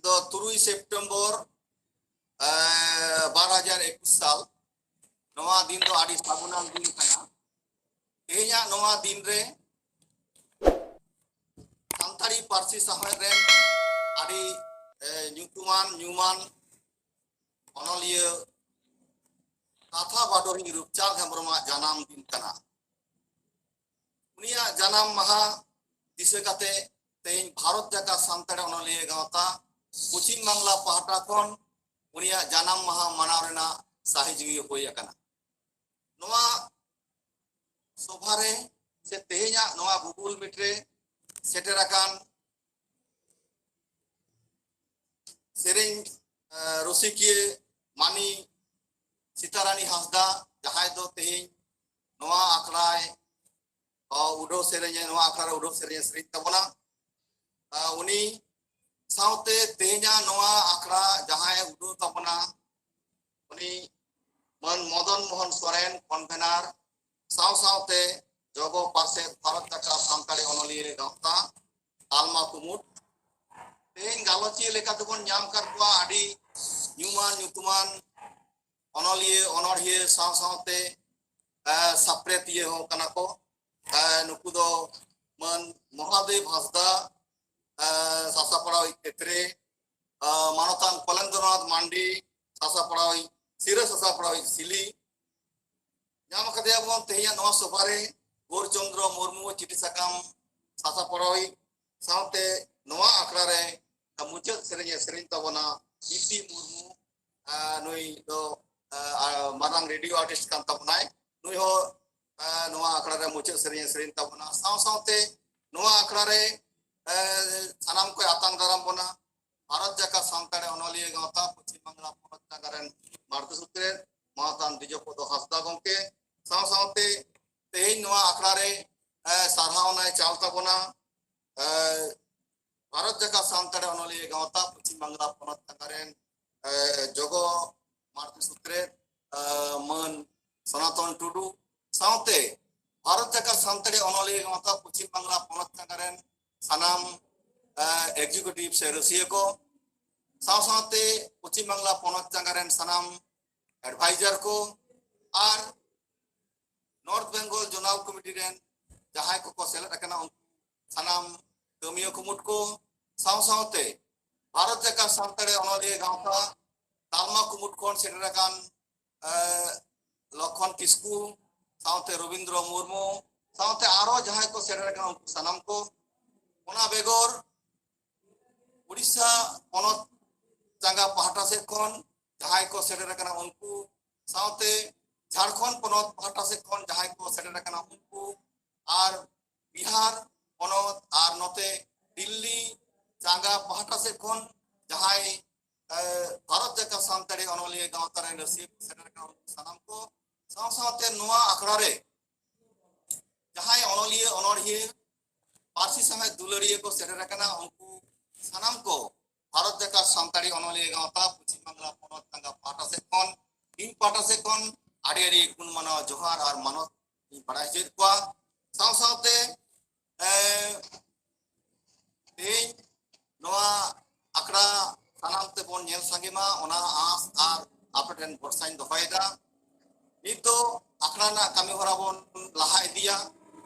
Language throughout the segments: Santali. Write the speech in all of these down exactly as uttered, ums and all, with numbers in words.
ᱫᱚ ᱛᱩᱨᱩᱭ ᱥᱮᱯᱴᱮᱢᱵᱚᱨ ᱵᱟᱨ ᱦᱟᱡᱟᱨ ᱮᱠᱩᱥ ᱥᱟᱞ᱾ ᱱᱚᱣᱟ ᱫᱤᱱ ᱫᱚ ᱟᱹᱰᱤ ᱥᱟᱹᱜᱩᱱᱟᱱ ᱫᱤᱱ ᱠᱟᱱᱟ᱾ ᱛᱮᱦᱮᱧᱟᱜ ᱱᱚᱣᱟ ᱫᱤᱱ ᱨᱮ ᱥᱟᱱᱛᱟᱲᱤ ᱯᱟᱹᱨᱥᱤ ᱥᱟᱶᱦᱮᱫ ᱨᱮᱱ ᱟᱹᱰᱤ ᱧᱩᱛᱩᱢᱟᱱ ᱧᱩᱢᱟᱱ ᱚᱱᱚᱞᱤᱭᱟᱹ ᱠᱟᱛᱷᱟ ᱵᱟᱰᱚᱦᱤ ᱨᱩᱯᱪᱟᱸᱫᱽ ᱦᱮᱢᱵᱨᱚᱢᱟᱜ ᱡᱟᱱᱟᱢ ᱫᱤᱱ ᱠᱟᱱᱟ᱾ ᱩᱱᱤᱭᱟᱜ ᱡᱟᱱᱟᱢ ᱢᱟᱦᱟ ᱫᱤᱥᱟᱹ ᱠᱟᱛᱮ ᱛᱮᱦᱮᱧ ᱵᱷᱟᱨᱚᱛ ᱡᱟᱠᱟᱛ ᱥᱟᱱᱛᱟᱲᱤ ᱚᱱᱚᱞᱤᱭᱟᱹ ᱜᱟᱶᱛᱟ ᱯᱚᱪᱷᱤᱢ ᱵᱟᱝᱞᱟ ᱯᱟᱦᱴᱟ ᱠᱷᱚᱱ ᱩᱱᱤᱭᱟᱜ ᱡᱟᱱᱟᱢ ᱢᱟᱦᱟ ᱢᱟᱱᱟᱣ ᱨᱮᱱᱟᱜ ᱥᱟᱹᱦᱤᱡᱩᱦᱤ ᱦᱩᱭ ᱟᱠᱟᱱᱟ᱾ ᱱᱚᱣᱟ ᱥᱚᱵᱷᱟ ᱨᱮ ᱥᱮ ᱛᱮᱦᱮᱧᱟᱜ ᱱᱚᱣᱟ Google Meet ᱨᱮ ᱥᱮᱴᱮᱨ ᱟᱠᱟᱱ ᱥᱮᱨᱮᱧ ᱨᱩᱥᱤᱠᱤᱭᱟᱹ ᱢᱟᱹᱱᱤ ᱥᱤᱛᱟᱨᱟᱱᱤ ᱦᱟᱸᱥᱫᱟ, ᱡᱟᱦᱟᱸᱭ ᱫᱚ ᱛᱮᱦᱮᱧ ᱱᱚᱣᱟ ᱟᱠᱷᱲᱟᱭ ᱩᱰᱷᱟᱹᱣ ᱥᱮᱨᱮᱧ ᱱᱚᱣᱟ ᱟᱠᱷᱲᱟ ᱨᱮ ᱩᱰᱷᱟᱹᱣ ᱥᱮᱨᱮᱧ ᱮ ᱥᱮᱨᱮᱧ ᱛᱟᱵᱚᱱᱟ᱾ ᱩᱱᱤ ᱥᱟᱶᱛᱮ ᱛᱮᱦᱮᱧᱟᱜ ᱱᱚᱣᱟ ᱟᱠᱷᱲᱟ ᱡᱟᱦᱟᱸᱭ ᱩᱰᱷᱟᱹᱣ ᱛᱟᱵᱚᱱᱟ, ᱩᱱᱤ ᱢᱟᱹᱱ ᱢᱚᱫᱚᱱ ᱢᱳᱦᱚᱱ ᱥᱚᱨᱮᱱ, ᱠᱚᱱᱵᱷᱮᱱᱟᱨ, ᱥᱟᱶ ᱥᱟᱶᱛᱮ ᱡᱚᱜᱚ ᱯᱟᱨᱥᱮᱛ ᱵᱷᱟᱨᱚᱛ ᱡᱟᱠᱟᱛ ᱥᱟᱱᱛᱟᱲᱤ ᱚᱱᱚᱞᱤᱭᱟᱹ ᱜᱟᱶᱛᱟ ᱛᱟᱞᱢᱟ ᱠᱩᱢᱩᱴ᱾ ᱛᱮᱦᱮᱧ ᱜᱟᱞᱚᱪᱤᱭᱟᱹ ᱞᱮᱠᱟ ᱛᱮᱵᱚᱱ ᱧᱟᱢ ᱟᱠᱟᱫ ᱠᱚᱣᱟ ᱟᱹᱰᱤ ᱧᱩᱢᱟᱱ ᱧᱩᱛᱩᱢᱟᱱ ᱚᱱᱚᱞᱤᱭᱟᱹ, ᱚᱱᱚᱲᱦᱤᱭᱟᱹ ᱥᱟᱶ ᱥᱟᱶᱛᱮ ᱥᱟᱯᱲᱮᱛᱤᱭᱟᱹ ᱦᱚᱸ ᱠᱟᱱᱟ ᱠᱚ᱾ ᱱᱩᱠᱩ ᱫᱚ ᱢᱟᱹᱱ ᱢᱚᱦᱟᱫᱮᱵ ᱦᱟᱸᱥᱫᱟ, ᱥᱟᱥᱟᱯᱟᱲᱟᱣᱤᱡ ᱛᱮᱛᱨᱮ, ᱢᱟᱱᱚᱛᱟᱱ ᱠᱚᱞᱮᱱᱫᱨᱚᱱᱟᱛᱷ ᱢᱟᱱᱰᱤ, ᱥᱟᱥᱟᱯᱟᱲᱟᱣᱤᱡ, ᱥᱤᱨᱟᱹ ᱥᱟᱥᱟᱯᱟᱲᱟᱣᱤᱡ ᱥᱤᱞᱤ᱾ ᱧᱟᱢ ᱟᱠᱟᱫᱮᱭᱟ ᱵᱚᱱ ᱛᱮᱦᱮᱧᱟᱜ ᱱᱚᱣᱟ ᱥᱚᱵᱷᱟ ᱨᱮ ᱜᱳᱨᱪᱚᱱᱫᱨᱚ ᱢᱩᱨᱢᱩ, ᱪᱤᱴᱷᱤ ᱥᱟᱠᱟᱢ ᱥᱟᱥᱟᱯᱟᱲᱟᱣᱤᱡ, ᱥᱟᱶᱛᱮ ᱱᱚᱣᱟ ᱟᱠᱷᱲᱟ ᱨᱮ ᱢᱩᱪᱟᱹᱫ ᱥᱮᱨᱮᱧ ᱮ ᱥᱮᱨᱮᱧ ᱛᱟᱵᱚᱱᱟ ᱵᱤᱯᱤ ᱢᱩᱨᱢᱩ᱾ ᱱᱩᱭ ᱫᱚ ᱢᱟᱨᱟᱝ ᱨᱮᱰᱤᱭᱳ ᱟᱨᱴᱤᱥᱴ ᱠᱟᱱ ᱛᱟᱵᱚᱱᱟᱭ᱾ ᱱᱩᱭ ᱦᱚᱸ ᱱᱚᱣᱟ ᱟᱠᱷᱲᱟ ᱨᱮ ᱢᱩᱪᱟᱹᱫ ᱥᱮᱨᱮᱧ ᱮ ᱥᱮᱨᱮᱧ ᱛᱟᱵᱚᱱᱟ᱾ ᱥᱟᱶ ᱥᱟᱶᱛᱮ ᱱᱚᱣᱟ ᱟᱠᱷᱲᱟ ᱨᱮ ᱥᱟᱱᱟᱢ ᱠᱚᱭ ᱟᱛᱟᱝ ᱫᱟᱨᱟᱢ ᱵᱚᱱᱟ ᱵᱷᱟᱨᱚᱛ ᱡᱟᱠᱟᱛ ᱥᱟᱱᱛᱟᱲᱤ ᱚᱱᱚᱞᱤᱭᱟᱹ ᱜᱟᱶᱛᱟ ᱯᱚᱪᱷᱤᱢ ᱵᱟᱝᱞᱟ ᱯᱚᱱᱚᱛ ᱡᱟᱸᱜᱟ ᱨᱮᱱ ᱢᱟᱲᱛᱮ ᱥᱩᱛᱨᱮ ᱢᱟᱱᱚᱛᱟᱱ ᱫᱤᱡᱚᱯᱚᱫᱚ ᱦᱟᱸᱥᱫᱟ ᱜᱚᱢᱠᱮ᱾ ᱥᱟᱶ ᱥᱟᱶᱛᱮ ᱛᱮᱦᱮᱧ ᱱᱚᱣᱟ ᱟᱠᱷᱲᱟ ᱨᱮ ᱥᱟᱨᱦᱟᱣᱱᱟᱭ ᱪᱟᱞ ᱛᱟᱵᱚᱱᱟ ᱵᱷᱟᱨᱚᱛ ᱡᱟᱠᱟᱛ ᱥᱟᱱᱛᱟᱲᱤ ᱚᱱᱚᱞᱤᱭᱟᱹ ᱜᱟᱶᱛᱟ ᱯᱚᱪᱷᱤᱢ ᱵᱟᱝᱞᱟ ᱯᱚᱱᱚᱛ ᱡᱟᱸᱜᱟ ᱨᱮᱱ ᱡᱚᱜᱚ ᱢᱟᱲᱛᱮ ᱥᱩᱛᱨᱮ ᱢᱟᱹᱱ ᱥᱚᱱᱟᱛᱚᱱ ᱴᱩᱰᱩ, ᱥᱟᱶᱛᱮ ᱵᱷᱟᱨᱚᱛ ᱡᱟᱠᱟᱛ ᱥᱟᱱᱛᱟᱲᱤ ᱚᱱᱚᱞᱤᱭᱟᱹ ᱜᱟᱶᱛᱟ ᱯᱚᱪᱷᱤᱢ ᱵᱟᱝᱞᱟ ᱯᱚᱱᱚᱛ ᱡᱟᱸᱜᱟ ᱨᱮᱱ ᱥᱟᱱᱟᱢ ᱮᱠᱡᱤᱠᱤᱭᱩᱴᱤᱵᱷ ᱥᱮ ᱨᱟᱹᱥᱤᱭᱟᱹ ᱠᱚ, ᱥᱟᱶ ᱥᱟᱶᱛᱮ ᱯᱚᱪᱷᱤᱢ ᱵᱟᱝᱞᱟ ᱯᱚᱱᱚᱛ ᱪᱟᱸᱜᱟ ᱨᱮᱱ ᱥᱟᱱᱟᱢ ᱮᱰᱵᱷᱟᱭᱡᱟᱨ ᱠᱚ ᱟᱨ ᱱᱚᱨᱛᱷ ᱵᱮᱝᱜᱚᱞ ᱡᱳᱱᱟᱞ ᱠᱚᱢᱤᱴᱤ ᱨᱮᱱ ᱡᱟᱦᱟᱸᱭ ᱠᱚᱠᱚ ᱥᱮᱞᱮᱫ ᱟᱠᱟᱱᱟ, ᱩᱱᱠᱩ ᱥᱟᱱᱟᱢ ᱠᱟᱹᱢᱤᱭᱟᱹ ᱠᱩᱢᱩᱴ ᱠᱚ, ᱥᱟᱶ ᱥᱟᱶᱛᱮ ᱵᱷᱟᱨᱚᱛ ᱡᱟᱠᱟᱛ ᱥᱟᱱᱛᱟᱲᱤ ᱚᱱᱚᱞᱤᱭᱟᱹ ᱜᱟᱶᱛᱟ ᱛᱟᱞᱢᱟ ᱠᱩᱢᱩᱴ ᱠᱷᱚᱱ ᱥᱮᱴᱮᱨ ᱟᱠᱟᱱ, ᱮ, ᱞᱚᱠᱷᱚᱱ ᱠᱤᱥᱠᱩ, ᱥᱟᱶᱛᱮ ᱨᱚᱵᱤᱱᱫᱨᱚ ᱢᱩᱨᱢᱩ, ᱥᱟᱶᱛᱮ ᱟᱨᱚ ᱡᱟᱦᱟᱸᱭ ᱠᱚ ᱥᱮᱴᱮᱨ ᱟᱠᱟᱱᱟ, ᱩᱱᱠᱩ ᱥᱟᱱᱟᱢ ᱠᱚ᱾ ᱚᱱᱟ ᱵᱮᱜᱚᱨ ᱩᱲᱤᱥᱥᱟ ᱯᱚᱱᱚᱛ ᱪᱟᱸᱜᱟ ᱯᱟᱦᱴᱟ ᱥᱮᱫ ᱠᱷᱚᱱ ᱡᱟᱦᱟᱸᱭ ᱠᱚ ᱥᱮᱴᱮᱨ ᱟᱠᱟᱱᱟ, ᱩᱱᱠᱩ ᱥᱟᱶᱛᱮ ᱡᱷᱟᱲᱠᱷᱚᱸᱰ ᱯᱚᱱᱚᱛ ᱯᱟᱦᱴᱟ ᱥᱮᱫ ᱠᱷᱚᱱ ᱡᱟᱦᱟᱸᱭ ᱠᱚ ᱥᱮᱴᱮᱨ ᱟᱠᱟᱱᱟ, ᱩᱱᱠᱩ, ᱟᱨ ᱵᱤᱦᱟᱨ ᱯᱚᱱᱚᱛ ᱟᱨ ᱱᱚᱛᱮ ᱫᱤᱞᱞᱤ ᱪᱟᱸᱜᱟ ᱯᱟᱦᱴᱟ ᱥᱮᱫ ᱠᱷᱚᱱ ᱡᱟᱦᱟᱸᱭ, ᱮ, ᱵᱷᱟᱨᱚᱛ ᱡᱟᱠᱟᱛ ᱥᱟᱱᱛᱟᱲᱤ ᱚᱱᱚᱞᱤᱭᱟᱹ ᱜᱟᱶᱛᱟ ᱨᱮᱱ ᱨᱟᱹᱥᱤᱭᱟᱹ ᱠᱚ ᱥᱮᱴᱮᱨ ᱟᱠᱟᱱᱟ, ᱩᱱᱠᱩ ᱥᱟᱱᱟᱢ ᱠᱚ᱾ ᱥᱟᱶ ᱥᱟᱶᱛᱮ ᱱᱚᱣᱟ ᱟᱠᱷᱲᱟ ᱨᱮ ᱡᱟᱦᱟᱸᱭ ᱚᱱᱚᱞᱤᱭᱟᱹ, ᱚᱱᱚᱲᱦᱤᱭᱟᱹ, ᱯᱟᱹᱨᱥᱤ ᱥᱟᱶᱦᱮᱫ ᱫᱩᱞᱟᱹᱲᱤᱭᱟᱹ ᱠᱚ ᱥᱮᱴᱮᱨ ᱟᱠᱟᱱᱟ, ᱩᱱᱠᱩ ᱥᱟᱱᱟᱢ ᱠᱚ ᱵᱷᱟᱨᱚᱛ ᱡᱟᱠᱟᱛ ᱥᱟᱱᱛᱟᱲᱤ ᱚᱱᱚᱞᱤᱭᱟᱹ ᱜᱟᱶᱛᱟ ᱯᱚᱪᱷᱤᱢ ᱵᱟᱝᱞᱟ ᱯᱚᱱᱚᱛ ᱪᱟᱸᱜᱟ ᱯᱟᱦᱴᱟ ᱥᱮᱫ ᱠᱷᱚᱱ, ᱤᱧ ᱯᱟᱦᱴᱟ ᱥᱮᱫ ᱠᱷᱚᱱ ᱟᱹᱰᱤ ᱟᱹᱰᱤ ᱜᱩᱱ ᱢᱟᱱᱟᱣ ᱡᱚᱦᱟᱨ ᱟᱨ ᱢᱟᱱᱚᱛ ᱤᱧ ᱵᱟᱲᱟᱭ ᱦᱚᱪᱚᱭᱮᱫ ᱠᱚᱣᱟ᱾ ᱥᱟᱶ ᱥᱟᱶᱛᱮ, ᱮ, ᱛᱮᱦᱮᱧ ᱱᱚᱣᱟ ᱟᱠᱷᱲᱟ ᱥᱟᱱᱟᱢ ᱛᱮᱵᱚᱱ ᱧᱮᱞ ᱥᱟᱸᱜᱮ ᱢᱟ, ᱚᱱᱟ ᱟᱸᱥ ᱟᱨ ᱟᱯᱮ ᱴᱷᱮᱱ ᱵᱷᱚᱨᱥᱟᱧ ᱫᱚᱦᱚᱭᱮᱫᱟ᱾ ᱱᱤᱛ ᱫᱚ ᱟᱠᱷᱲᱟ ᱨᱮᱱᱟᱜ ᱠᱟᱹᱢᱤ ᱦᱚᱨᱟ ᱵᱚᱱ ᱞᱟᱦᱟ ᱤᱫᱤᱭᱟ᱾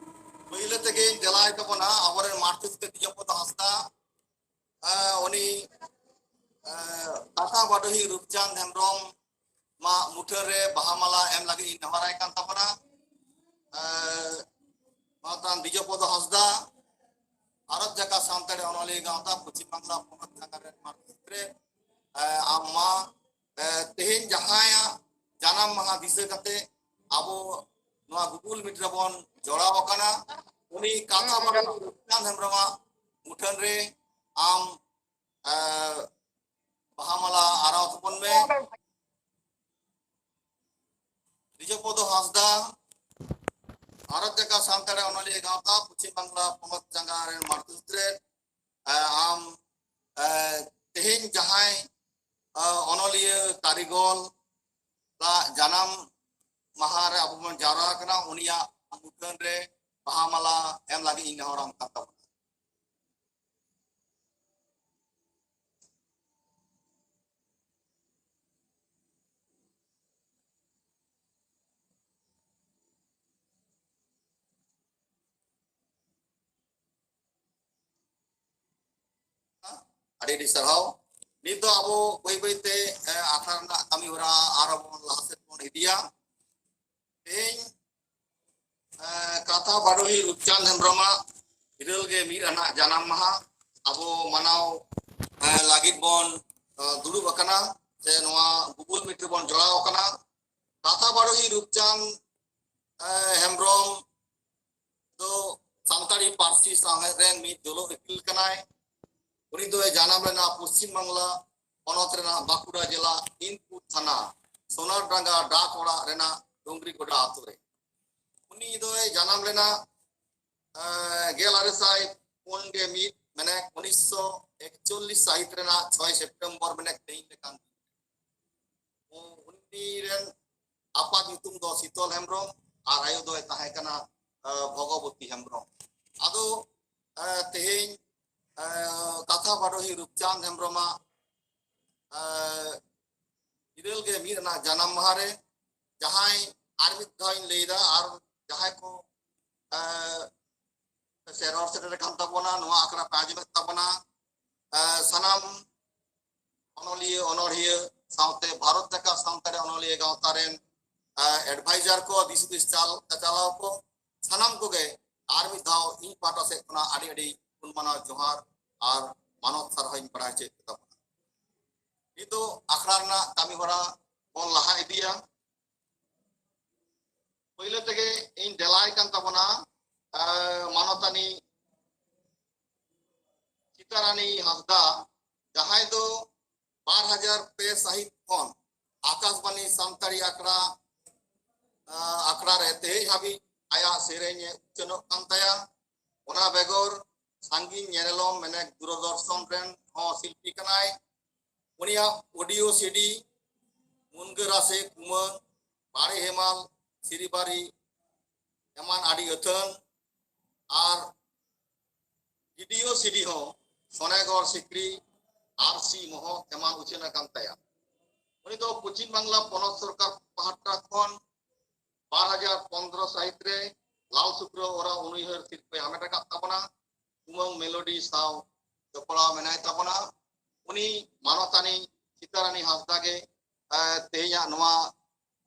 ᱯᱳᱭᱞᱳ ᱛᱮᱜᱮᱧ ᱛᱮᱞᱟᱭ ᱛᱟᱵᱚᱱᱟ ᱟᱵᱚᱨᱮᱱ ᱢᱟᱨᱛᱤᱥ ᱛᱮ ᱛᱤᱡᱚᱯᱚᱫ ᱦᱟᱸᱥᱫᱟ᱾ ᱮ, ᱩᱱᱤ, ᱮ, ᱠᱟᱛᱷᱟ ᱵᱟᱰᱚᱦᱤ ᱨᱩᱯᱪᱟᱸᱫᱽ ᱦᱮᱢᱵᱨᱚᱢ ᱢᱟ ᱢᱩᱴᱷᱟᱹᱱ ᱨᱮ ᱵᱟᱦᱟ ᱢᱟᱞᱟ ᱮᱢ ᱞᱟᱹᱜᱤᱫ ᱤᱧ ᱱᱮᱦᱚᱨᱟᱭ ᱠᱟᱱ ᱛᱟᱵᱚᱱᱟ᱾ ᱮ, ᱢᱟᱛᱟᱱ ᱵᱤᱡᱚᱯᱚᱫᱚ ᱦᱟᱸᱥᱫᱟ, ᱵᱷᱟᱨᱚᱛ ᱡᱟᱠᱟᱛ ᱥᱟᱱᱛᱟᱲᱤ ᱚᱱᱚᱞᱤᱭᱟᱹ ᱜᱟᱶᱛᱟ ᱯᱚᱪᱷᱤᱢ ᱵᱟᱝᱞᱟ ᱯᱚᱱᱚᱛ ᱪᱟᱸᱜᱟ ᱨᱮᱱ ᱢᱟᱨᱛᱤᱥ ᱨᱮ, ᱮ, ᱟᱢ ᱢᱟ, ᱮ, ᱛᱮᱦᱮᱧ ᱡᱟᱦᱟᱸᱭᱟᱜ ᱡᱟᱱᱟᱢ ᱢᱟᱦᱟ ᱫᱤᱥᱟᱹ ᱠᱟᱛᱮ ᱟᱵᱚ ᱱᱚᱣᱟ Google Meet ᱨᱮᱵᱚᱱ ᱡᱚᱲᱟᱣ ᱟᱠᱟᱱᱟ, ᱩᱱᱤ ᱠᱟᱛᱷᱟ ᱵᱟᱰᱚᱦᱤ ᱨᱩᱯᱪᱟᱸᱫᱽ ᱦᱮᱢᱵᱨᱚᱢᱟᱜ ᱢᱩᱴᱷᱟᱹᱱ ᱨᱮ ᱟᱢ, ᱮ, ᱵᱟᱦᱟ ᱢᱟᱞᱟ ᱟᱨᱟᱣ ᱛᱟᱵᱚᱱ ᱢᱮ᱾ ᱵᱤᱡᱚᱯᱚᱫᱚ ᱦᱟᱸᱥᱫᱟ, ᱵᱷᱟᱨᱚᱛ ᱡᱟᱠᱟᱛ ᱥᱟᱱᱛᱟᱲᱤ ᱚᱱᱚᱞᱤᱭᱟᱹ ᱜᱟᱶᱛᱟ ᱯᱚᱪᱷᱤᱢ ᱵᱟᱝᱞᱟ ᱯᱚᱱᱚᱛ ᱪᱟᱸᱜᱟ ᱨᱮᱱ ᱢᱟᱨᱛᱤᱥ ᱨᱮ, ᱮ, ᱟᱢ, ᱮ, ᱛᱮᱦᱮᱧ ᱡᱟᱦᱟᱸᱭ, ᱮ, ᱚᱱᱚᱞᱤᱭᱟᱹ ᱠᱟᱹᱨᱤᱜᱚᱞ ᱟᱜ ᱡᱟᱱᱟᱢ ᱢᱟᱦᱟ ᱨᱮ ᱟᱵᱚ ᱵᱚᱱ ᱡᱟᱣᱨᱟ ᱟᱠᱟᱱᱟ, ᱩᱱᱤᱭᱟᱜ ᱢᱩᱴᱷᱟᱹᱱ ᱨᱮ ᱵᱟᱦᱟ ᱢᱟᱞᱟ ᱮᱢ ᱞᱟᱹᱜᱤᱫ ᱤᱧ ᱱᱮᱦᱚᱨᱟᱢ ᱠᱟᱱ ᱛᱟᱵᱚᱱᱟ᱾ ᱟᱹᱰᱤ ᱟᱹᱰᱤ ᱥᱟᱨᱦᱟᱣ᱾ ᱱᱤᱛ ᱫᱚ ᱟᱵᱚ ᱵᱟᱹᱭ ᱵᱟᱹᱭ ᱛᱮ, ᱮ, ᱟᱠᱷᱲᱟ ᱨᱮᱱᱟᱜ ᱠᱟᱹᱢᱤ ᱦᱚᱨᱟ ᱟᱨᱦᱚᱸ ᱵᱚᱱ ᱞᱟᱦᱟ ᱥᱮᱫ ᱵᱚᱱ ᱤᱫᱤᱭᱟ᱾ ᱛᱮᱦᱮᱧ, ᱮ, ᱠᱟᱛᱷᱟ ᱵᱟᱰᱚᱦᱤ ᱨᱩᱯᱪᱟᱸᱫᱽ ᱦᱮᱢᱵᱨᱚᱢᱟᱜ ᱤᱨᱟᱹᱞ ᱜᱮ ᱢᱤᱫ ᱟᱱᱟᱜ ᱡᱟᱱᱟᱢ ᱢᱟᱦᱟ ᱟᱵᱚ ᱢᱟᱱᱟᱣ, ᱮ, ᱞᱟᱹᱜᱤᱫ ᱵᱚᱱ, ᱮ, ᱫᱩᱲᱩᱵ ᱟᱠᱟᱱᱟ, ᱥᱮ ᱱᱚᱣᱟ Google Meet ᱨᱮᱵᱚᱱ ᱡᱚᱲᱟᱣ ᱟᱠᱟᱱᱟ᱾ ᱠᱟᱛᱷᱟ ᱵᱟᱰᱚᱦᱤ ᱨᱩᱯᱪᱟᱸᱫᱽ, ᱮ, ᱦᱮᱢᱵᱨᱚᱢ ᱫᱚ ᱥᱟᱱᱛᱟᱲᱤ ᱯᱟᱹᱨᱥᱤ ᱥᱟᱶᱦᱮᱫ ᱨᱮᱱ ᱢᱤᱫ ᱡᱚᱞᱚᱜ ᱤᱯᱤᱞ ᱠᱟᱱᱟᱭ᱾ ᱩᱱᱤ ᱫᱚᱭ ᱡᱟᱱᱟᱢ ᱞᱮᱱᱟ ᱯᱚᱥᱪᱤᱢ ᱵᱟᱝᱞᱟ ᱯᱚᱱᱚᱛ ᱨᱮᱱᱟᱜ ᱵᱟᱸᱠᱩᱲᱟ ᱡᱮᱞᱟ ᱤᱱᱯᱩᱨ ᱛᱷᱟᱱᱟ ᱥᱳᱱᱟᱨᱰᱟᱸᱜᱟ ᱰᱟᱠ ᱚᱲᱟᱜ ᱨᱮᱱᱟᱜ ᱰᱩᱝᱜᱽᱨᱤ ᱜᱚᱰᱟ ᱟᱛᱳ ᱨᱮ᱾ ᱩᱱᱤ ᱫᱚᱭ ᱡᱟᱱᱟᱢ ᱞᱮᱱᱟ, ᱮ, ᱜᱮᱞ ᱟᱨᱮ ᱥᱟᱭ ᱯᱩᱱ ᱜᱮ ᱢᱤᱫ, ᱢᱟᱱᱮ ᱩᱱᱤᱥᱥᱚ ᱮᱠᱪᱚᱞᱞᱤᱥ ᱥᱟᱹᱦᱤᱛ ᱨᱮᱱᱟᱜ ᱪᱷᱚᱭ ᱥᱮᱯᱴᱮᱢᱵᱚᱨ, ᱢᱟᱱᱮ ᱛᱮᱦᱮᱧ ᱞᱮᱠᱟᱱ ᱫᱤᱱ᱾ ᱩᱱᱤ ᱨᱮᱱ ᱟᱯᱟᱛ ᱧᱩᱛᱩᱢ ᱫᱚ ᱥᱤᱛᱚᱞ ᱦᱮᱢᱵᱨᱚᱢ ᱟᱨ ᱟᱭᱳ ᱫᱚᱭ ᱛᱟᱦᱮᱸ ᱠᱟᱱᱟ, ᱮ, ᱵᱷᱚᱜᱚᱵᱚᱛᱤ ᱦᱮᱢᱵᱨᱚᱢ᱾ ᱟᱫᱚ, ᱮ, ᱛᱮᱦᱮᱧ, ᱮ, ᱠᱟᱛᱷᱟ ᱵᱟᱰᱚᱦᱤ ᱨᱩᱯᱪᱟᱸᱫᱽ ᱦᱮᱢᱵᱨᱚᱢᱟᱜ, ᱮ, ᱤᱨᱟᱹᱞ ᱜᱮ ᱢᱤᱫ ᱨᱮᱱᱟᱜ ᱡᱟᱱᱟᱢ ᱢᱟᱦᱟ ᱨᱮ ᱡᱟᱦᱟᱸᱭ, ᱟᱨ ᱢᱤᱫ ᱫᱷᱟᱣ ᱤᱧ ᱞᱟᱹᱭ ᱮᱫᱟ, ᱟᱨ ᱡᱟᱦᱟᱸᱭ ᱠᱚ, ᱮ, ᱥᱮ ᱨᱚᱲ ᱥᱮᱴᱮᱨ ᱟᱠᱟᱱ ᱛᱟᱵᱚᱱᱟ, ᱱᱚᱣᱟ ᱟᱠᱷᱲᱟ ᱯᱮ ᱟᱸᱡᱚᱢᱮᱫ ᱛᱟᱵᱚᱱᱟ, ᱮ, ᱥᱟᱱᱟᱢ ᱚᱱᱚᱞᱤᱭᱟᱹ, ᱚᱱᱚᱲᱦᱤᱭᱟᱹ ᱥᱟᱶᱛᱮ ᱵᱷᱟᱨᱚᱛ ᱡᱟᱠᱟᱛ ᱥᱟᱱᱛᱟᱲᱤ ᱚᱱᱚᱞᱤᱭᱟᱹ ᱜᱟᱶᱛᱟ ᱨᱮᱱ, ᱮ, advisor ᱠᱚ, ᱫᱤᱥ ᱦᱩᱫᱤᱥ ᱪᱟᱞ-, ᱪᱟᱪᱟᱞᱟᱣ ᱠᱚ, ᱥᱟᱱᱟᱢ ᱠᱚᱜᱮ ᱟᱨ ᱢᱤᱫ ᱫᱷᱟᱣ ᱤᱧ ᱯᱟᱦᱴᱟ ᱥᱮᱫ ᱠᱷᱚᱱᱟᱜ ᱟᱹᱰᱤ ᱟᱹᱰᱤ ᱜᱩᱱ ᱢᱟᱱᱟᱣ ᱡᱚᱦᱟᱨ ᱟᱨ ᱢᱟᱱᱚᱛ ᱥᱟᱨᱦᱟᱣ ᱤᱧ ᱵᱟᱲᱟᱭ ᱦᱚᱪᱚᱭᱮᱫ ᱛᱟᱵᱚᱱᱟ᱾ ᱱᱤᱛᱚᱜ ᱟᱠᱷᱲᱟ ᱨᱮᱱᱟᱜ ᱠᱟᱹᱢᱤ ᱦᱚᱨᱟ ᱵᱚᱱ ᱞᱟᱦᱟ ᱤᱫᱤᱭᱟ᱾ ᱯᱳᱭᱞᱳ ᱛᱮᱜᱮ ᱤᱧ ᱫᱮᱞᱟᱭ ᱠᱟᱱ ᱛᱟᱵᱚᱱᱟ, ᱮ, ᱢᱟᱱᱚᱛᱟᱱᱤ ᱥᱤᱛᱟᱨᱟᱱᱤ ᱦᱟᱸᱥᱫᱟ, ᱡᱟᱦᱟᱸᱭ ᱫᱚ ᱵᱟᱨ ᱦᱟᱡᱟᱨ ᱯᱮ ᱥᱟᱹᱦᱤᱛ ᱠᱷᱚᱱ ᱟᱠᱟᱥᱵᱟᱱᱤ ᱥᱟᱱᱛᱟᱲᱤ ᱟᱠᱷᱲᱟ, ᱟ, ᱟᱠᱷᱲᱟ ᱨᱮ ᱛᱮᱦᱮᱧ ᱦᱟᱹᱵᱤᱡ ᱟᱭᱟᱜ ᱥᱮᱨᱮᱧ ᱮ ᱩᱪᱷᱟᱹᱱᱚᱜ ᱠᱟᱱ ᱛᱟᱭᱟ᱾ ᱚᱱᱟ ᱵᱮᱜᱚᱨ ᱥᱟᱺᱜᱤᱧ ᱧᱮᱱᱮᱞᱚᱢ, ᱢᱮᱱᱮᱠ ᱫᱩᱨᱚᱫᱚᱨᱥᱚᱱ ᱨᱮᱱ ᱦᱚᱸ ᱥᱤᱞᱯᱤ ᱠᱟᱱᱟᱭ᱾ ᱩᱱᱤᱭᱟᱜ audio CD ᱢᱩᱱᱜᱟᱹ ᱨᱟᱥᱮ ᱠᱩᱢᱟᱹᱝ, ᱵᱟᱲᱮ ᱦᱮᱢᱟᱞ, ᱥᱤᱨᱤᱵᱟᱨᱤ ᱮᱢᱟᱱ ᱟᱹᱰᱤ ᱟᱹᱛᱷᱟᱹᱱ, ᱟᱨ video CD ᱦᱚᱸ ᱥᱚᱱᱮᱜᱚᱲ ᱥᱤᱠᱲᱤ, ᱟᱨᱥᱤ ᱢᱚᱦᱚᱠ ᱮᱢᱟᱱ ᱩᱪᱷᱟᱹᱱ ᱟᱠᱟᱱ ᱛᱟᱭᱟ᱾ ᱩᱱᱤ ᱫᱚ ᱯᱚᱪᱷᱤᱢ ᱵᱟᱝᱞᱟ ᱯᱚᱱᱚᱛ ᱥᱚᱨᱠᱟᱨ ᱯᱟᱦᱴᱟ ᱠᱷᱚᱱ ᱵᱟᱨ ᱦᱟᱡᱟᱨ ᱯᱚᱱᱫᱽᱨᱚ ᱥᱟᱹᱦᱤᱛ ᱨᱮ ᱞᱟᱞ ᱥᱩᱠᱨᱚ ᱚᱨᱟ ᱩᱱᱩᱭᱦᱟᱹᱨ ᱥᱤᱨᱯᱟᱹᱭ ᱦᱟᱢᱮᱴ ᱟᱠᱟᱫ ᱛᱟᱵᱚᱱᱟ᱾ ᱠᱩᱢᱟᱹᱝ ᱢᱮᱞᱳᱰᱤ ᱥᱟᱶ ᱡᱚᱯᱲᱟᱣ ᱢᱮᱱᱟᱭ ᱛᱟᱵᱚᱱᱟ᱾ ᱩᱱᱤ ᱢᱟᱱᱚᱛᱟᱱᱤ ᱥᱤᱛᱟᱨᱟᱱᱤ ᱦᱟᱸᱥᱫᱟ ᱜᱮ, ᱮ, ᱛᱮᱦᱮᱧᱟᱜ ᱱᱚᱣᱟ,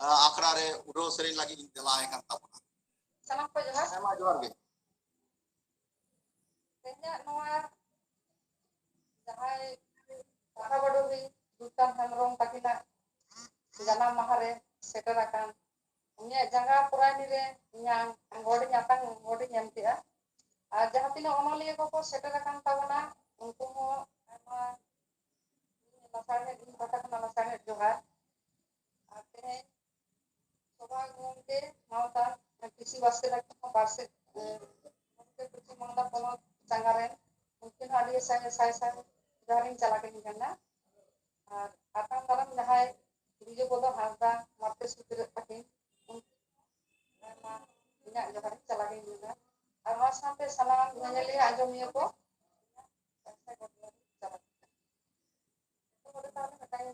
ᱮ, ᱟᱠᱷᱲᱟ ᱨᱮ ᱩᱰᱷᱟᱹᱣ ᱥᱮᱨᱮᱧ ᱞᱟᱹᱜᱤᱫ ᱤᱧ ᱫᱮᱞᱟ ᱟᱭ ᱠᱟᱱ ᱛᱟᱵᱚᱱᱟ᱾ ᱥᱟᱱᱟᱢ ᱠᱚ ᱡᱚᱦᱟᱨ᱾ ᱦᱮᱸ, ᱢᱟ ᱡᱚᱦᱟᱨ ᱜᱮ᱾ ᱛᱮᱦᱮᱧᱟᱜ ᱱᱚᱣᱟ ᱡᱟᱦᱟᱸᱭ ᱠᱟᱛᱷᱟ ᱵᱟᱰᱚᱵᱤ ᱫᱩᱞᱪᱟᱸᱫ ᱦᱮᱢᱵᱨᱚᱢ ᱛᱟᱹᱠᱤᱱᱟᱜ ᱡᱟᱱᱟᱢ ᱢᱟᱦᱟ ᱨᱮ ᱥᱮᱴᱮᱨ ᱟᱠᱟᱱ ᱩᱱᱤᱭᱟᱜ ᱡᱟᱸᱜᱟ ᱯᱚᱨᱟᱭᱱᱤ ᱨᱮ ᱤᱧᱟᱹᱜ ᱜᱚᱰ ᱤᱧ ᱟᱛᱟᱝ, ᱜᱚᱰ ᱤᱧ ᱮᱢ ᱠᱮᱜᱼᱟ᱾ ᱟᱨ ᱡᱟᱦᱟᱸ ᱛᱤᱱᱟᱹᱜ ᱚᱱᱚᱞᱤᱭᱟᱹ ᱠᱚᱠᱚ ᱥᱮᱴᱮᱨ ᱟᱠᱟᱱ ᱛᱟᱵᱚᱱᱟ, ᱩᱱᱠᱩ ᱦᱚᱸ ᱟᱭᱢᱟ ᱞᱟᱥᱟᱲᱦᱮᱫ, ᱤᱧ ᱯᱟᱦᱴᱟ ᱠᱷᱚᱱᱟᱜ ᱞᱟᱥᱟᱲᱦᱮᱫ ᱡᱚᱦᱟᱨ᱾ ᱟᱨ ᱛᱮᱦᱮᱧ ᱥᱚᱵᱷᱟ ᱜᱚᱢᱠᱮ ᱥᱟᱶᱛᱟ ᱠᱨᱤᱥᱤ ᱵᱟᱥᱠᱮ ᱛᱟᱹᱠᱤᱱ ᱦᱚᱸ ᱵᱟᱨ ᱥᱮᱫ, ᱮ, ᱜᱚᱢᱠᱮ ᱯᱚᱥᱪᱤᱢ ᱵᱟᱝᱞᱟ ᱯᱚᱱᱚᱛ ᱡᱟᱸᱜᱟ ᱨᱮᱱ, ᱩᱱᱠᱤᱱ ᱦᱚᱸ ᱟᱹᱰᱤ ᱥᱟᱭ ᱥᱟᱭ ᱥᱟᱭ ᱡᱚᱦᱟᱨᱤᱧ ᱪᱟᱞ ᱟᱹᱠᱤᱱ ᱠᱟᱱᱟ᱾ ᱟᱨ ᱟᱛᱟᱝ ᱫᱟᱨᱟᱢ ᱡᱟᱦᱟᱸᱭ ᱵᱤᱡᱚᱭ ᱯᱚᱫᱚ ᱦᱟᱸᱥᱫᱟ ᱢᱟᱨᱛᱮ ᱥᱩᱫᱷᱤᱨ ᱛᱟᱹᱠᱤᱱ, ᱩᱱᱠᱤᱱ ᱦᱚᱸ ᱟᱭᱢᱟ ᱤᱧᱟᱹᱜ ᱡᱚᱦᱟᱨᱤᱧ ᱪᱟᱞ ᱟᱹᱠᱤᱱ ᱠᱟᱱᱟ᱾ ᱟᱨ ᱚᱱᱟ ᱥᱟᱶᱛᱮ ᱥᱟᱱᱟᱢ ᱧᱮᱧᱮᱞᱤᱭᱟᱹ ᱟᱸᱡᱚᱢᱤᱭᱟᱹ ᱠᱚ ᱥᱟᱭ ᱥᱟᱭ ᱡᱚᱦᱟᱨᱤᱧ ᱪᱟᱞ ᱟᱹᱠᱤᱱ ᱠᱟᱱᱟ᱾ ᱱᱚᱰᱮ ᱛᱟᱦᱞᱮ ᱢᱤᱫᱴᱟᱝ,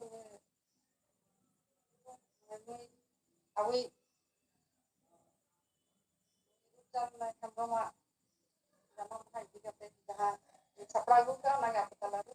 ᱮ, ᱱᱩᱭ ᱟᱵᱚᱭᱤᱡ ᱵᱤᱫᱩ ᱪᱟᱸᱫᱽ ᱦᱮᱢᱵᱨᱚᱢᱟᱜ ᱡᱟᱱᱟᱢ ᱢᱟᱦᱟ ᱤᱫᱤ ᱠᱟᱛᱮ ᱡᱟᱦᱟᱸ ᱥᱟᱯᱲᱟᱣ ᱟᱹᱜᱩ ᱠᱟᱜᱼᱟ, ᱚᱱᱟᱜᱮ ᱟᱯᱮ ᱛᱟᱞᱟᱨᱮ᱾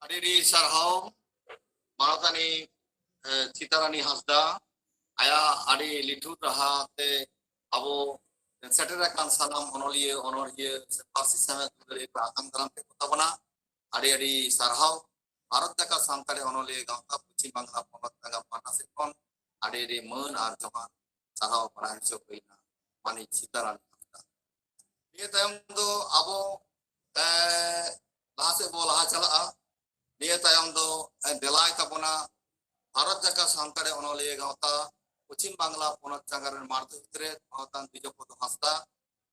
ᱟᱹᱰᱤ ᱟᱹᱰᱤ ᱥᱟᱨᱦᱟᱣ ᱢᱟᱱᱚᱛᱟᱱᱤ, ᱮ, ᱪᱤᱛᱟᱨᱟᱱᱤ ᱦᱟᱸᱥᱫᱟ, ᱟᱭᱟᱜ ᱟᱹᱰᱤ ᱞᱤᱴᱷᱩᱨ ᱨᱟᱦᱟ ᱛᱮ ᱟᱵᱚ ᱥᱮᱴᱮᱨ ᱟᱠᱟᱱ ᱥᱟᱱᱟᱢ ᱚᱱᱚᱞᱤᱭᱟᱹ, ᱚᱱᱚᱲᱦᱤᱭᱟᱹ ᱥᱮ ᱯᱟᱹᱨᱥᱤ ᱥᱟᱶᱦᱮᱫ ᱫᱩᱞᱟᱹᱲᱤᱭᱟᱹ ᱠᱚ ᱟᱛᱟᱝ ᱫᱟᱨᱟᱢ ᱠᱮᱫ ᱠᱚ ᱛᱟᱵᱚᱱᱟ᱾ ᱟᱹᱰᱤ ᱟᱹᱰᱤ ᱥᱟᱨᱦᱟᱣ᱾ ᱵᱷᱟᱨᱚᱛ ᱡᱟᱠᱟᱛ ᱥᱟᱱᱛᱟᱲᱤ ᱚᱱᱚᱞᱤᱭᱟᱹ ᱜᱟᱶᱛᱟ ᱯᱚᱪᱷᱤᱢ ᱵᱟᱝᱞᱟ ᱯᱚᱱᱚᱛ ᱱᱟᱜᱟᱢ ᱯᱟᱦᱴᱟ ᱥᱮᱫ ᱠᱷᱚᱱ ᱟᱹᱰᱤ ᱟᱹᱰᱤ ᱢᱟᱹᱱ ᱟᱨ ᱡᱚᱦᱟᱨ, ᱥᱟᱨᱦᱟᱣ ᱵᱟᱲᱟᱭ ᱦᱚᱪᱚ ᱦᱩᱭᱱᱟ ᱢᱟᱹᱱᱤᱡ ᱥᱤᱛᱟᱨᱟᱢ ᱦᱟᱸᱥᱫᱟ᱾ ᱱᱤᱭᱟᱹ ᱛᱟᱭᱚᱢ ᱫᱚ ᱟᱵᱚ, ᱮ, ᱞᱟᱦᱟ ᱥᱮᱫ ᱵᱚ ᱞᱟᱦᱟ ᱪᱟᱞᱟᱜᱼᱟ᱾ ᱱᱤᱭᱟᱹ ᱛᱟᱭᱚᱢ ᱫᱚ, ᱮ, ᱫᱮᱞᱟᱭ ᱛᱟᱵᱚᱱᱟ ᱵᱷᱟᱨᱚᱛ ᱡᱟᱠᱟᱛ ᱥᱟᱱᱛᱟᱲᱤ ᱚᱱᱚᱞᱤᱭᱟᱹ ᱜᱟᱶᱛᱟ ᱯᱚᱪᱷᱤᱢ ᱵᱟᱝᱞᱟ ᱯᱚᱱᱚᱛ ᱡᱟᱸᱜᱟ ᱨᱮᱱ ᱢᱟᱲᱛᱮ ᱜᱤᱫᱽᱨᱟᱹ ᱢᱟᱱᱚᱛᱟᱱ ᱫᱤᱡᱚᱯᱚᱫᱚ ᱦᱟᱸᱥᱫᱟ᱾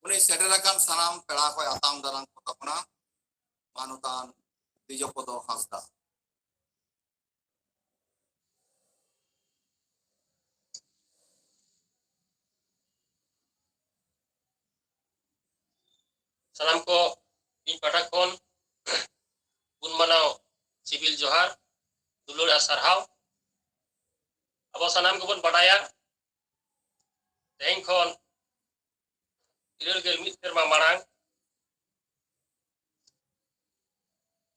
ᱩᱱᱤ ᱥᱮᱴᱮᱨ ᱟᱠᱟᱱ ᱥᱟᱱᱟᱢ ᱯᱮᱲᱟ ᱠᱚᱭ ᱟᱛᱟᱝ ᱫᱟᱨᱟᱢ ᱠᱚ ᱛᱟᱵᱚᱱᱟ ᱢᱟᱱᱚᱛᱟᱱ ᱫᱤᱡᱚᱯᱚᱫᱚ ᱦᱟᱸᱥᱫᱟ᱾ ᱥᱟᱱᱟᱢ ᱠᱚ ᱤᱧ ᱯᱟᱦᱴᱟ ᱠᱷᱚᱱ ᱜᱩᱱ ᱢᱟᱱᱟᱣ ᱥᱤᱵᱤᱞ ᱡᱚᱦᱟᱨ, ᱫᱩᱞᱟᱹᱲ ᱟᱨ ᱥᱟᱨᱦᱟᱣ᱾ ᱟᱵᱚ ᱥᱟᱱᱟᱢ ᱜᱮᱵᱚᱱ ᱵᱟᱰᱟᱭᱟ, ᱛᱮᱦᱮᱧ ᱠᱷᱚᱱ ᱤᱨᱟᱹᱞ ᱜᱮᱞ ᱢᱤᱫ ᱥᱮᱨᱢᱟ ᱢᱟᱲᱟᱝ,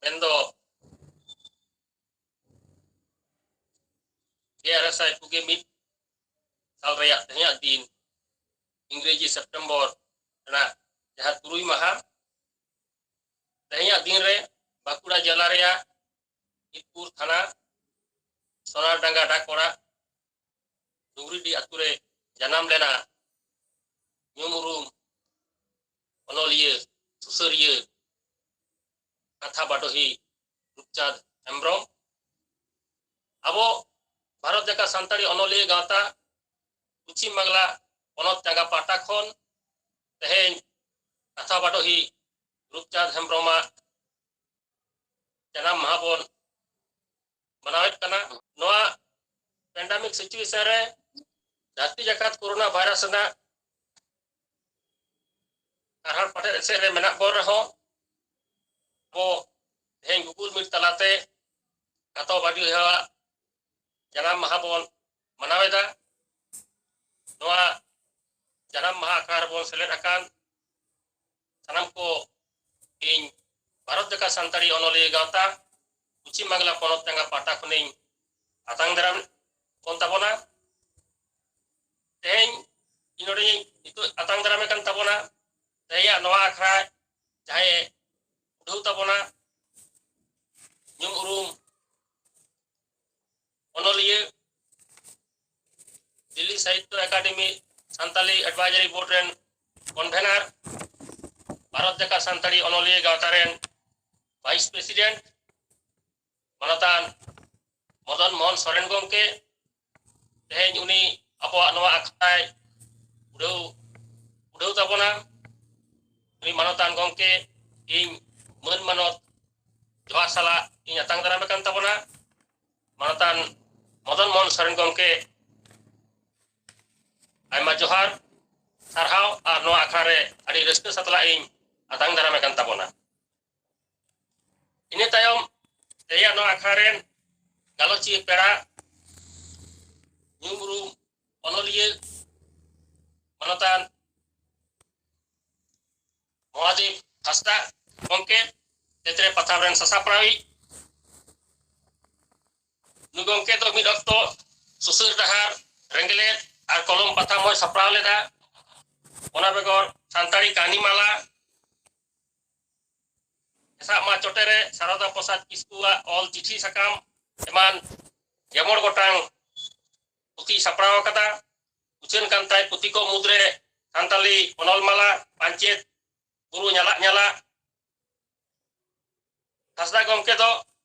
ᱢᱮᱱᱫᱚ ᱜᱮᱞ ᱟᱨᱮ ᱥᱟᱭ ᱯᱩᱜᱮ ᱢᱤᱫ ᱥᱟᱞ ᱨᱮᱭᱟᱜ ᱛᱮᱦᱮᱧᱟᱜ ᱫᱤᱱ, ᱤᱝᱨᱮᱡᱤ ᱥᱮᱯᱴᱮᱢᱵᱚᱨ ᱨᱮᱱᱟᱜ ᱡᱟᱦᱟᱸ ᱛᱩᱨᱩᱭ ᱢᱟᱦᱟ, ᱛᱮᱦᱮᱧᱟᱜ ᱫᱤᱱ ᱨᱮ ᱵᱟᱸᱠᱩᱲᱟ ᱡᱮᱞᱟ ᱨᱮᱭᱟᱜ ᱤᱫᱽᱯᱩᱨ ᱛᱷᱟᱱᱟ ᱥᱚᱱᱟᱨᱰᱟᱸᱜᱟ ᱰᱟᱠ ᱚᱲᱟᱜ ᱰᱩᱝᱨᱤᱰᱤ ᱟᱛᱳ ᱨᱮ ᱡᱟᱱᱟᱢ ᱞᱮᱱᱟ ᱧᱩᱢ ᱩᱨᱩᱢ ᱚᱱᱚᱞᱤᱭᱟᱹ, ᱥᱩᱥᱟᱹᱨᱤᱭᱟᱹ, ᱠᱟᱛᱷᱟ ᱵᱟᱰᱚᱦᱤ ᱨᱩᱯᱪᱟᱸᱫᱽ ᱦᱮᱢᱵᱨᱚᱢ᱾ ᱟᱵᱚ ᱵᱷᱟᱨᱚᱛ ᱡᱟᱠᱟᱛ ᱥᱟᱱᱛᱟᱲᱤ ᱚᱱᱚᱞᱤᱭᱟᱹ ᱜᱟᱶᱛᱟ ᱯᱚᱪᱷᱤᱢ ᱵᱟᱝᱞᱟ ᱯᱚᱱᱚᱛ ᱪᱟᱸᱜᱟ ᱯᱟᱦᱴᱟ ᱠᱷᱚᱱ ᱛᱮᱦᱮᱧ ᱠᱟᱛᱷᱟ ᱵᱟᱰᱚᱦᱤ ᱨᱩᱯᱪᱟᱸᱫᱽ ᱦᱮᱢᱵᱨᱚᱢᱟᱜ ᱡᱟᱱᱟᱢ ᱢᱟᱦᱟ ᱵᱚᱱ ᱢᱟᱱᱟᱣᱮᱫ ᱠᱟᱱᱟ᱾ ᱱᱚᱣᱟ ᱯᱮᱱᱰᱟᱢᱤᱠ ᱥᱤᱪᱩᱭᱮᱥᱚᱱ ᱨᱮ ᱫᱷᱟᱹᱨᱛᱤ ᱡᱟᱠᱟᱛ ᱠᱳᱨᱳᱱᱟ ᱵᱷᱟᱭᱨᱟᱥ ᱨᱮᱱᱟᱜ ᱠᱟᱨᱦᱟᱲ ᱯᱟᱴᱮᱫ ᱮᱥᱮᱫ ᱨᱮ ᱢᱮᱱᱟᱜ ᱵᱚᱱ ᱨᱮᱦᱚᱸ, ᱟᱵᱚ ᱛᱮᱦᱮᱧ ᱜᱩᱜᱩᱞ ᱢᱤᱴ ᱛᱟᱞᱟᱛᱮ ᱠᱟᱛᱷᱟ ᱵᱟᱰᱚᱦᱤᱭᱟᱹᱣᱟᱜ ᱡᱟᱱᱟᱢ ᱢᱟᱦᱟ ᱵᱚᱱ ᱢᱟᱱᱟᱣᱮᱫᱟ᱾ ᱱᱚᱣᱟ ᱡᱟᱱᱟᱢ ᱢᱟᱦᱟ ᱟᱠᱷᱲᱟ ᱨᱮᱵᱚᱱ ᱥᱮᱞᱮᱫ ᱟᱠᱟᱱ ᱥᱟᱱᱟᱢ ᱠᱚ ᱤᱧ ᱵᱷᱟᱨᱚᱛ ᱡᱟᱠᱟᱛ ᱥᱟᱱᱛᱟᱲᱤ ᱚᱱᱚᱞᱤᱭᱟᱹ ᱜᱟᱶᱛᱟ ᱯᱚᱪᱷᱤᱢ ᱵᱟᱝᱞᱟ ᱯᱚᱱᱚᱛ ᱪᱟᱸᱜᱟ ᱯᱟᱦᱴᱟ ᱠᱷᱚᱱᱤᱧ ᱟᱛᱟᱝ ᱫᱟᱨᱟᱢ ᱠᱚᱱ ᱛᱟᱵᱚᱱᱟ᱾ ᱛᱮᱦᱮᱧ ᱤᱧ ᱱᱚᱰᱮ ᱱᱤᱛᱚᱜ ᱟᱛᱟᱝ ᱫᱟᱨᱟᱢᱮ ᱠᱟᱱ ᱛᱟᱵᱚᱱᱟ᱾ ᱛᱮᱦᱮᱧᱟᱜ ᱱᱚᱣᱟ ᱟᱠᱷᱲᱟ ᱡᱟᱦᱟᱸᱭᱮ ᱩᱰᱷᱟᱹᱣ ᱛᱟᱵᱚᱱᱟ, ᱧᱩᱢ ᱩᱨᱩᱢ ᱚᱱᱚᱞᱤᱭᱟᱹ, ᱫᱤᱞᱞᱤ ᱥᱟᱦᱤᱛᱛᱚ ᱮᱠᱟᱰᱮᱢᱤ ᱥᱟᱱᱛᱟᱞᱤ ᱮᱰᱵᱟᱭᱡᱟᱨᱤ ᱵᱳᱨᱰ ᱨᱮᱱ ᱠᱚᱱᱵᱷᱮᱱᱟᱨ, ᱵᱷᱟᱨᱚᱛ ᱡᱟᱠᱟᱛ ᱥᱟᱱᱛᱟᱲᱤ ᱚᱱᱚᱞᱤᱭᱟᱹ ᱜᱟᱶᱛᱟ ᱨᱮᱱ ᱵᱷᱟᱭᱤᱥ ᱯᱨᱮᱥᱤᱰᱮᱱᱴ, ᱢᱟᱱᱚᱛᱟᱱ ᱢᱚᱫᱚᱱ ᱢᱳᱦᱚᱱ ᱥᱚᱨᱮᱱ ᱜᱚᱢᱠᱮ, ᱛᱮᱦᱮᱧ ᱩᱱᱤ ᱟᱵᱚᱣᱟᱜ ᱱᱚᱣᱟ ᱟᱠᱷᱲᱟᱭ ᱩᱰᱷᱟᱹᱣ, ᱩᱰᱷᱟᱹᱣ ᱛᱟᱵᱚᱱᱟ᱾ ᱩᱱᱤ ᱢᱟᱱᱚᱛᱟᱱ ᱜᱚᱢᱠᱮ ᱤᱧ ᱢᱟᱹᱱ ᱢᱟᱱᱚᱛ ᱡᱚᱦᱟᱨ ᱥᱟᱞᱟᱜ ᱤᱧ ᱟᱛᱟᱝ ᱫᱟᱨᱟᱢᱮ ᱠᱟᱱ ᱛᱟᱵᱚᱱᱟ᱾ ᱢᱟᱱᱚᱛᱟᱱ ᱢᱚᱫᱚᱱ ᱢᱳᱦᱚᱱ ᱥᱚᱨᱮᱱ ᱜᱚᱢᱠᱮ, ᱟᱭᱢᱟ ᱡᱚᱦᱟᱨ, ᱥᱟᱨᱦᱟᱣ ᱟᱨ ᱱᱚᱣᱟ ᱟᱠᱷᱲᱟ ᱨᱮ ᱟᱹᱰᱤ ᱨᱟᱹᱥᱠᱟᱹ ᱥᱟᱛᱞᱟᱜ ᱤᱧ ᱟᱛᱟᱝ ᱫᱟᱨᱟᱢᱮ ᱠᱟᱱ ᱛᱟᱵᱚᱱᱟ᱾ ᱤᱱᱟᱹ ᱛᱟᱭᱚᱢ ᱛᱮᱦᱮᱧᱟᱜ ᱱᱚᱣᱟ ᱟᱠᱷᱲᱟ ᱨᱮᱱ ᱜᱟᱞᱚᱪᱤᱭᱟᱹ ᱯᱮᱲᱟ, ᱧᱩᱢ ᱩᱨᱩᱢ ᱚᱱᱚᱞᱤᱭᱟᱹ ᱢᱟᱱᱚᱛᱟᱱ ᱢᱚᱦᱟᱫᱮᱵ ᱦᱟᱸᱥᱫᱟ ᱜᱚᱢᱠᱮ, ᱛᱮᱛᱨᱮ ᱯᱟᱛᱷᱟᱢ ᱨᱮᱱ ᱥᱟᱥᱟᱯᱲᱟᱣᱤᱡ᱾ ᱱᱩᱭ ᱜᱚᱢᱠᱮ ᱫᱚ ᱢᱤᱫ ᱚᱠᱛᱚ ᱥᱩᱥᱟᱹᱨ ᱰᱟᱦᱟᱨ, ᱨᱮᱸᱜᱮᱞᱮᱫ ᱟᱨ ᱠᱚᱞᱚᱢ ᱯᱟᱛᱷᱟᱢ ᱦᱚᱸᱭ ᱥᱟᱯᱲᱟᱣ ᱞᱮᱫᱟ᱾ ᱚᱱᱟ ᱵᱮᱜᱚᱨ ᱥᱟᱱᱛᱟᱲᱤ ᱠᱟᱹᱦᱱᱤ ᱢᱟᱞᱟ, ᱦᱮᱥᱟᱜ ᱢᱟ ᱪᱚᱴᱮᱨᱮ ᱥᱟᱨᱚᱫᱟ ᱯᱨᱚᱥᱟᱫᱽ ᱠᱤᱥᱠᱩᱣᱟᱜ ᱚᱞ ᱪᱤᱴᱷᱤ ᱥᱟᱠᱟᱢ ᱮᱢᱟᱱ ᱜᱮᱢᱚᱬ ᱜᱚᱴᱟᱝ ᱯᱩᱛᱷᱤᱭ ᱥᱟᱯᱲᱟᱣ ᱟᱠᱟᱫᱟ᱾ ᱩᱪᱷᱟᱹᱱ ᱠᱟᱱ ᱛᱟᱭ ᱯᱩᱛᱷᱤ ᱠᱚ ᱢᱩᱫᱽᱨᱮ ᱥᱟᱱᱛᱟᱞᱤ ᱚᱱᱚᱞ ᱢᱟᱞᱟ, ᱯᱟᱧᱪᱮᱛ ᱵᱩᱨᱩ ᱧᱟᱞᱟᱜ ᱧᱟᱞᱟᱜ᱾ ᱦᱟᱸᱥᱫᱟ ᱜᱚᱢᱠᱮ ᱫᱚ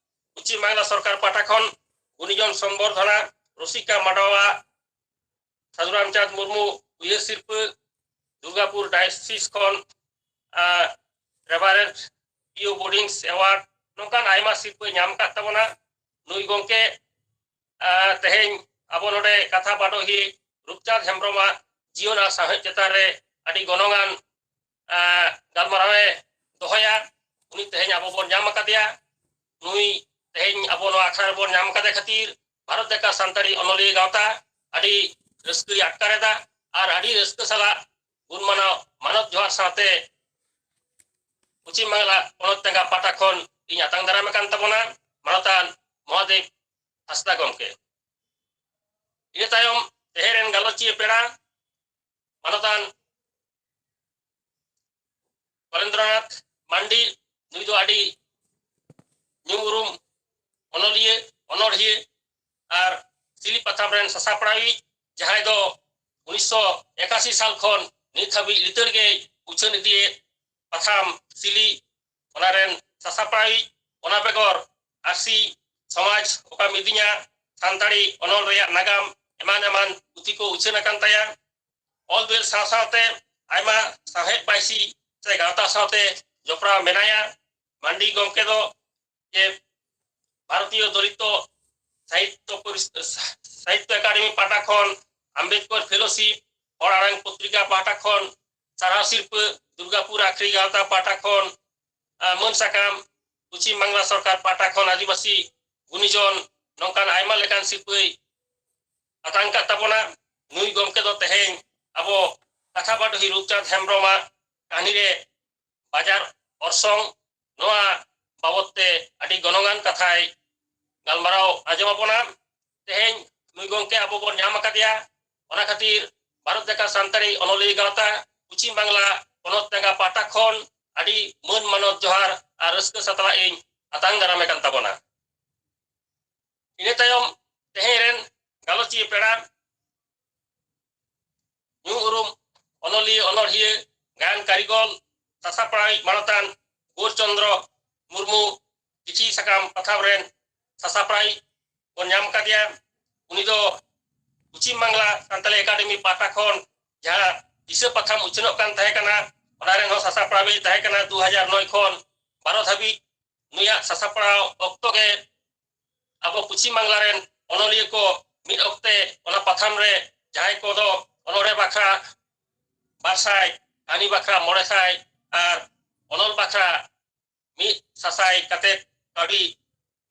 ᱯᱚᱪᱷᱤᱢ ᱵᱟᱝᱞᱟ ᱥᱚᱨᱠᱟᱨ ᱯᱟᱦᱴᱟ ᱠᱷᱚᱱ ᱜᱩᱱᱤᱡᱚᱱ ᱥᱚᱢᱵᱚᱨᱫᱷᱚᱱᱟ, ᱨᱚᱥᱤᱠᱟ ᱢᱟᱰᱣᱟ, ᱥᱟᱫᱷᱩ ᱨᱟᱢᱪᱟᱸᱫᱽ ᱢᱩᱨᱢᱩ ᱩᱭᱦᱟᱹᱨ ᱥᱤᱨᱯᱟᱹ, ᱫᱩᱨᱜᱟᱯᱩᱨ ᱰᱟᱭᱳᱥᱤᱥ ᱠᱷᱚᱱ ᱨᱮᱵᱷᱟᱨᱮᱱᱰ ᱯᱤ ᱳ ᱵᱳᱰᱤᱝᱥ ᱮᱣᱟᱨᱰ, ᱱᱚᱝᱠᱟᱱ ᱟᱭᱢᱟ ᱥᱤᱨᱯᱟᱹᱭ ᱧᱟᱢ ᱟᱠᱟᱫ ᱛᱟᱵᱚᱱᱟ᱾ ᱱᱩᱭ ᱜᱚᱢᱠᱮ ᱟᱨ ᱛᱮᱦᱮᱧ ᱟᱵᱚ ᱱᱚᱰᱮ ᱠᱟᱛᱷᱟ ᱵᱟᱰᱚᱦᱤ ᱨᱩᱯᱪᱟᱸᱫᱽ ᱦᱮᱢᱵᱨᱚᱢᱟᱜ ᱡᱤᱭᱚᱱ ᱟᱨ ᱥᱟᱶᱦᱮᱫ ᱪᱮᱛᱟᱱ ᱨᱮ ᱟᱹᱰᱤ ᱜᱚᱱᱚᱝᱟᱱ, ᱟᱨ, ᱜᱟᱞᱢᱟᱨᱟᱣᱮ ᱫᱚᱦᱚᱭᱟ᱾ ᱩᱱᱤ ᱛᱮᱦᱮᱧ ᱟᱵᱚ ᱵᱚᱱ ᱧᱟᱢ ᱟᱠᱟᱫᱮᱭᱟ᱾ ᱱᱩᱭ ᱛᱮᱦᱮᱧ ᱟᱵᱚ ᱱᱚᱣᱟ ᱟᱠᱷᱲᱟ ᱨᱮᱵᱚᱱ ᱧᱟᱢ ᱟᱠᱟᱫᱮ ᱠᱷᱟᱹᱛᱤᱨ ᱵᱷᱟᱨᱚᱛ ᱡᱟᱠᱟᱛ ᱥᱟᱱᱛᱟᱲᱤ ᱚᱱᱚᱞᱤᱭᱟᱹ ᱜᱟᱶᱛᱟ ᱟᱹᱰᱤ ᱨᱟᱹᱥᱠᱟᱹᱭ ᱟᱴᱠᱟᱨ ᱮᱫᱟ ᱟᱨ ᱟᱹᱰᱤ ᱨᱟᱹᱥᱠᱟᱹ ᱥᱟᱞᱟᱜ ᱜᱩᱱ ᱢᱟᱱᱟᱣ ᱢᱟᱱᱚᱛ ᱡᱚᱦᱟᱨ ᱥᱟᱶᱛᱮ ᱯᱚᱪᱷᱤᱢ ᱵᱟᱝᱞᱟ ᱯᱚᱱᱚᱛ ᱛᱮᱸᱜᱟ ᱯᱟᱦᱴᱟ ᱠᱷᱚᱱ ᱤᱧ ᱟᱛᱟᱝ ᱫᱟᱨᱟᱢ ᱟᱠᱟᱱ ᱛᱟᱵᱚᱱᱟ᱾ ᱢᱟᱱᱚᱛᱟᱱ ᱢᱚᱦᱟᱫᱮᱵ ᱦᱟᱸᱥᱫᱟ ᱜᱚᱢᱠᱮ᱾ ᱤᱱᱟᱹ ᱛᱟᱭᱚᱢ ᱛᱮᱦᱮᱧ ᱨᱮᱱ ᱜᱟᱞᱚᱪᱤᱭᱟᱹ ᱯᱮᱲᱟ ᱢᱟᱱᱚᱛᱟᱱ ᱵᱚᱨᱮᱱᱫᱨᱚᱱᱟᱛᱷ ᱢᱟᱱᱰᱤ, ᱱᱩᱭ ᱫᱚ ᱟᱹᱰᱤ ᱧᱩᱢ ᱩᱨᱩᱢ ᱚᱱᱚᱞᱤᱭᱟᱹ, ᱚᱱᱚᱲᱦᱤᱭᱟᱹ ᱟᱨ ᱥᱤᱞᱤ ᱯᱟᱛᱷᱟᱢ ᱨᱮᱱ ᱥᱟᱥᱟᱯᱲᱟᱣᱤᱡ, ᱡᱟᱦᱟᱸᱭ ᱫᱚ ᱩᱱᱤᱥᱥᱚ ᱮᱠᱟᱥᱤ ᱥᱟᱞ ᱠᱷᱚᱱ ᱱᱤᱛ ᱦᱟᱹᱵᱤᱡ ᱞᱤᱛᱟᱹᱲ ᱜᱮᱭ ᱩᱪᱷᱟᱹᱱ ᱤᱫᱤᱭᱮᱫ ᱯᱟᱛᱷᱟᱢ ᱥᱤᱞᱤ, ᱚᱱᱟ ᱨᱮᱱ ᱥᱟᱥᱟᱯᱲᱟᱣᱤᱡ᱾ ᱚᱱᱟ ᱵᱮᱜᱚᱨ ᱟᱹᱨᱥᱤ ᱥᱚᱢᱟᱡᱽ ᱚᱠᱟ ᱢᱤᱫᱤᱧᱟ, ᱥᱟᱱᱛᱟᱲᱤ ᱚᱱᱚᱞ ᱨᱮᱭᱟᱜ ᱱᱟᱜᱟᱢ, ᱮᱢᱟᱱ ᱮᱢᱟᱱ ᱯᱩᱛᱷᱤ ᱠᱚ ᱩᱪᱷᱟᱹᱱ ᱟᱠᱟᱱ ᱛᱟᱭᱟ᱾ ᱚᱞ ᱵᱮᱞ ᱥᱟᱶ ᱥᱟᱶᱛᱮ ᱟᱭᱢᱟ ᱥᱟᱶᱦᱮᱫ ᱵᱟᱭᱥᱤ ᱥᱮ ᱜᱟᱶᱛᱟ ᱥᱟᱶᱛᱮ ᱡᱚᱯᱲᱟᱣ ᱢᱮᱱᱟᱭᱟ᱾ ᱢᱟᱱᱰᱤ ᱜᱚᱢᱠᱮ ᱫᱚ ᱡᱮ ᱵᱷᱟᱨᱚᱛᱤᱭᱚ ᱫᱚᱞᱤᱛᱚ ᱥᱟᱦᱤᱛᱛᱚ ᱯᱚᱨᱤᱥ-, ᱥᱟᱦᱤᱛᱛᱚ ᱮᱠᱟᱰᱮᱢᱤ ᱯᱟᱦᱴᱟ ᱠᱷᱚᱱ, ᱟᱢᱵᱮᱫᱠᱚᱨ ᱯᱷᱮᱞᱳᱥᱤᱯ, ᱦᱚᱲ ᱟᱲᱟᱝ ᱯᱚᱛᱨᱤᱠᱟ ᱯᱟᱦᱴᱟ ᱠᱷᱚᱱ, ᱥᱟᱨᱦᱟᱣ ᱥᱤᱨᱯᱟᱹ, ᱫᱩᱨᱜᱟᱯᱩᱨ ᱟᱠᱷᱲᱤ ᱜᱟᱶᱛᱟ ᱯᱟᱦᱴᱟ ᱠᱷᱚᱱ, ᱟᱨ ᱢᱟᱹᱱ ᱥᱟᱠᱟᱢ, ᱯᱚᱪᱷᱤᱢ ᱵᱟᱝᱞᱟ ᱥᱚᱨᱠᱟᱨ ᱯᱟᱦᱴᱟ ᱠᱷᱚᱱ ᱟᱹᱫᱤᱵᱟᱹᱥᱤ ᱜᱩᱱᱤᱡᱚᱱ, ᱱᱚᱝᱠᱟᱱ ᱟᱭᱢᱟ ᱞᱮᱠᱟᱱ ᱥᱤᱨᱯᱟᱹᱭ ᱟᱛᱟᱝ ᱠᱟᱫ ᱛᱟᱵᱚᱱᱟ᱾ ᱱᱩᱭ ᱜᱚᱢᱠᱮ ᱫᱚ ᱛᱮᱦᱮᱧ ᱟᱵᱚ ᱠᱟᱛᱷᱟ ᱵᱟᱰᱚᱦᱤ ᱨᱩᱯᱪᱟᱸᱫᱽ ᱦᱮᱢᱵᱨᱚᱢᱟᱜ ᱠᱟᱹᱦᱱᱤ ᱨᱮ ᱵᱟᱡᱟᱨ ᱚᱨᱥᱚᱝ, ᱱᱚᱣᱟ ᱵᱟᱵᱚᱛ ᱛᱮ ᱟᱹᱰᱤ ᱜᱚᱱᱚᱝᱟᱱ ᱠᱟᱛᱷᱟᱭ ᱜᱟᱞᱢᱟᱨᱟᱣ ᱟᱸᱡᱚᱢ ᱟᱵᱚᱱᱟ᱾ ᱛᱮᱦᱮᱧ ᱱᱩᱭ ᱜᱚᱢᱠᱮ ᱟᱵᱚ ᱵᱚᱱ ᱧᱟᱢ ᱟᱠᱟᱫᱮᱭᱟ, ᱚᱱᱟ ᱠᱷᱟᱹᱛᱤᱨ ᱵᱷᱟᱨᱚᱛ ᱡᱟᱠᱟᱛ ᱥᱟᱱᱛᱟᱲᱤ ᱚᱱᱚᱞᱤᱭᱟᱹ ᱜᱟᱶᱛᱟ ᱯᱚᱪᱷᱤᱢ ᱵᱟᱝᱞᱟ ᱯᱚᱱᱚᱛ ᱡᱟᱸᱜᱟ ᱯᱟᱦᱴᱟ ᱠᱷᱚᱱ ᱟᱹᱰᱤ ᱢᱟᱹᱱ ᱢᱟᱱᱚᱛ ᱡᱚᱦᱟᱨ ᱟᱨ ᱨᱟᱹᱥᱠᱟᱹ ᱥᱟᱛᱞᱟᱜ ᱤᱧ ᱟᱛᱟᱝ ᱫᱟᱨᱟᱢᱮ ᱠᱟᱱ ᱛᱟᱵᱚᱱᱟ᱾ ᱤᱱᱟᱹ ᱛᱟᱭᱚᱢ ᱛᱮᱦᱮᱧ ᱨᱮᱱ ᱜᱟᱞᱚᱪᱤᱭᱟᱹ ᱯᱮᱲᱟ, ᱧᱩᱢ ᱩᱨᱩᱢ ᱚᱱᱚᱞᱤᱭᱟᱹ, ᱚᱱᱚᱲᱦᱤᱭᱟᱹ, ᱜᱟᱭᱟᱱ ᱠᱟᱹᱨᱤᱜᱚᱞ, ᱥᱟᱥᱟᱯᱲᱟᱣᱤᱡ ᱢᱟᱱᱚᱛᱟᱱ ᱜᱳᱨ ᱪᱚᱱᱫᱨᱚ ᱢᱩᱨᱢᱩ, ᱠᱤᱪᱷᱤ ᱥᱟᱠᱟᱢ ᱯᱟᱛᱷᱟᱢ ᱨᱮᱱ ᱥᱟᱥᱟᱯᱲᱟᱣᱤᱡ ᱵᱚᱱ ᱧᱟᱢ ᱟᱠᱟᱫᱮᱭᱟ᱾ ᱩᱱᱤ ᱫᱚ ᱯᱚᱪᱷᱤᱢ ᱵᱟᱝᱞᱟ ᱥᱟᱱᱛᱟᱲᱤ ᱮᱠᱟᱰᱮᱢᱤ ᱯᱟᱦᱴᱟ ᱠᱷᱚᱱ ᱡᱟᱦᱟᱸ ᱫᱤᱥᱟᱹ ᱯᱟᱛᱷᱟᱢ ᱩᱪᱷᱟᱹᱱᱚᱜ ᱠᱟᱱ ᱛᱟᱦᱮᱸ ᱠᱟᱱᱟ, ᱚᱱᱟ ᱨᱮᱱ ᱦᱚᱸ ᱥᱟᱥᱟᱯᱲᱟᱣᱤᱡ ᱛᱟᱦᱮᱸ ᱠᱟᱱᱟ᱾ ᱫᱩ ᱦᱟᱡᱟᱨ ᱱᱚᱭ ᱠᱷᱚᱱ ᱵᱟᱨᱚ ᱫᱷᱟᱹᱵᱤᱡ ᱱᱩᱭᱟᱜ ᱥᱟᱥᱟᱯᱲᱟᱣ ᱚᱠᱛᱚ ᱜᱮ ᱟᱵᱚ ᱯᱚᱪᱷᱤᱢ ᱵᱟᱝᱞᱟ ᱨᱮᱱ ᱚᱱᱚᱞᱤᱭᱟᱹ ᱠᱚ ᱢᱤᱫ ᱚᱠᱛᱮ ᱚᱱᱟ ᱯᱟᱛᱷᱟᱢ ᱨᱮ ᱡᱟᱦᱟᱸᱭ ᱠᱚᱫᱚ ᱚᱱᱚᱬᱦᱮ ᱵᱟᱠᱷᱨᱟ ᱵᱟᱨ ᱥᱟᱭ, ᱠᱟᱹᱦᱱᱤ ᱵᱟᱠᱷᱨᱟ ᱢᱚᱬᱮ ᱥᱟᱭ ᱟᱨ ᱚᱱᱚᱞ ᱵᱟᱠᱷᱨᱟ ᱢᱤᱫ ᱥᱟᱥᱟᱭ ᱠᱟᱛᱮ ᱠᱟᱹᱣᱰᱤ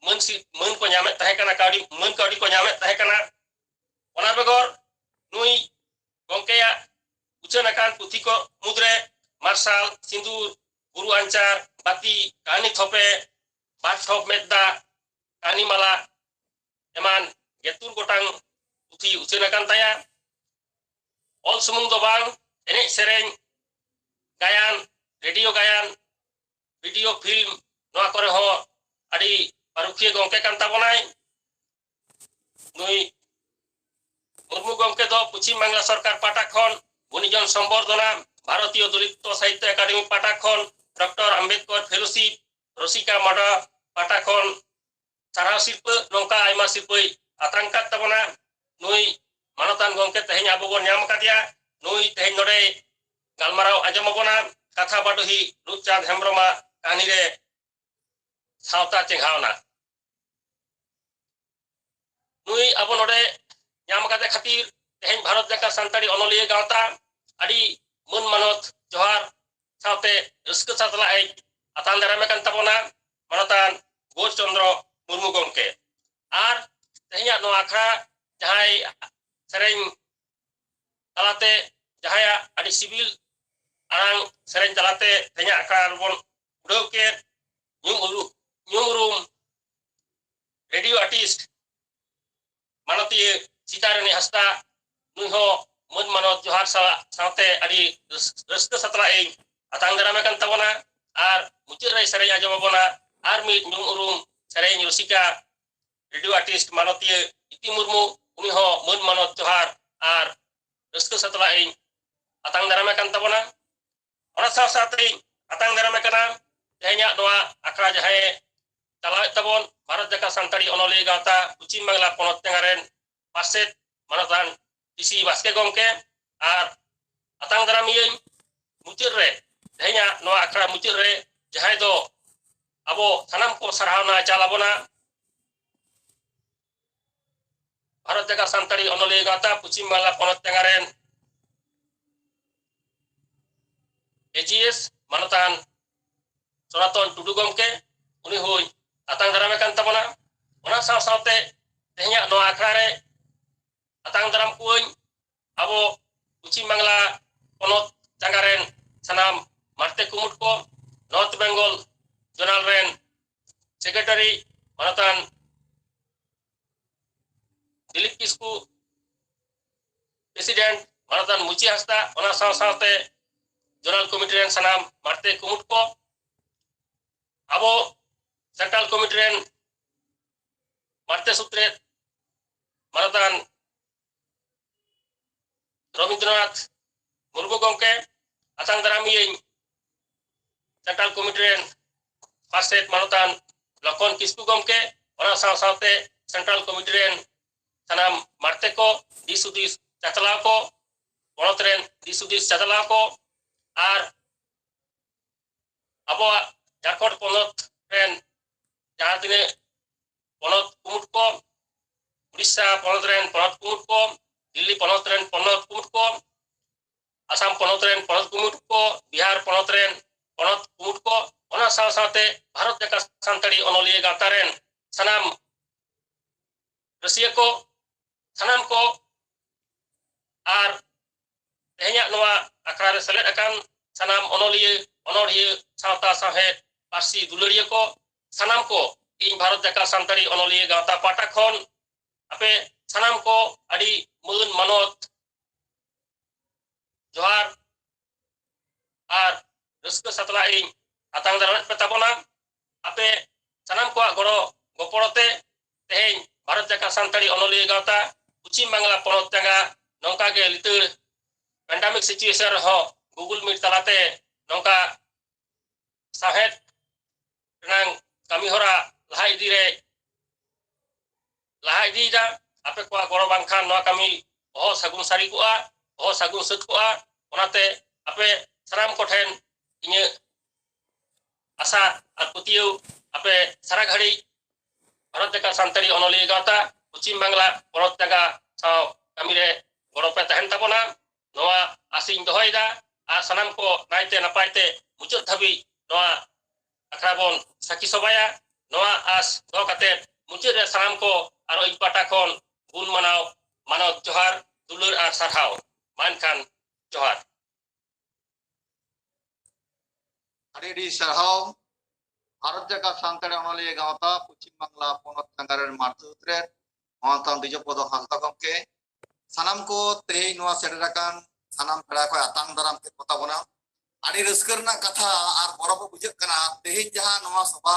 ᱢᱟᱹᱱ ᱥᱤ-, ᱢᱟᱹᱱ ᱠᱚ ᱧᱟᱢᱮᱫ ᱛᱟᱦᱮᱸ ᱠᱟᱱᱟ, ᱠᱟᱹᱣᱰᱤ, ᱢᱟᱹᱱ ᱠᱟᱹᱣᱰᱤ ᱠᱚ ᱧᱟᱢᱮᱫ ᱛᱟᱦᱮᱸ ᱠᱟᱱᱟ᱾ ᱚᱱᱟ ᱵᱮᱜᱚᱨ ᱱᱩᱭ ᱜᱚᱢᱠᱮᱭᱟᱜ ᱩᱪᱷᱟᱹᱱ ᱟᱠᱟᱱ ᱯᱩᱛᱷᱤ ᱠᱚ ᱢᱩᱫᱽᱨᱮ ᱢᱟᱨᱥᱟᱞ, ᱥᱤᱸᱫᱩᱨ, ᱵᱩᱨᱩ ᱟᱧᱪᱟᱨ, ᱵᱟᱹᱛᱤ, ᱠᱟᱹᱦᱱᱤ ᱛᱷᱚᱯᱮ, ᱵᱟᱨ ᱴᱷᱚᱯ ᱢᱮᱫ ᱫᱟᱜ, ᱠᱟᱹᱦᱱᱤ ᱢᱟᱞᱟ ᱮᱢᱟᱱ ᱜᱮᱛᱩᱨ ᱜᱚᱴᱟᱝ ᱯᱩᱛᱷᱤ ᱩᱪᱷᱟᱹᱱ ᱟᱠᱟᱱ ᱛᱟᱭᱟ᱾ ᱚᱞ ᱥᱩᱢᱩᱝ ᱫᱚ ᱵᱟᱝ, ᱮᱱᱮᱡ ᱥᱮᱨᱮᱧ, ᱜᱟᱭᱟᱱ, ᱨᱮᱰᱤᱭᱳ ᱜᱟᱭᱟᱱ, ᱵᱷᱤᱰᱤᱭᱳ ᱯᱷᱤᱞᱢ, ᱱᱚᱣᱟ ᱠᱚᱨᱮ ᱦᱚᱸ ᱟᱹᱰᱤ ᱯᱟᱹᱨᱩᱠᱷᱤᱭᱟᱹ ᱜᱚᱢᱠᱮ ᱠᱟᱱ ᱛᱟᱵᱚᱱᱟᱭ᱾ ᱱᱩᱭ ᱢᱩᱨᱢᱩ ᱜᱚᱢᱠᱮ ᱫᱚ ᱯᱚᱪᱷᱤᱢ ᱵᱟᱝᱞᱟ ᱥᱚᱨᱠᱟᱨ ᱯᱟᱦᱴᱟ ᱠᱷᱚᱱ ᱜᱩᱱᱤᱡᱚᱱ ᱥᱚᱢᱵᱚᱨᱫᱷᱚᱱᱟ, ᱵᱷᱟᱨᱚᱛᱤᱭᱚ ᱫᱚᱞᱤᱛ ᱥᱟᱦᱤᱛᱭᱚ ᱮᱠᱟᱰᱮᱢᱤ ᱯᱟᱦᱴᱟ ᱠᱷᱚᱱ ᱰᱚᱠᱴᱚᱨ ᱟᱢᱵᱮᱫᱠᱚᱨ ᱯᱷᱮᱞᱳᱥᱤᱯ, ᱨᱚᱥᱤᱠᱟ ᱢᱟᱰᱣᱟ ᱯᱟᱦᱴᱟ ᱠᱷᱚᱱ ᱥᱟᱨᱦᱟᱣ ᱥᱤᱨᱯᱟᱹ, ᱱᱚᱝᱠᱟ ᱟᱭᱢᱟ ᱥᱤᱨᱯᱟᱹᱭ ᱟᱛᱟᱝ ᱟᱠᱟᱫ ᱛᱟᱵᱚᱱᱟ᱾ ᱱᱩᱭ ᱢᱟᱱᱚᱛᱟᱱ ᱜᱚᱢᱠᱮ ᱛᱮᱦᱮᱧ ᱟᱵᱚ ᱵᱚᱱ ᱧᱟᱢ ᱟᱠᱟᱫᱮᱭᱟ᱾ ᱱᱩᱭ ᱛᱮᱦᱮᱧ ᱱᱚᱰᱮ ᱜᱟᱞᱢᱟᱨᱟᱣ ᱟᱸᱡᱚᱢ ᱟᱵᱚᱱᱟ, ᱠᱟᱛᱷᱟ ᱵᱟᱰᱚᱦᱤ ᱨᱩᱯᱪᱟᱸᱫᱽ ᱦᱮᱢᱵᱨᱚᱢᱟᱜ ᱠᱟᱹᱦᱱᱤ ᱨᱮ ᱥᱟᱶᱛᱟ ᱪᱮᱸᱜᱷᱟᱣᱱᱟ᱾ ᱱᱩᱭ ᱟᱵᱚ ᱱᱚᱰᱮ ᱧᱟᱢ ᱟᱠᱟᱫᱮ ᱠᱷᱟᱹᱛᱤᱨ ᱛᱮᱦᱮᱧ ᱵᱷᱟᱨᱚᱛ ᱡᱟᱠᱟᱛ ᱥᱟᱱᱛᱟᱲᱤ ᱚᱱᱚᱞᱤᱭᱟᱹ ᱜᱟᱶᱛᱟ ᱟᱹᱰᱤ ᱢᱟᱹᱱ ᱢᱟᱱᱚᱛ ᱡᱚᱦᱟᱨ ᱥᱟᱶᱛᱮ ᱨᱟᱹᱥᱠᱟᱹ ᱥᱟᱛᱞᱟᱜ ᱮ ᱟᱛᱟᱝ ᱫᱟᱨᱟᱢᱮ ᱠᱟᱱ ᱛᱟᱵᱚᱱᱟ ᱢᱟᱱᱚᱛᱟᱱ ᱜᱳᱨ ᱪᱚᱱᱫᱨᱚ ᱢᱩᱨᱢᱩ ᱜᱚᱢᱠᱮ᱾ ᱟᱨ ᱛᱮᱦᱮᱧᱟᱜ ᱱᱚᱣᱟ ᱟᱠᱷᱲᱟ ᱡᱟᱦᱟᱸᱭ ᱥᱮᱨᱮᱧ ᱛᱟᱞᱟᱛᱮ, ᱡᱟᱦᱟᱸᱭᱟᱜ ᱟᱹᱰᱤ ᱥᱤᱵᱤᱞ ᱟᱲᱟᱝ ᱥᱮᱨᱮᱧ ᱛᱟᱞᱟᱛᱮ ᱛᱮᱦᱮᱧᱟᱜ ᱟᱠᱷᱲᱟ ᱨᱮᱵᱚᱱ ᱩᱰᱟᱹᱣ ᱠᱮᱫ, ᱧᱩᱢ ᱩᱨᱩ-, ᱧᱩᱢ ᱩᱨᱩᱢ ᱨᱮᱰᱤᱭᱳ ᱟᱨᱴᱤᱥᱴ ᱢᱟᱱᱚᱛᱤᱭᱟᱹ ᱥᱤᱛᱟᱨᱟᱱᱤ ᱦᱟᱸᱥᱫᱟ, ᱱᱩᱭ ᱦᱚᱸ ᱢᱟᱹᱱ ᱢᱟᱱᱚᱛ ᱡᱚᱦᱟᱨ ᱥᱟᱞᱟᱜ ᱥᱟᱶᱛᱮ ᱟᱹᱰᱤ ᱨᱟᱹᱥ-, ᱨᱟᱹᱥᱠᱟᱹ ᱥᱟᱛᱞᱟᱜ ᱤᱧ ᱟᱛᱟᱝ ᱫᱟᱨᱟᱢᱮ ᱠᱟᱱ ᱛᱟᱵᱚᱱᱟ᱾ ᱟᱨ ᱢᱩᱪᱟᱹᱫ ᱨᱮ ᱥᱮᱨᱮᱧ ᱟᱸᱡᱚᱢ ᱟᱵᱚᱱᱟ ᱟᱨ ᱢᱤᱫ ᱧᱩᱢ ᱩᱨᱩᱢ ᱥᱮᱨᱮᱧ ᱨᱩᱥᱤᱠᱟ, ᱨᱮᱰᱤᱭᱳ ᱟᱨᱴᱤᱥᱴ ᱢᱟᱱᱚᱛᱤᱭᱟᱹ ᱤᱛᱤ ᱢᱩᱨᱢᱩ, ᱩᱱᱤ ᱦᱚᱸ ᱢᱟᱹᱱ ᱢᱟᱱᱚᱛ ᱡᱚᱦᱟᱨ ᱟᱨ ᱨᱟᱹᱥᱠᱟᱹ ᱥᱟᱛᱞᱟᱜ ᱤᱧ ᱟᱛᱟᱝ ᱫᱟᱨᱟᱢᱮ ᱠᱟᱱ ᱛᱟᱵᱚᱱᱟ᱾ ᱚᱱᱟ ᱥᱟᱶ ᱥᱟᱶᱛᱮᱧ ᱟᱛᱟᱝ ᱫᱟᱨᱟᱢᱮ ᱠᱟᱱᱟ ᱛᱮᱦᱮᱧᱟᱜ ᱱᱚᱣᱟ ᱟᱠᱷᱲᱟ ᱡᱟᱦᱟᱸᱭ ᱪᱟᱞᱟᱣᱮᱫ ᱛᱟᱵᱚᱱ ᱵᱷᱟᱨᱚᱛ ᱡᱟᱠᱟᱛ ᱥᱟᱱᱛᱟᱲᱤ ᱚᱱᱚᱞᱤᱭᱟᱹ ᱜᱟᱶᱛᱟ ᱯᱚᱪᱷᱤᱢ ᱵᱟᱝᱞᱟ ᱯᱚᱱᱚᱛ ᱡᱟᱸᱜᱟ ᱨᱮᱱ ᱯᱟᱨᱥᱮᱛ ᱢᱟᱱᱚᱛᱟᱱ ᱴᱤ ᱥᱤ ᱵᱟᱥᱠᱮ ᱜᱚᱢᱠᱮ᱾ ᱟᱨ ᱟᱛᱟᱝ ᱫᱟᱨᱟᱢᱤᱭᱟᱹᱧ ᱢᱩᱪᱟᱹᱫ ᱨᱮ, ᱛᱮᱦᱮᱧᱟᱜ ᱱᱚᱣᱟ ᱟᱠᱷᱲᱟ ᱢᱩᱪᱟᱹᱫ ᱨᱮ ᱡᱟᱦᱟᱸᱭ ᱫᱚ ᱟᱵᱚ ᱥᱟᱱᱟᱢ ᱠᱚ ᱥᱟᱨᱦᱟᱣᱱᱟ ᱪᱟᱞ ᱟᱵᱚᱱᱟ, ᱵᱷᱟᱨᱚᱛ ᱡᱟᱠᱟᱛ ᱥᱟᱱᱛᱟᱲᱤ ᱚᱱᱚᱞᱤᱭᱟᱹ ᱜᱟᱶᱛᱟ ᱯᱚᱪᱷᱤᱢ ᱵᱟᱝᱞᱟ ᱯᱚᱱᱚᱛ ᱡᱟᱸᱜᱟ ᱨᱮᱱ ᱮ ᱡᱤ ᱮᱥ ᱢᱟᱱᱚᱛᱟᱱ ᱥᱚᱱᱟᱛᱚᱱ ᱴᱩᱰᱩ ᱜᱚᱢᱠᱮ, ᱩᱱᱤ ᱦᱚᱸᱧ ᱟᱛᱟᱝ ᱫᱟᱨᱟᱢᱮ ᱠᱟᱱ ᱛᱟᱵᱚᱱᱟ᱾ ᱚᱱᱟ ᱥᱟᱶ ᱥᱟᱶᱛᱮ ᱛᱮᱦᱮᱧᱟᱜ ᱱᱚᱣᱟ ᱟᱠᱷᱲᱟ ᱨᱮ ᱟᱛᱟᱝ ᱫᱟᱨᱟᱢ ᱠᱚᱣᱟᱹᱧ ᱟᱵᱚ ᱯᱚᱪᱷᱤᱢ ᱵᱟᱝᱞᱟ ᱯᱚᱱᱚᱛ ᱡᱟᱸᱜᱟ ᱨᱮᱱ ᱥᱟᱱᱟᱢ ᱢᱟᱨᱛᱮ ᱠᱩᱢᱩᱴ ᱠᱚ, ᱱᱚᱨᱛᱷ ᱵᱮᱝᱜᱚᱞ ᱡᱳᱱᱟᱞ ᱨᱮᱱ ᱥᱮᱠᱨᱮᱴᱟᱨᱤ ᱢᱟᱱᱚᱛᱟᱱ ᱫᱤᱞᱤᱯ ᱠᱤᱥᱠᱩ, ᱯᱨᱮᱥᱤᱰᱮᱱᱴ ᱢᱟᱱᱚᱛᱟᱱ ᱢᱩᱪᱤ ᱦᱟᱸᱥᱫᱟ, ᱚᱱᱟ ᱥᱟᱶ ᱥᱟᱶᱛᱮ ᱡᱚᱱᱟᱞ ᱠᱚᱢᱤᱴᱤ ᱨᱮᱱ ᱥᱟᱱᱟᱢ ᱢᱟᱨᱛᱮ ᱠᱩᱢᱩᱴ ᱠᱚ, ᱟᱵᱚ ᱥᱮᱱᱴᱨᱟᱞ ᱠᱚᱢᱤᱴᱤ ᱨᱮᱱ ᱢᱟᱨᱛᱮ ᱥᱩᱛᱨᱮᱛ ᱢᱟᱱᱚᱛᱟᱱ ᱨᱚᱵᱤᱱᱫᱨᱚᱱᱟᱛᱷ ᱢᱩᱨᱢᱩ ᱜᱚᱢᱠᱮ, ᱟᱛᱟᱝ ᱫᱟᱨᱟᱢᱤᱭᱟᱹᱧ ᱥᱮᱱᱴᱨᱟᱞ ᱠᱚᱢᱤᱴᱤ ᱨᱮᱱ ᱯᱟᱨᱥᱮᱛ ᱢᱟᱱᱚᱛᱟᱱ ᱞᱚᱠᱷᱚᱱ ᱠᱤᱥᱠᱩ ᱜᱚᱢᱠᱮ, ᱚᱱᱟ ᱥᱟᱶ ᱥᱟᱶᱛᱮ ᱥᱮᱱᱴᱨᱟᱞ ᱠᱚᱢᱤᱴᱤ ᱨᱮᱱ ᱥᱟᱱᱟᱢ ᱢᱟᱨᱛᱮ ᱠᱚ, ᱫᱤᱥ ᱦᱩᱫᱤᱥ ᱪᱟᱪᱞᱟᱣ ᱠᱚ, ᱯᱚᱱᱚᱛ ᱨᱮᱱ ᱫᱤᱥ ᱦᱩᱫᱤᱥ ᱪᱟᱪᱞᱟᱣ ᱠᱚ, ᱟᱨ ᱟᱵᱚᱣᱟᱜ ᱡᱷᱟᱲᱠᱷᱚᱸᱰ ᱯᱚᱱᱚᱛ ᱨᱮᱱ ᱡᱟᱦᱟᱸ ᱛᱤᱱᱟᱹᱜ ᱯᱚᱱᱚᱛ ᱠᱩᱢᱩᱴ ᱠᱚ, ᱩᱲᱤᱥᱥᱟ ᱯᱚᱱᱚᱛ ᱨᱮᱱ ᱯᱚᱱᱚᱛ ᱠᱩᱢᱩᱴ ᱠᱚ, ᱫᱤᱞᱞᱤ ᱯᱚᱱᱚᱛ ᱨᱮᱱ ᱯᱚᱱᱚᱛ ᱠᱩᱢᱩᱴ ᱠᱚ, ᱟᱥᱟᱢ ᱯᱚᱱᱚᱛ ᱨᱮᱱ ᱯᱚᱱᱚᱛ ᱠᱩᱢᱩᱴ ᱠᱚ, ᱵᱤᱦᱟᱨ ᱯᱚᱱᱚᱛ ᱨᱮᱱ ᱯᱚᱱᱚᱛ ᱠᱩᱢᱩᱴ ᱠᱚ, ᱚᱱᱟ ᱥᱟᱶ ᱥᱟᱶᱛᱮ ᱵᱷᱟᱨᱚᱛ ᱡᱟᱠᱟᱛ ᱥᱟᱱᱛᱟᱲᱤ ᱚᱱᱚᱞᱤᱭᱟᱹ ᱜᱟᱶᱛᱟ ᱨᱮᱱ ᱥᱟᱱᱟᱢ ᱨᱟᱹᱥᱤᱭᱟᱹ ᱠᱚ, ᱥᱟᱱᱟᱢ ᱠᱚ, ᱟᱨ ᱛᱮᱦᱮᱧᱟᱜ ᱱᱚᱣᱟ ᱟᱠᱷᱲᱟ ᱨᱮ ᱥᱮᱞᱮᱫ ᱟᱠᱟᱱ ᱥᱟᱱᱟᱢ ᱚᱱᱚᱞᱤᱭᱟᱹ, ᱚᱱᱚᱲᱦᱤᱭᱟᱹ, ᱥᱟᱶᱛᱟ ᱥᱟᱶᱦᱮᱫ, ᱯᱟᱹᱨᱥᱤ ᱫᱩᱞᱟᱹᱲᱤᱭᱟᱹ ᱠᱚ, ᱥᱟᱱᱟᱢ ᱠᱚ ᱤᱧ ᱵᱷᱟᱨᱚᱛ ᱡᱟᱠᱟᱛ ᱥᱟᱱᱛᱟᱲᱤ ᱚᱱᱚᱞᱤᱭᱟᱹ ᱜᱟᱶᱛᱟ ᱯᱟᱦᱴᱟ ᱠᱷᱚᱱ ᱟᱯᱮ ᱥᱟᱱᱟᱢ ᱠᱚ ᱟᱹᱰᱤ ᱢᱟᱹᱱ ᱢᱟᱱᱚᱛ ᱡᱚᱦᱟᱨ ᱟᱨ ᱨᱟᱹᱥᱠᱟᱹ ᱥᱟᱛᱞᱟᱜ ᱤᱧ ᱟᱛᱟᱝ ᱫᱟᱨᱟᱢᱮᱫ ᱯᱮ ᱛᱟᱵᱚᱱᱟ᱾ ᱟᱯᱮ ᱥᱟᱱᱟᱢ ᱠᱚᱣᱟᱜ ᱜᱚᱲᱚ ᱜᱚᱯᱚᱲᱚ ᱛᱮ ᱛᱮᱦᱮᱧ ᱵᱷᱟᱨᱚᱛ ᱡᱟᱠᱟᱛ ᱥᱟᱱᱛᱟᱲᱤ ᱚᱱᱚᱞᱤᱭᱟᱹ ᱜᱟᱶᱛᱟ ᱯᱚᱪᱷᱤᱢ ᱵᱟᱝᱞᱟ ᱯᱚᱱᱚᱛ ᱡᱟᱸᱜᱟ ᱱᱚᱝᱠᱟ ᱜᱮ ᱞᱤᱛᱟᱹᱲ ᱯᱮᱱᱰᱟᱢᱤᱠ ᱥᱤᱪᱩᱭᱮᱥᱚᱱ ᱨᱮᱦᱚᱸ Google Meet ᱛᱟᱞᱟᱛᱮ ᱱᱚᱝᱠᱟ ᱥᱟᱶᱦᱮᱫ ᱨᱮᱱᱟᱝ ᱠᱟᱹᱢᱤ ᱦᱚᱨᱟ ᱞᱟᱦᱟ ᱤᱫᱤ ᱨᱮ ᱞᱟᱦᱟ ᱤᱫᱤᱭᱮᱫᱟ᱾ ᱟᱯᱮ ᱠᱚᱣᱟᱜ ᱜᱚᱲᱚ ᱵᱟᱝᱠᱷᱟᱱ ᱱᱚᱣᱟ ᱠᱟᱹᱢᱤ ᱚᱦᱚ ᱥᱟᱹᱜᱩᱱ ᱥᱟᱹᱨᱤ ᱠᱚᱜᱼᱟ, ᱚᱦᱚ ᱥᱟᱹᱜᱩᱱ ᱥᱟᱹᱛ ᱠᱚᱜᱼᱟ᱾ ᱚᱱᱟᱛᱮ ᱟᱯᱮ ᱥᱟᱱᱟᱢ ᱠᱚᱴᱷᱮᱱ ᱤᱧᱟᱹᱜ ᱟᱥᱟ ᱟᱨ ᱯᱟᱹᱛᱭᱟᱹᱣ, ᱟᱯᱮ ᱥᱟᱨᱟ ᱜᱷᱟᱹᱲᱤᱡ ᱵᱷᱟᱨᱚᱛ ᱡᱟᱠᱟᱛ ᱥᱟᱱᱛᱟᱲᱤ ᱚᱱᱚᱞᱤᱭᱟᱹ ᱜᱟᱶᱛᱟ ᱯᱚᱪᱷᱤᱢ ᱵᱟᱝᱞᱟ ᱯᱚᱱᱚᱛ ᱡᱟᱸᱜᱟ ᱥᱟᱶ ᱠᱟᱹᱢᱤ ᱨᱮ ᱜᱚᱲᱚ ᱯᱮ ᱛᱟᱦᱮᱱ ᱛᱟᱵᱚᱱᱟ, ᱱᱚᱣᱟ ᱟᱥᱤᱧ ᱫᱚᱦᱚᱭᱮᱫᱟ᱾ ᱟᱨ ᱥᱟᱱᱟᱢ ᱠᱚ ᱱᱟᱭᱛᱮ ᱱᱟᱯᱟᱭ ᱛᱮ ᱢᱩᱪᱟᱹᱫ ᱫᱷᱟᱹᱵᱤᱡ ᱱᱚᱣᱟ ᱟᱠᱷᱲᱟ ᱵᱚᱱ ᱥᱟᱹᱠᱷᱤ ᱥᱚᱵᱷᱟᱭᱟ᱾ ᱱᱚᱣᱟ ᱟᱥ ᱫᱚᱦᱚ ᱠᱟᱛᱮ ᱢᱩᱪᱟᱹᱫ ᱨᱮ ᱥᱟᱱᱟᱢ ᱠᱚ ᱟᱨᱚ ᱤᱧ ᱯᱟᱦᱴᱟ ᱠᱷᱚᱱ ᱜᱩᱱ ᱢᱟᱱᱟᱣ ᱢᱟᱱᱚᱛ ᱡᱚᱦᱟᱨ, ᱫᱩᱞᱟᱹᱲ ᱟᱨ ᱥᱟᱨᱦᱟᱣ᱾ ᱢᱟ ᱮᱱᱠᱷᱟᱱ ᱡᱚᱦᱟᱨ᱾ ᱟᱹᱰᱤ ᱟᱹᱰᱤ ᱥᱟᱨᱦᱟᱣ ᱵᱷᱟᱨᱚᱛ ᱡᱟᱠᱟᱛ ᱥᱟᱱᱛᱟᱲᱤ ᱚᱱᱚᱞᱤᱭᱟᱹ ᱜᱟᱶᱛᱟ ᱯᱚᱪᱷᱤᱢ ᱵᱟᱝᱞᱟ ᱯᱚᱱᱚᱛ ᱪᱟᱸᱜᱟ ᱨᱮᱱ ᱢᱟᱨᱛᱩ ᱥᱩᱛᱨᱮᱛ ᱢᱚᱦᱟᱛᱟᱢ ᱫᱤᱡᱚᱯᱚᱫᱚ ᱦᱟᱸᱥᱫᱟ ᱜᱚᱢᱠᱮ, ᱥᱟᱱᱟᱢ ᱠᱚ ᱛᱮᱦᱮᱧ ᱱᱚᱣᱟ ᱥᱮᱴᱮᱨ ᱟᱠᱟᱱ ᱥᱟᱱᱟᱢ ᱯᱮᱲᱟ ᱠᱚ ᱟᱛᱟᱝ ᱫᱟᱨᱟᱢ ᱠᱮᱫ ᱠᱚ ᱛᱟᱵᱚᱱᱟ᱾ ᱟᱹᱰᱤ ᱨᱟᱹᱥᱠᱟᱹ ᱨᱮᱱᱟᱜ ᱠᱟᱛᱷᱟ ᱟᱨ ᱜᱚᱨᱚᱵᱽ ᱵᱩᱡᱷᱟᱹᱜ ᱠᱟᱱᱟ, ᱛᱮᱦᱮᱧ ᱡᱟᱦᱟᱸ ᱱᱚᱣᱟ ᱥᱚᱵᱷᱟ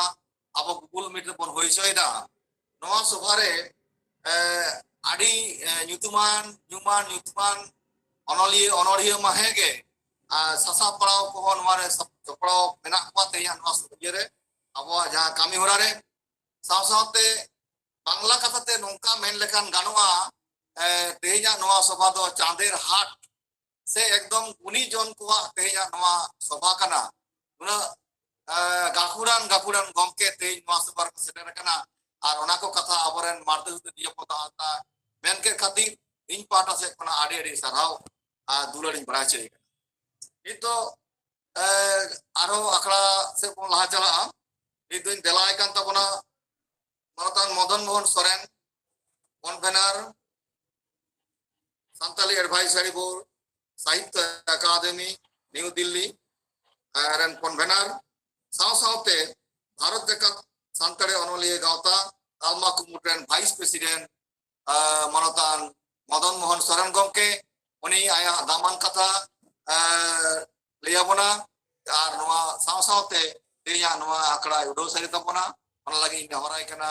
ᱟᱵᱚ Google Meet ᱨᱮᱵᱚᱱ ᱦᱩᱭ ᱦᱚᱪᱚᱭᱮᱫᱟ, ᱱᱚᱣᱟ ᱥᱚᱵᱷᱟ ᱨᱮ, ᱮ, ᱟᱹᱰᱤ, ᱮ, ᱧᱩᱛᱩᱢᱟᱱ, ᱧᱩᱢᱟᱱ, ᱧᱩᱛᱩᱢᱟᱱ ᱚᱱᱚᱞᱤᱭᱟᱹ, ᱚᱱᱚᱲᱦᱤᱭᱟᱹ ᱢᱟ ᱦᱮᱸ ᱜᱮ, ᱟᱨ ᱥᱟᱥᱟᱯᱲᱟᱣ ᱠᱚᱦᱚᱸ ᱱᱚᱣᱟ ᱨᱮ ᱥᱟᱯ-, ᱡᱚᱯᱲᱟᱣ ᱢᱮᱱᱟᱜ ᱠᱚᱣᱟ ᱛᱮᱦᱮᱧᱟᱜ ᱱᱚᱣᱟ ᱤᱭᱟᱹ ᱨᱮ, ᱟᱵᱚᱣᱟᱜ ᱡᱟᱦᱟᱸ ᱠᱟᱹᱢᱤ ᱦᱚᱨᱟ ᱨᱮ᱾ ᱥᱟᱶ ᱥᱟᱶᱛᱮ ᱵᱟᱝᱞᱟ ᱠᱟᱛᱷᱟ ᱛᱮ ᱱᱚᱝᱠᱟ ᱢᱮᱱ ᱞᱮᱠᱷᱟᱱ ᱜᱟᱱᱚᱜᱼᱟ, ᱮ, ᱛᱮᱦᱮᱧᱟᱜ ᱱᱚᱣᱟ ᱥᱚᱵᱷᱟ ᱫᱚ ᱪᱟᱸᱫᱮᱨ ᱦᱟᱴ ᱥᱮ ᱮᱠᱫᱚᱢ ᱜᱩᱱᱤ ᱡᱚᱱ ᱠᱚᱣᱟᱜ ᱛᱮᱦᱮᱧᱟᱜ ᱱᱚᱣᱟ ᱥᱚᱵᱷᱟ ᱠᱟᱱᱟ᱾ ᱩᱱᱟᱹᱜ, ᱮ, ᱜᱟᱹᱠᱷᱩᱲᱟᱱ ᱜᱟᱹᱠᱷᱩᱲᱟᱱ ᱜᱚᱢᱠᱮ ᱛᱮᱦᱮᱧ ᱱᱚᱣᱟ ᱥᱚᱵᱷᱟ ᱨᱮᱠᱚ ᱥᱮᱴᱮᱨ ᱟᱠᱟᱱᱟ᱾ ᱟᱨ ᱚᱱᱟ ᱠᱚ ᱠᱟᱛᱷᱟ ᱟᱵᱚᱨᱮᱱ ᱢᱟᱨᱛᱤ ᱦᱩᱛᱤ ᱫᱤᱭᱮ ᱯᱚᱫᱟ ᱢᱮᱱ ᱠᱮᱫ ᱠᱷᱟᱹᱛᱤᱨ ᱤᱧ ᱯᱟᱦᱴᱟ ᱥᱮᱫ ᱠᱷᱚᱱᱟᱜ ᱟᱹᱰᱤ ᱟᱹᱰᱤ ᱥᱟᱨᱦᱟᱣ ᱟᱨ ᱫᱩᱞᱟᱹᱲ ᱤᱧ ᱵᱟᱲᱟᱭ ᱦᱚᱪᱚᱭᱮ ᱠᱟᱱᱟ᱾ ᱱᱤᱛᱚᱜ, ᱮ, ᱟᱨᱦᱚᱸ ᱟᱠᱷᱲᱟ ᱥᱮᱫ ᱵᱚᱱ ᱞᱟᱦᱟ ᱪᱟᱞᱟᱜᱼᱟ᱾ ᱱᱤᱛ ᱫᱚᱧ ᱫᱮᱞᱟᱭ ᱠᱟᱱ ᱛᱟᱵᱚᱱᱟ ᱢᱟᱱᱚᱛᱟᱱ Madan Mohan Soren, convener, Santali Advisory Board, Sahitya Akademi, new Delhi, ᱮ, ᱨᱮᱱ convener, ᱥᱟᱶ ᱥᱟᱶᱛᱮ ᱵᱷᱟᱨᱚᱛ ᱡᱟᱠᱟᱛ ᱥᱟᱱᱛᱟᱲᱤ ᱚᱱᱚᱞᱤᱭᱟᱹ ᱜᱟᱶᱛᱟ ᱛᱟᱞᱢᱟ ᱠᱩᱢᱩᱴ ᱨᱮᱱ vice president, ᱮ, ᱢᱟᱱᱚᱛᱟᱱ ᱢᱚᱫᱚᱱ ᱢᱳᱦᱚᱱ ᱥᱚᱨᱮᱱ ᱜᱚᱢᱠᱮ, ᱩᱱᱤ ᱟᱭᱟᱜ ᱫᱟᱢᱟᱱ ᱠᱟᱛᱷᱟ, ᱮ, ᱞᱟᱹᱭ ᱟᱵᱚᱱᱟ᱾ ᱟᱨ ᱱᱚᱣᱟ ᱥᱟᱶ ᱥᱟᱶᱛᱮ ᱛᱮᱦᱮᱧᱟᱜ ᱱᱚᱣᱟ ᱟᱠᱷᱲᱟᱭ ᱩᱰᱟᱹᱣ ᱥᱟᱹᱨᱤ ᱛᱟᱵᱚᱱᱟ, ᱚᱱᱟ ᱞᱟᱹᱜᱤᱫ ᱤᱧ ᱱᱮᱦᱚᱨᱟᱭ ᱠᱟᱱᱟ,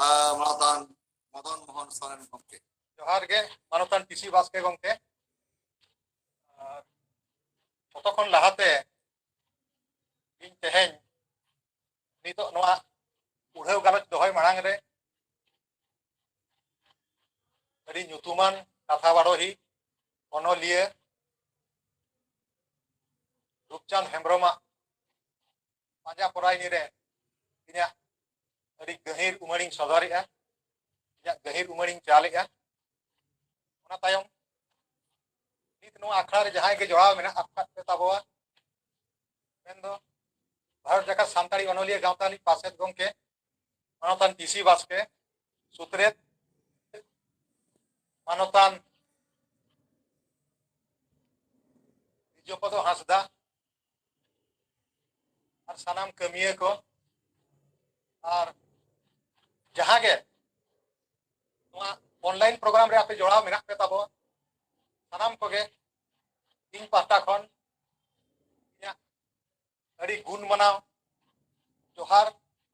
ᱮ, ᱢᱟᱱᱚᱛᱟᱱ ᱢᱚᱫᱚᱱ ᱢᱳᱦᱚᱱ ᱥᱚᱨᱮᱱ ᱜᱚᱢᱠᱮ᱾ ᱡᱚᱦᱟᱨ ᱜᱮ ᱢᱟᱱᱚᱛᱟᱱ ᱴᱤ ᱥᱤ ᱵᱟᱥᱠᱮ ᱜᱚᱢᱠᱮ᱾ ᱟᱨ ᱡᱚᱛᱚ ᱠᱷᱚᱱ ᱞᱟᱦᱟᱛᱮ ᱤᱧ ᱛᱮᱦᱮᱧ ᱱᱤᱛᱚᱜ ᱱᱚᱣᱟ ᱩᱰᱷᱟᱹᱣ ᱜᱟᱞᱚᱪ ᱫᱚᱦᱚᱭ ᱢᱟᱲᱟᱝ ᱨᱮ ᱟᱹᱰᱤ ᱧᱩᱛᱩᱢᱟᱱ ᱠᱟᱛᱷᱟ ᱵᱟᱰᱚᱦᱤ ᱚᱱᱚᱞᱤᱭᱟᱹ ᱨᱩᱯᱪᱟᱸᱫᱽ ᱦᱮᱢᱵᱨᱚᱢᱟᱜ ᱯᱟᱸᱡᱟ ᱯᱚᱨᱟᱭᱱᱤ ᱨᱮ ᱤᱧᱟᱹᱜ ᱟᱹᱰᱤ ᱜᱟᱹᱦᱤᱨ ᱩᱢᱟᱹᱲᱤᱧ ᱥᱚᱫᱚᱨᱮᱜᱼᱟ, ᱤᱧᱟᱹᱜ ᱜᱟᱹᱦᱤᱨ ᱩᱢᱟᱹᱲᱤᱧ ᱪᱟᱞᱮᱜᱼᱟ᱾ ᱚᱱᱟ ᱛᱟᱭᱚᱢ ᱱᱤᱛ ᱱᱚᱣᱟ ᱟᱠᱷᱲᱟ ᱨᱮ ᱡᱟᱦᱟᱸᱭ ᱜᱮ ᱡᱚᱲᱟᱣ ᱢᱮᱱᱟᱜ ᱟᱠᱟᱫ ᱯᱮ ᱛᱟᱵᱚᱣᱟ, ᱢᱮᱱᱫᱚ ᱵᱷᱟᱨᱚᱛ ᱡᱟᱠᱟᱛ ᱥᱟᱱᱛᱟᱲᱤ ᱚᱱᱚᱞᱤᱭᱟᱹ ᱜᱟᱶᱛᱟ ᱨᱤᱱᱤᱡ ᱯᱟᱨᱥᱮᱛ ᱜᱚᱢᱠᱮ ᱢᱟᱱᱚᱛᱟᱱ ᱴᱤ ᱥᱤ ᱵᱟᱥᱠᱮ, ᱥᱩᱛᱨᱮᱛ ᱢᱟᱱᱚᱛᱟᱱ ᱵᱤᱡᱚᱯᱚᱫᱚ ᱦᱟᱸᱥᱫᱟ, ᱟᱨ ᱥᱟᱱᱟᱢ ᱠᱟᱹᱢᱤᱭᱟᱹ ᱠᱚ, ᱡᱟᱦᱟᱸ ᱜᱮ ᱱᱚᱣᱟ ᱚᱱᱞᱟᱭᱤᱱ ᱯᱨᱳᱜᱨᱟᱢ ᱨᱮ ᱟᱯᱮ ᱡᱚᱲᱟᱣ ᱢᱮᱱᱟᱜ ᱯᱮ ᱛᱟᱵᱚ, ᱥᱟᱱᱟᱢ ᱠᱚᱜᱮ ᱤᱧ ᱯᱟᱦᱴᱟ ᱠᱷᱚᱱ ᱤᱧᱟᱹᱜ ᱟᱹᱰᱤ ᱜᱩᱱ ᱢᱟᱱᱟᱣ ᱡᱚᱦᱟᱨ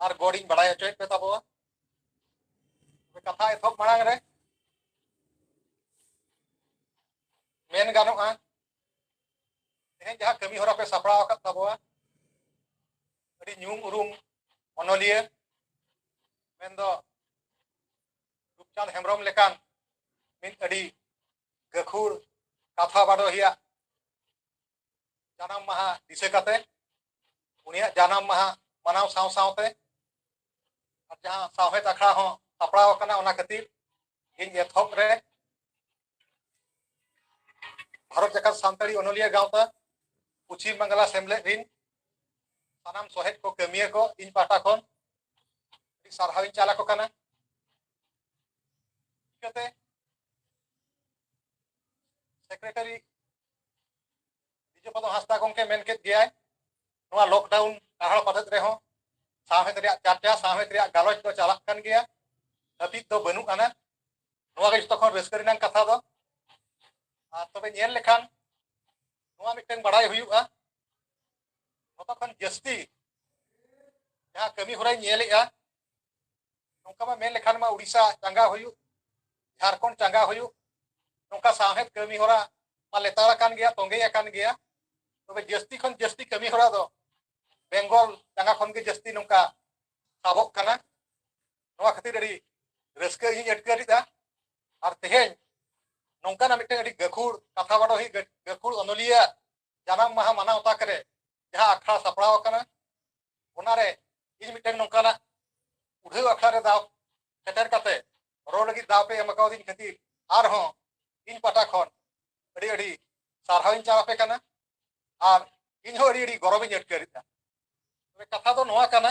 ᱟᱨ ᱜᱚᱰ ᱤᱧ ᱵᱟᱲᱟᱭ ᱦᱚᱪᱚᱭᱮᱫ ᱯᱮ ᱛᱟᱵᱚᱣᱟ᱾ ᱛᱚᱵᱮ ᱠᱟᱛᱷᱟ ᱮᱛᱚᱦᱚᱵ ᱢᱟᱲᱟᱝ ᱨᱮ ᱢᱮᱱ ᱜᱟᱱᱚᱜᱼᱟ, ᱛᱮᱦᱮᱧ ᱡᱟᱦᱟᱸ ᱠᱟᱹᱢᱤ ᱦᱚᱨᱟ ᱯᱮ ᱥᱟᱯᱲᱟᱣ ᱟᱠᱟᱫ ᱛᱟᱵᱚᱣᱟ, ᱟᱹᱰᱤ ᱧᱩᱢ ᱩᱨᱩᱢ ᱚᱱᱚᱞᱤᱭᱟᱹ ᱢᱮᱱᱫᱚ ᱨᱩᱯᱪᱟᱸᱫᱽ ᱦᱮᱢᱵᱨᱚᱢ ᱞᱮᱠᱟᱱ ᱢᱤᱫ ᱟᱹᱰᱤ ᱜᱟᱹᱠᱷᱩᱲ ᱠᱟᱛᱷᱟ ᱵᱟᱰᱚᱦᱤᱭᱟᱜ ᱡᱟᱱᱟᱢ ᱢᱟᱦᱟ ᱫᱤᱥᱟᱹ ᱠᱟᱛᱮ, ᱩᱱᱤᱭᱟᱜ ᱡᱟᱱᱟᱢ ᱢᱟᱦᱟ ᱢᱟᱱᱟᱣ ᱥᱟᱶ ᱥᱟᱶᱛᱮ ᱟᱨ ᱡᱟᱦᱟᱸ ᱥᱟᱶᱦᱮᱫ ᱟᱠᱷᱲᱟ ᱦᱚᱸ ᱥᱟᱯᱲᱟᱣ ᱟᱠᱟᱱᱟ, ᱚᱱᱟ ᱠᱷᱟᱹᱛᱤᱨ ᱤᱧ ᱮᱛᱚᱦᱚᱵ ᱨᱮ ᱵᱷᱟᱨᱚᱛ ᱡᱟᱠᱟᱛ ᱥᱟᱱᱛᱟᱲᱤ ᱚᱱᱚᱞᱤᱭᱟᱹ ᱜᱟᱶᱛᱟ ᱯᱚᱪᱷᱤᱢ ᱵᱟᱝᱞᱟ ᱥᱮᱢᱞᱮᱫ ᱨᱤᱱ ᱥᱟᱱᱟᱢ ᱥᱚᱦᱮᱫ ᱠᱚ, ᱠᱟᱹᱢᱤᱭᱟᱹ ᱠᱚ ᱤᱧ ᱯᱟᱦᱴᱟ ᱠᱷᱚᱱ ᱟᱹᱰᱤ ᱥᱟᱨᱦᱟᱣ ᱤᱧ ᱪᱟᱞ ᱟᱠᱚ ᱠᱟᱱᱟ᱾ ᱪᱤᱠᱟᱹᱛᱮ ᱥᱮᱠᱨᱮᱴᱟᱨᱤ ᱵᱤᱡᱚᱯᱚᱫᱚ ᱦᱟᱸᱥᱫᱟ ᱜᱚᱢᱠᱮ ᱢᱮᱱ ᱠᱮᱫ ᱜᱮᱭᱟᱭ, ᱱᱚᱣᱟ ᱞᱚᱠᱰᱟᱣᱩᱱ ᱠᱟᱦᱟᱲ ᱯᱟᱫᱮᱫ ᱨᱮᱦᱚᱸ ᱥᱟᱶᱦᱮᱫ ᱨᱮᱭᱟᱜ ᱪᱟᱨᱪᱟ, ᱥᱟᱶᱦᱮᱫ ᱨᱮᱭᱟᱜ ᱜᱟᱞᱚᱪ ᱫᱚ ᱪᱟᱞᱟᱜ ᱠᱟᱱ ᱜᱮᱭᱟ, ᱦᱟᱹᱯᱤᱫ ᱫᱚ ᱵᱟᱹᱱᱩᱜ ᱟᱱᱟ᱾ ᱱᱚᱣᱟ ᱜᱮ ᱡᱚᱛᱚ ᱠᱷᱚᱱ ᱨᱟᱹᱥᱠᱟᱹ ᱨᱮᱱᱟᱜ ᱠᱟᱛᱷᱟ ᱫᱚ᱾ ᱟᱨ ᱛᱚᱵᱮ ᱧᱮᱞ ᱞᱮᱠᱷᱟᱱ ᱱᱚᱣᱟ ᱢᱤᱫᱴᱟᱝ ᱵᱟᱲᱟᱭ ᱦᱩᱭᱩᱜᱼᱟ, ᱡᱚᱛᱚ ᱠᱷᱚᱱ ᱡᱟᱹᱥᱛᱤ ᱡᱟᱦᱟᱸ ᱠᱟᱹᱢᱤ ᱦᱚᱨᱟᱧ ᱧᱮᱞᱮᱜᱼᱟ, ᱱᱚᱝᱠᱟ ᱢᱟ ᱢᱮᱱ ᱞᱮᱠᱷᱟᱱ ᱢᱟ ᱩᱲᱤᱥᱥᱟ ᱪᱟᱸᱜᱟ ᱦᱩᱭᱩᱜ, ᱡᱷᱟᱲᱠᱷᱚᱸᱰ ᱪᱟᱸᱜᱟ ᱦᱩᱭᱩᱜ, ᱱᱚᱝᱠᱟ ᱥᱟᱶᱦᱮᱫ ᱠᱟᱹᱢᱤ ᱦᱚᱨᱟ ᱢᱟ ᱞᱮᱛᱟᱲ ᱟᱠᱟᱱ ᱜᱮᱭᱟ, ᱛᱚᱸᱜᱮ ᱟᱠᱟᱱ ᱜᱮᱭᱟ᱾ ᱛᱚᱵᱮ ᱡᱟᱹᱥᱛᱤ ᱠᱷᱚᱱ ᱡᱟᱹᱥᱛᱤ ᱠᱟᱹᱢᱤ ᱦᱚᱨᱟ ᱫᱚ ᱵᱮᱝᱜᱚᱞ ᱪᱟᱸᱜᱟ ᱠᱷᱚᱱ ᱜᱮ ᱡᱟᱹᱥᱛᱤ ᱱᱚᱝᱠᱟ ᱥᱟᱵᱚᱜ ᱠᱟᱱᱟ᱾ ᱱᱚᱣᱟ ᱠᱷᱟᱹᱛᱤᱨ ᱟᱹᱰᱤ ᱨᱟᱹᱥᱠᱟᱹ ᱤᱧ ᱟᱴᱠᱟᱨ ᱮᱫᱟ᱾ ᱟᱨ ᱛᱮᱦᱮᱧ ᱱᱚᱝᱠᱟᱱᱟᱜ ᱢᱤᱫᱴᱟᱝ ᱟᱹᱰᱤ ᱜᱟᱹᱠᱷᱩᱲ ᱠᱟᱛᱷᱟ ᱵᱟᱰᱚᱦᱤ, ᱜᱟᱹ-, ᱜᱟᱹᱠᱷᱩᱲ ᱚᱱᱚᱞᱤᱭᱟᱹ ᱡᱟᱱᱟᱢ ᱢᱟᱦᱟ ᱢᱟᱱᱟᱣ ᱛᱟᱠ ᱨᱮ ᱡᱟᱦᱟᱸ ᱟᱠᱷᱲᱟ ᱥᱟᱯᱲᱟᱣ ᱟᱠᱟᱱᱟ, ᱚᱱᱟᱨᱮ ᱤᱧ ᱢᱤᱫᱴᱟᱝ ᱱᱚᱝᱠᱟᱱᱟᱜ ᱩᱰᱷᱟᱹᱣ ᱟᱠᱷᱲᱟ ᱨᱮ ᱫᱟᱣ ᱥᱮᱴᱮᱨ ᱠᱟᱛᱮ ᱨᱚᱲ ᱞᱟᱹᱜᱤᱫ ᱫᱟᱣ ᱯᱮ ᱮᱢ ᱟᱠᱟᱣᱫᱤᱧ ᱠᱷᱟᱹᱛᱤᱨ ᱟᱨᱦᱚᱸ ᱤᱧ ᱯᱟᱦᱴᱟ ᱠᱷᱚᱱ ᱟᱹᱰᱤ ᱟᱹᱰᱤ ᱥᱟᱨᱦᱟᱣ ᱤᱧ ᱪᱟᱞ ᱟᱯᱮ ᱠᱟᱱᱟ᱾ ᱟᱨ ᱤᱧ ᱦᱚᱸ ᱟᱹᱰᱤ ᱟᱹᱰᱤ ᱜᱚᱨᱚᱵᱤᱧ ᱟᱴᱠᱟᱨᱮᱫᱼᱟ᱾ ᱛᱚᱵᱮ ᱠᱟᱛᱷᱟ ᱫᱚ ᱱᱚᱣᱟ ᱠᱟᱱᱟ,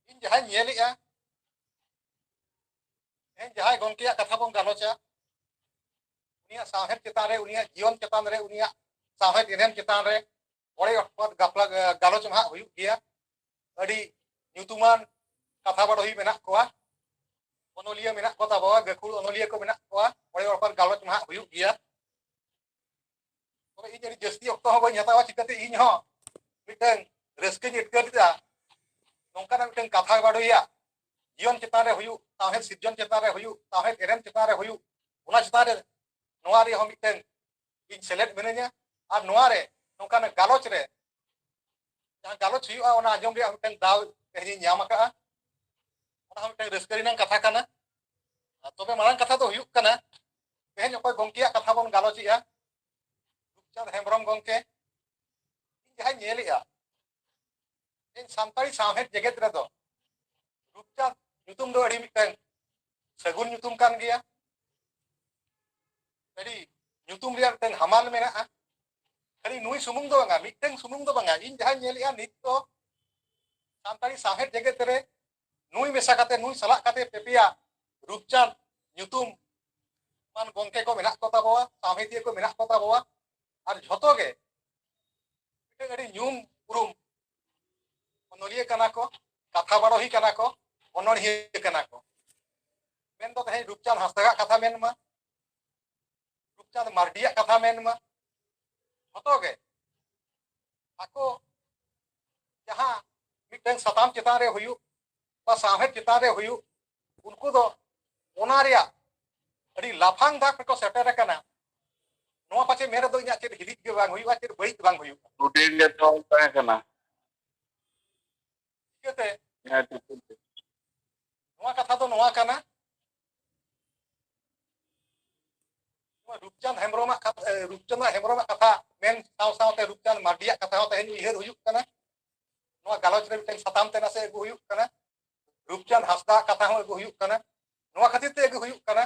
ᱤᱧ ᱡᱟᱦᱟᱸᱧ ᱧᱮᱞᱮᱜᱼᱟ, ᱛᱮᱦᱮᱧ ᱡᱟᱦᱟᱸᱭ ᱜᱚᱢᱠᱮᱭᱟᱜ ᱠᱟᱛᱷᱟ ᱵᱚᱱ ᱜᱟᱞᱚᱪᱟ, ᱩᱱᱤᱭᱟᱜ ᱥᱟᱶᱦᱮᱫ ᱪᱮᱛᱟᱱ ᱨᱮ, ᱩᱱᱤᱭᱟᱜ ᱡᱤᱭᱚᱱ ᱪᱮᱛᱟᱱ ᱨᱮ, ᱩᱱᱤᱭᱟᱜ ᱥᱟᱶᱦᱮᱫ ᱮᱱᱮᱢ ᱪᱮᱛᱟᱱ ᱨᱮ ᱚᱲᱮ ᱚᱴᱯᱟᱛ ᱜᱟᱯᱞᱟ-, ᱜᱟᱞᱚᱪ ᱢᱟ ᱦᱟᱸᱜ ᱦᱩᱭᱩᱜ ᱜᱮᱭᱟ᱾ ᱟᱹᱰᱤ ᱧᱩᱛᱩᱢᱟᱱ ᱠᱟᱛᱷᱟ ᱵᱟᱰᱚᱦᱤ ᱢᱮᱱᱟᱜ ᱠᱚᱣᱟ, ᱚᱱᱚᱞᱤᱭᱟᱹ ᱢᱮᱱᱟᱜ ᱠᱚ ᱛᱟᱵᱚᱣᱟ, ᱜᱟᱹᱠᱷᱩᱲ ᱚᱱᱚᱞᱤᱭᱟᱹ ᱠᱚ ᱢᱮᱱᱟᱜ ᱠᱚᱣᱟ, ᱚᱲᱮ ᱚᱲᱯᱟᱨ ᱜᱟᱞᱚᱪ ᱢᱟ ᱦᱟᱸᱜ ᱦᱩᱭᱩᱜ ᱜᱮᱭᱟ᱾ ᱛᱚᱵᱮ ᱤᱧ ᱟᱹᱰᱤ ᱡᱟᱹᱥᱛᱤ ᱚᱠᱛᱚ ᱦᱚᱸ ᱵᱟᱹᱧ ᱦᱟᱛᱟᱣᱟ, ᱪᱤᱠᱟᱹᱛᱮ ᱤᱧ ᱦᱚᱸ ᱢᱤᱫᱴᱟᱝ ᱨᱟᱹᱥᱠᱟᱹᱧ ᱟᱴᱠᱟᱨ ᱮᱫᱟ᱾ ᱱᱚᱝᱠᱟᱱᱟᱜ ᱢᱤᱫᱴᱟᱝ ᱠᱟᱛᱷᱟ ᱵᱟᱰᱚᱭᱟ, ᱡᱤᱭᱚᱱ ᱪᱮᱛᱟᱱ ᱨᱮ ᱦᱩᱭᱩᱜ, ᱥᱟᱶᱦᱮᱫ ᱥᱤᱨᱡᱚᱱ ᱪᱮᱛᱟᱱ ᱨᱮ ᱦᱩᱭᱩᱜ, ᱥᱟᱶᱦᱮᱫ ᱮᱱᱮᱢ ᱪᱮᱛᱟᱱ ᱨᱮ ᱦᱩᱭᱩᱜ, ᱚᱱᱟ ᱪᱮᱛᱟᱱ ᱨᱮ ᱱᱚᱣᱟ ᱨᱮᱦᱚᱸ ᱢᱤᱫᱴᱟᱝ ᱤᱧ ᱥᱮᱞᱮᱫ ᱢᱤᱱᱟᱹᱧᱟ᱾ ᱟᱨ ᱱᱚᱣᱟ ᱨᱮ ᱱᱚᱝᱠᱟᱱᱟᱜ ᱜᱟᱞᱚᱪ ᱨᱮ ᱡᱟᱦᱟᱸ ᱜᱟᱞᱚᱪ ᱦᱩᱭᱩᱜᱼᱟ, ᱚᱱᱟ ᱟᱸᱡᱚᱢ ᱨᱮᱭᱟᱜ ᱢᱤᱫᱴᱟᱝ ᱫᱟᱣ ᱛᱮᱦᱮᱧᱤᱧ ᱧᱟᱢ ᱟᱠᱟᱫᱼᱟ᱾ ᱚᱱᱟ ᱦᱚᱸ ᱢᱤᱫᱴᱟᱝ ᱨᱟᱹᱥᱠᱟᱹ ᱨᱮᱱᱟᱜ ᱠᱟᱛᱷᱟ ᱠᱟᱱᱟ᱾ ᱟᱨ ᱛᱚᱵᱮ ᱢᱟᱨᱟᱝ ᱠᱟᱛᱷᱟ ᱫᱚ ᱦᱩᱭᱩᱜ ᱠᱟᱱᱟ, ᱛᱮᱦᱮᱧ ᱚᱠᱚᱭ ᱜᱚᱢᱠᱮᱭᱟᱜ ᱠᱟᱛᱷᱟ ᱵᱚᱱ ᱜᱟᱞᱚᱪᱮᱜᱼᱟ, ᱨᱩᱯᱪᱟᱸᱫᱽ ᱦᱮᱢᱵᱨᱚᱢ ᱜᱚᱢᱠᱮ, ᱤᱧ ᱡᱟᱦᱟᱸᱧ ᱧᱮᱞᱮᱜᱼᱟ, ᱤᱧ ᱥᱟᱱᱛᱟᱲᱤ ᱥᱟᱶᱦᱮᱫ ᱡᱮᱜᱮᱛ ᱨᱮᱫᱚ ᱨᱩᱯᱪᱟᱸᱫᱽ ᱧᱩᱛᱩᱢ ᱫᱚ ᱟᱹᱰᱤ ᱢᱤᱫᱴᱟᱝ ᱥᱟᱹᱜᱩᱱ ᱧᱩᱛᱩᱢ ᱠᱟᱱ ᱜᱮᱭᱟ᱾ ᱟᱹᱰᱤ ᱧᱩᱛᱩᱢ ᱨᱮᱭᱟᱜ ᱢᱤᱫᱴᱟᱝ ᱦᱟᱢᱟᱞ ᱢᱮᱱᱟᱜᱼᱟ᱾ ᱠᱷᱟᱹᱞᱤ ᱱᱩᱭ ᱥᱩᱢᱩᱝ ᱫᱚ ᱵᱟᱝᱟ, ᱢᱤᱫᱴᱟᱝ ᱥᱩᱢᱩᱝ ᱫᱚ ᱵᱟᱝᱟ, ᱤᱧ ᱡᱟᱦᱟᱸᱧ ᱧᱮᱞᱮᱜᱼᱟ ᱱᱤᱛ ᱫᱚ ᱥᱟᱱᱛᱟᱲᱤ ᱥᱟᱶᱦᱮᱫ ᱡᱮᱜᱮᱛ ᱨᱮ ᱱᱩᱭ ᱢᱮᱥᱟ ᱠᱟᱛᱮ, ᱱᱩᱭ ᱥᱟᱞᱟᱜ ᱠᱟᱛᱮ ᱯᱮ ᱯᱮᱭᱟ ᱨᱩᱯᱪᱟᱸᱫᱽ ᱧᱩᱛᱩᱢ ᱢᱟᱱ ᱜᱚᱢᱠᱮ ᱠᱚ ᱢᱮᱱᱟᱜ ᱠᱚ ᱛᱟᱵᱚᱣᱟ, ᱥᱟᱶᱦᱮᱫᱤᱭᱟᱹ ᱠᱚ ᱢᱮᱱᱟᱜ ᱠᱚ ᱛᱟᱵᱚᱣᱟ᱾ ᱟᱨ ᱡᱷᱚᱛᱚ ᱜᱮ ᱢᱤᱫᱴᱟᱝ ᱟᱹᱰᱤ ᱧᱩᱢ ᱩᱨᱩᱢ ᱚᱱᱚᱞᱤᱭᱟᱹ ᱠᱟᱱᱟ ᱠᱚ, ᱠᱟᱛᱷᱟ ᱵᱟᱰᱚᱦᱤ ᱠᱟᱱᱟ ᱠᱚ, ᱚᱱᱚᱬᱦᱤᱭᱟᱹ ᱠᱟᱱᱟ ᱠᱚ᱾ ᱢᱮᱱᱫᱚ ᱛᱮᱦᱮᱧ ᱨᱩᱯᱪᱟᱸᱫᱽ ᱦᱟᱸᱥᱫᱟᱜᱟᱜ ᱠᱟᱛᱷᱟ ᱢᱮᱱ ᱢᱟ, ᱨᱩᱯᱪᱟᱸᱫᱽ ᱢᱟᱨᱰᱤᱭᱟᱜ ᱠᱟᱛᱷᱟ ᱢᱮᱱ ᱢᱟ, ᱡᱷᱚᱛᱚ ᱜᱮ ᱟᱠᱚ ᱡᱟᱦᱟᱸ ᱢᱤᱫᱴᱟᱝ ᱥᱟᱛᱟᱢ ᱪᱮᱛᱟᱱ ᱨᱮ ᱦᱩᱭᱩᱜ ᱵᱟ ᱥᱟᱶᱦᱮᱫ ᱪᱮᱛᱟᱱ ᱨᱮ ᱦᱩᱭᱩᱜ, ᱩᱱᱠᱩ ᱫᱚ ᱚᱱᱟ ᱨᱮᱭᱟᱜ ᱟᱹᱰᱤ ᱞᱟᱯᱷᱟᱝ ᱫᱷᱟᱯ ᱨᱮᱠᱚ ᱥᱮᱴᱮᱨ ᱟᱠᱟᱱᱟ᱾ ᱱᱚᱣᱟ ᱯᱟᱪᱮ ᱢᱮᱱ ᱨᱮᱫᱚ ᱤᱧᱟᱹᱜ ᱪᱮᱫ ᱦᱤᱫᱤᱡ ᱜᱮ ᱵᱟᱝ ᱦᱩᱭᱩᱜᱼᱟ, ᱪᱮᱫ ᱵᱟᱹᱲᱤᱡ ᱵᱟᱝ ᱦᱩᱭᱩᱜᱼᱟ᱾ ᱨᱩᱴᱤᱱ ᱜᱮ ᱛᱚᱞ ᱛᱟᱦᱮᱸ ᱠᱟᱱᱟ᱾ ᱪᱤᱠᱟᱹᱛᱮ? ᱦᱮᱸ, ᱴᱷᱤᱠ, ᱴᱷᱤᱠ, ᱴᱷᱤᱠ᱾ ᱱᱚᱣᱟ ᱠᱟᱛᱷᱟ ᱫᱚ ᱱᱚᱣᱟ ᱠᱟᱱᱟ, ᱱᱚᱣᱟ ᱨᱩᱯᱪᱟᱸᱫᱽ ᱦᱮᱢᱵᱨᱚᱢᱟᱜ ᱠᱟᱛᱷᱟ, ᱮ, ᱨᱩᱯᱪᱟᱸᱫᱽ ᱦᱮᱢᱵᱨᱚᱢᱟᱜ ᱠᱟᱛᱷᱟ ᱢᱮᱱ ᱥᱟᱶ ᱥᱟᱶᱛᱮ ᱨᱩᱯᱪᱟᱸᱫᱽ ᱢᱟᱨᱰᱤᱭᱟᱜ ᱠᱟᱛᱷᱟ ᱦᱚᱸ ᱛᱮᱦᱮᱧ ᱩᱭᱦᱟᱹᱨ ᱦᱩᱭᱩᱜ ᱠᱟᱱᱟ᱾ ᱱᱚᱣᱟ ᱜᱟᱞᱚᱪ ᱨᱮ ᱢᱤᱫᱴᱮᱱ ᱥᱟᱛᱟᱢ ᱛᱮ ᱱᱟᱥᱮ ᱟᱹᱜᱩ ᱦᱩᱭᱩᱜ ᱠᱟᱱᱟ᱾ ᱨᱩᱯᱪᱟᱸᱫᱽ ᱦᱟᱸᱥᱫᱟᱜ ᱠᱟᱛᱷᱟ ᱦᱚᱸ ᱟᱹᱜᱩ ᱦᱩᱭᱩᱜ ᱠᱟᱱᱟ᱾ ᱱᱚᱣᱟ ᱠᱷᱟᱹᱛᱤᱨ ᱛᱮ ᱟᱹᱜᱩ ᱦᱩᱭᱩᱜ ᱠᱟᱱᱟ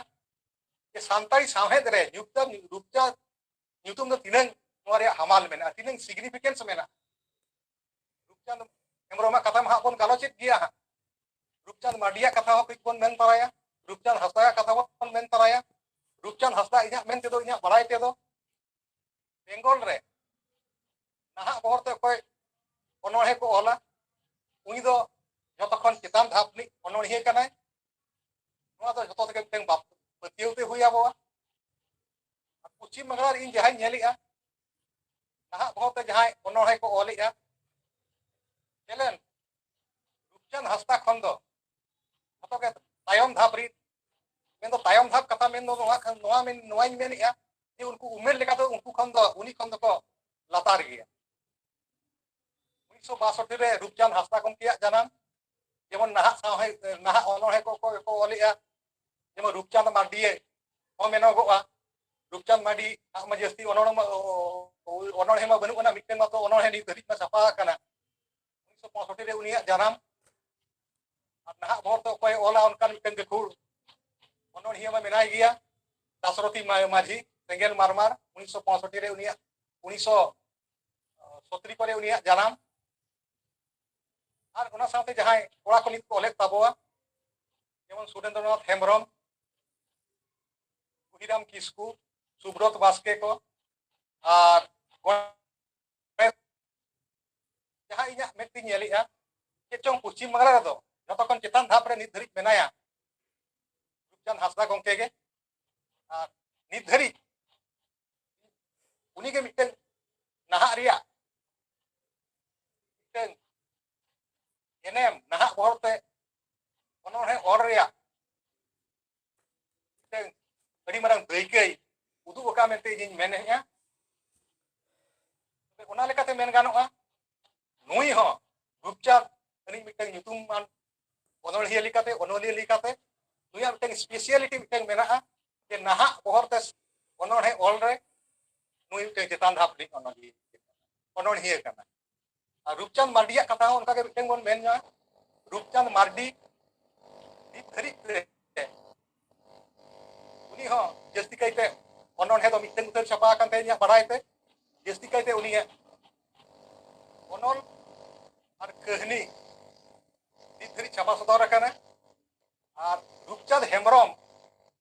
ᱡᱮ ᱥᱟᱱᱛᱟᱲᱤ ᱥᱟᱶᱦᱮᱫ ᱨᱮ ᱨᱩᱯᱪᱟᱸᱫᱽ, ᱨᱩᱯᱪᱟᱸᱫᱽ ᱧᱩᱛᱩᱢ ᱫᱚ ᱛᱤᱱᱟᱹᱝ ᱱᱚᱣᱟ ᱨᱮᱭᱟᱜ ᱦᱟᱢᱟᱞ ᱢᱮᱱᱟᱜᱼᱟ, ᱛᱤᱱᱟᱹᱝ ᱥᱤᱜᱱᱤᱯᱷᱤᱠᱮᱱᱥ ᱢᱮᱱᱟᱜᱼᱟ᱾ ᱨᱩᱯᱪᱟᱸᱫᱽ ᱦᱮᱢᱵᱨᱚᱢᱟᱜ ᱠᱟᱛᱷᱟ ᱢᱟ ᱦᱟᱸᱜ ᱵᱚᱱ ᱜᱟᱞᱚᱪᱮᱫ ᱜᱮᱭᱟ ᱦᱟᱸᱜ᱾ ᱨᱩᱯᱪᱟᱸᱫᱽ ᱢᱟᱨᱰᱤᱭᱟᱜ ᱠᱟᱛᱷᱟ ᱦᱚᱸ ᱠᱟᱹᱡ ᱵᱚᱱ ᱢᱮᱱ ᱛᱟᱨᱟᱭᱟ, ᱨᱩᱯᱪᱟᱸᱫᱽ ᱦᱟᱸᱥᱫᱟᱜᱟᱜ ᱠᱟᱛᱷᱟ ᱵᱚᱱ ᱢᱮᱱ ᱛᱟᱨᱟᱭᱟ᱾ ᱨᱩᱯᱪᱟᱸᱫᱽ ᱦᱟᱸᱥᱫᱟ ᱤᱧᱟᱹᱜ ᱢᱮᱱ ᱛᱮᱫᱚ, ᱤᱧᱟᱹᱜ ᱵᱟᱲᱟᱭ ᱛᱮᱫᱚ ᱵᱮᱝᱜᱚᱞ ᱨᱮ ᱱᱟᱦᱟᱜ ᱵᱚᱦᱚᱨ ᱛᱮ ᱚᱠᱚᱭ ᱚᱱᱚᱬᱦᱮ ᱠᱚ ᱚᱞᱟ, ᱩᱱᱤ ᱫᱚ ᱡᱚᱛᱚ ᱠᱷᱚᱱ ᱪᱮᱛᱟᱱ ᱫᱷᱟᱯ ᱨᱤᱱᱤᱡ ᱚᱱᱚᱬᱦᱤᱭᱟᱹ ᱠᱟᱱᱟᱭ᱾ ᱱᱚᱣᱟ ᱫᱚ ᱡᱚᱛᱚ ᱛᱮᱜᱮ ᱢᱤᱫᱴᱟᱝ ᱵᱟᱯ-, ᱯᱟᱹᱛᱭᱟᱹᱣ ᱛᱮ ᱦᱩᱭ ᱟᱵᱚᱣᱟ᱾ ᱟᱨ ᱯᱚᱪᱷᱤᱢ ᱵᱟᱝᱞᱟ ᱨᱮ ᱤᱧ ᱡᱟᱦᱟᱸᱧ ᱧᱮᱞᱮᱜᱼᱟ, ᱱᱟᱦᱟᱜ ᱵᱷᱚᱨ ᱛᱮ ᱡᱟᱦᱟᱸᱭ ᱚᱱᱚᱬᱦᱮ ᱠᱚ ᱚᱞᱮᱜᱼᱟ, ᱪᱮᱞᱮᱱ ᱨᱩᱯᱪᱟᱸᱫᱽ ᱦᱟᱸᱥᱫᱟ ᱠᱷᱚᱱ ᱫᱚ ᱡᱚᱛᱚ ᱜᱮ ᱛᱟᱭᱚᱢ ᱫᱷᱟᱯ ᱨᱤᱱ, ᱢᱮᱱᱫᱚ ᱛᱟᱭᱚᱢ ᱫᱷᱟᱯ ᱠᱟᱛᱷᱟ ᱢᱮᱱᱫᱚ ᱱᱚᱣᱟ ᱠᱷᱟᱱ, ᱱᱚᱣᱟ ᱢᱮᱱ, ᱱᱚᱣᱟᱧ ᱢᱮᱱᱮᱜᱼᱟ ᱡᱮ ᱩᱱᱠᱩ ᱩᱢᱮᱨ ᱞᱮᱠᱟ ᱫᱚ ᱩᱱᱠᱩ ᱠᱷᱚᱱ ᱫᱚ, ᱩᱱᱤ ᱠᱷᱚᱱ ᱫᱚᱠᱚ ᱞᱟᱛᱟᱨ ᱜᱮᱭᱟ᱾ ᱩᱱᱤᱥᱥᱚ ᱵᱟᱥᱚᱴᱴᱤ ᱨᱮ ᱨᱩᱯᱪᱟᱸᱫᱽ ᱦᱟᱸᱥᱫᱟ ᱜᱚᱢᱠᱮᱭᱟᱜ ᱡᱟᱱᱟᱢ, ᱡᱮᱢᱚᱱ ᱱᱟᱦᱟᱜ ᱥᱟᱶᱦᱮ, ᱱᱟᱦᱟᱜ ᱚᱱᱚᱬᱦᱮ ᱠᱚ, ᱠᱚ, ᱠᱚ ᱚᱞᱮᱜᱼᱟ, ᱡᱮᱢᱚᱱ ᱨᱩᱯᱪᱟᱸᱫᱽ ᱢᱟᱨᱰᱤ ᱦᱚᱸ ᱢᱮᱱᱚᱜᱚᱜᱼᱟ᱾ ᱨᱩᱯᱪᱟᱸᱫᱽ ᱢᱟᱨᱰᱤ ᱟᱜ ᱢᱟ ᱡᱟᱹᱥᱛᱤ ᱚᱱᱚᱬᱦᱮ ᱢᱟ, ᱚᱱᱚᱬᱦᱮ ᱢᱟ ᱵᱟᱹᱱᱩᱜ ᱟᱱᱟ, ᱢᱤᱫᱴᱮᱱ ᱢᱟᱛᱚ ᱚᱱᱚᱬᱦᱮ ᱱᱤᱛ ᱫᱷᱟᱹᱵᱤᱡ ᱢᱟ ᱪᱷᱟᱯᱟ ᱟᱠᱟᱱᱟ᱾ ᱩᱱᱤᱥᱥᱚ ᱯᱚᱸᱭᱥᱚᱴᱴᱤ ᱨᱮ ᱩᱱᱤᱭᱟᱜ ᱡᱟᱱᱟᱢ᱾ ᱟᱨ ᱱᱟᱦᱟᱜ ᱵᱷᱳᱨ ᱫᱚ ᱚᱠᱚᱭ ᱚᱞᱟ ᱚᱱᱠᱟᱱ ᱢᱤᱫᱴᱮᱱ ᱜᱟᱹᱠᱷᱩᱲ ᱚᱱᱚᱬᱦᱤᱭᱟᱹ ᱢᱟ ᱢᱮᱱᱟᱭ ᱜᱮᱭᱟ, ᱫᱟᱥᱨᱚᱛᱷᱤ ᱢᱟ-, ᱢᱟᱹᱡᱷᱤ, ᱥᱮᱸᱜᱮᱞ ᱢᱟᱨᱢᱟᱨ, ᱩᱱᱤᱥᱥᱚ ᱯᱚᱸᱭᱥᱚᱴᱴᱤ ᱨᱮ ᱩᱱᱤᱭᱟᱜ, ᱩᱱᱤᱥᱥᱚ ᱥᱚᱛᱨᱤ ᱠᱚᱨᱮ ᱩᱱᱤᱭᱟᱜ ᱡᱟᱱᱟᱢ᱾ ᱟᱨ ᱚᱱᱟ ᱥᱟᱶᱛᱮ ᱡᱟᱦᱟᱸᱭ ᱠᱚᱲᱟ ᱠᱚ ᱱᱤᱛ ᱠᱚ ᱚᱞᱮᱫ ᱛᱟᱵᱚᱣᱟ, ᱡᱮᱢᱚᱱ ᱥᱩᱨᱮᱱᱫᱨᱚᱱᱟᱛᱷ ᱦᱮᱢᱵᱨᱚᱢ, ᱠᱩᱦᱤᱨᱟᱢ ᱠᱤᱥᱠᱩ, ᱥᱩᱵᱨᱚᱛ ᱵᱟᱥᱠᱮ ᱠᱚ, ᱟᱨ ᱜᱚ-, ᱡᱟᱦᱟᱸ ᱤᱧᱟᱹᱜ ᱢᱮᱫ ᱛᱤᱧ ᱧᱮᱞᱮᱜᱼᱟ, ᱪᱮᱫ ᱪᱚᱝ ᱯᱚᱪᱷᱤᱢ ᱵᱟᱝᱞᱟ ᱨᱮᱫᱚ ᱡᱚᱛᱚ ᱠᱷᱚᱱ ᱪᱮᱛᱟᱱ ᱫᱷᱟᱯ ᱨᱮ ᱱᱤᱛ ᱫᱷᱟᱹᱨᱤᱡ ᱢᱮᱱᱟᱭᱟ ᱨᱩᱯᱪᱟᱸᱫᱽ ᱦᱟᱸᱥᱫᱟ ᱜᱚᱢᱠᱮ ᱜᱮ᱾ ᱟᱨ ᱱᱤᱛ ᱫᱷᱟᱹᱨᱤᱡ ᱩᱱᱤᱜᱮ ᱢᱤᱫᱴᱟᱝ ᱱᱟᱦᱟᱜ ᱨᱮᱭᱟᱜ ᱢᱤᱫᱴᱟᱝ ᱮᱱᱮᱢ, ᱱᱟᱦᱟᱜ ᱵᱚᱦᱚᱨ ᱛᱮ ᱚᱱᱚᱬᱦᱮ ᱚᱞ ᱨᱮᱭᱟᱜ ᱢᱤᱫᱴᱟᱝ ᱟᱹᱰᱤ ᱢᱟᱨᱟᱝ ᱫᱟᱹᱭᱠᱟᱹᱭ ᱩᱫᱩᱜ ᱟᱠᱟᱫ ᱢᱮᱱᱛᱮ ᱤᱧᱤᱧ ᱢᱮᱱᱮᱫᱼᱟ᱾ ᱚᱱᱟ ᱞᱮᱠᱟᱛᱮ ᱢᱮᱱ ᱜᱟᱱᱚᱜᱼᱟ, ᱱᱩᱭ ᱦᱚᱸ ᱨᱩᱯᱪᱟᱸᱫᱽ ᱟᱹᱞᱤᱧ ᱢᱤᱫᱴᱟᱝ ᱧᱩᱛᱩᱢᱟᱱ ᱚᱱᱚᱬᱦᱤᱭᱟᱹ ᱞᱮᱠᱟᱛᱮ, ᱚᱱᱚᱞᱤᱭᱟᱹ ᱞᱮᱠᱟᱛᱮ ᱱᱩᱭᱟᱜ ᱢᱤᱫᱴᱟᱝ speciality ᱢᱤᱫᱴᱟᱝ ᱢᱮᱱᱟᱜᱼᱟ, ᱡᱮ ᱱᱟᱦᱟᱜ ᱵᱚᱦᱚᱨ ᱛᱮ ᱚᱱᱚᱬᱦᱮ ᱚᱞ ᱨᱮ ᱱᱩᱭ ᱢᱤᱫᱴᱟᱝ ᱪᱮᱛᱟᱱ ᱫᱷᱟᱯ ᱨᱤᱱᱤᱡ ᱚᱱᱚᱞᱤᱭᱟᱹ, ᱚᱱᱚᱬᱦᱤᱭᱟᱹ ᱠᱟᱱᱟᱭ᱾ ᱟᱨ ᱨᱩᱯᱪᱟᱸᱫᱽ ᱢᱟᱨᱰᱤᱭᱟᱜ ᱠᱟᱛᱷᱟ ᱦᱚᱸ ᱚᱱᱠᱟᱜᱮ ᱢᱤᱫᱴᱟᱝ ᱵᱚᱱ ᱢᱮᱱᱟ, ᱨᱩᱯᱪᱟᱸᱫᱽ ᱢᱟᱨᱰᱤ ᱱᱤᱛ ᱫᱷᱟᱹᱨᱤᱡ ᱛᱮ ᱩᱱᱤ ᱦᱚᱸ ᱡᱟᱹᱥᱛᱤ ᱠᱟᱭᱛᱮ ᱚᱱᱚᱬᱦᱮ ᱫᱚ ᱢᱤᱫᱴᱟᱝ ᱩᱛᱟᱹᱨ ᱪᱷᱟᱯᱟ ᱟᱠᱟᱱ ᱛᱟᱭᱟ ᱤᱧᱟᱹᱜ ᱵᱟᱲᱟᱭ ᱛᱮ᱾ ᱡᱟᱹᱥᱛᱤ ᱠᱟᱭᱛᱮ ᱩᱱᱤᱭᱟᱜ ᱚᱱᱚᱞ ᱟᱨ ᱠᱟᱹᱦᱱᱤ ᱱᱤᱛ ᱫᱷᱟᱹᱨᱤᱡ ᱪᱷᱟᱯᱟ ᱥᱚᱫᱚᱨ ᱟᱠᱟᱱᱟ᱾ ᱟᱨ ᱨᱩᱯᱪᱟᱸᱫᱽ ᱦᱮᱢᱵᱨᱚᱢ,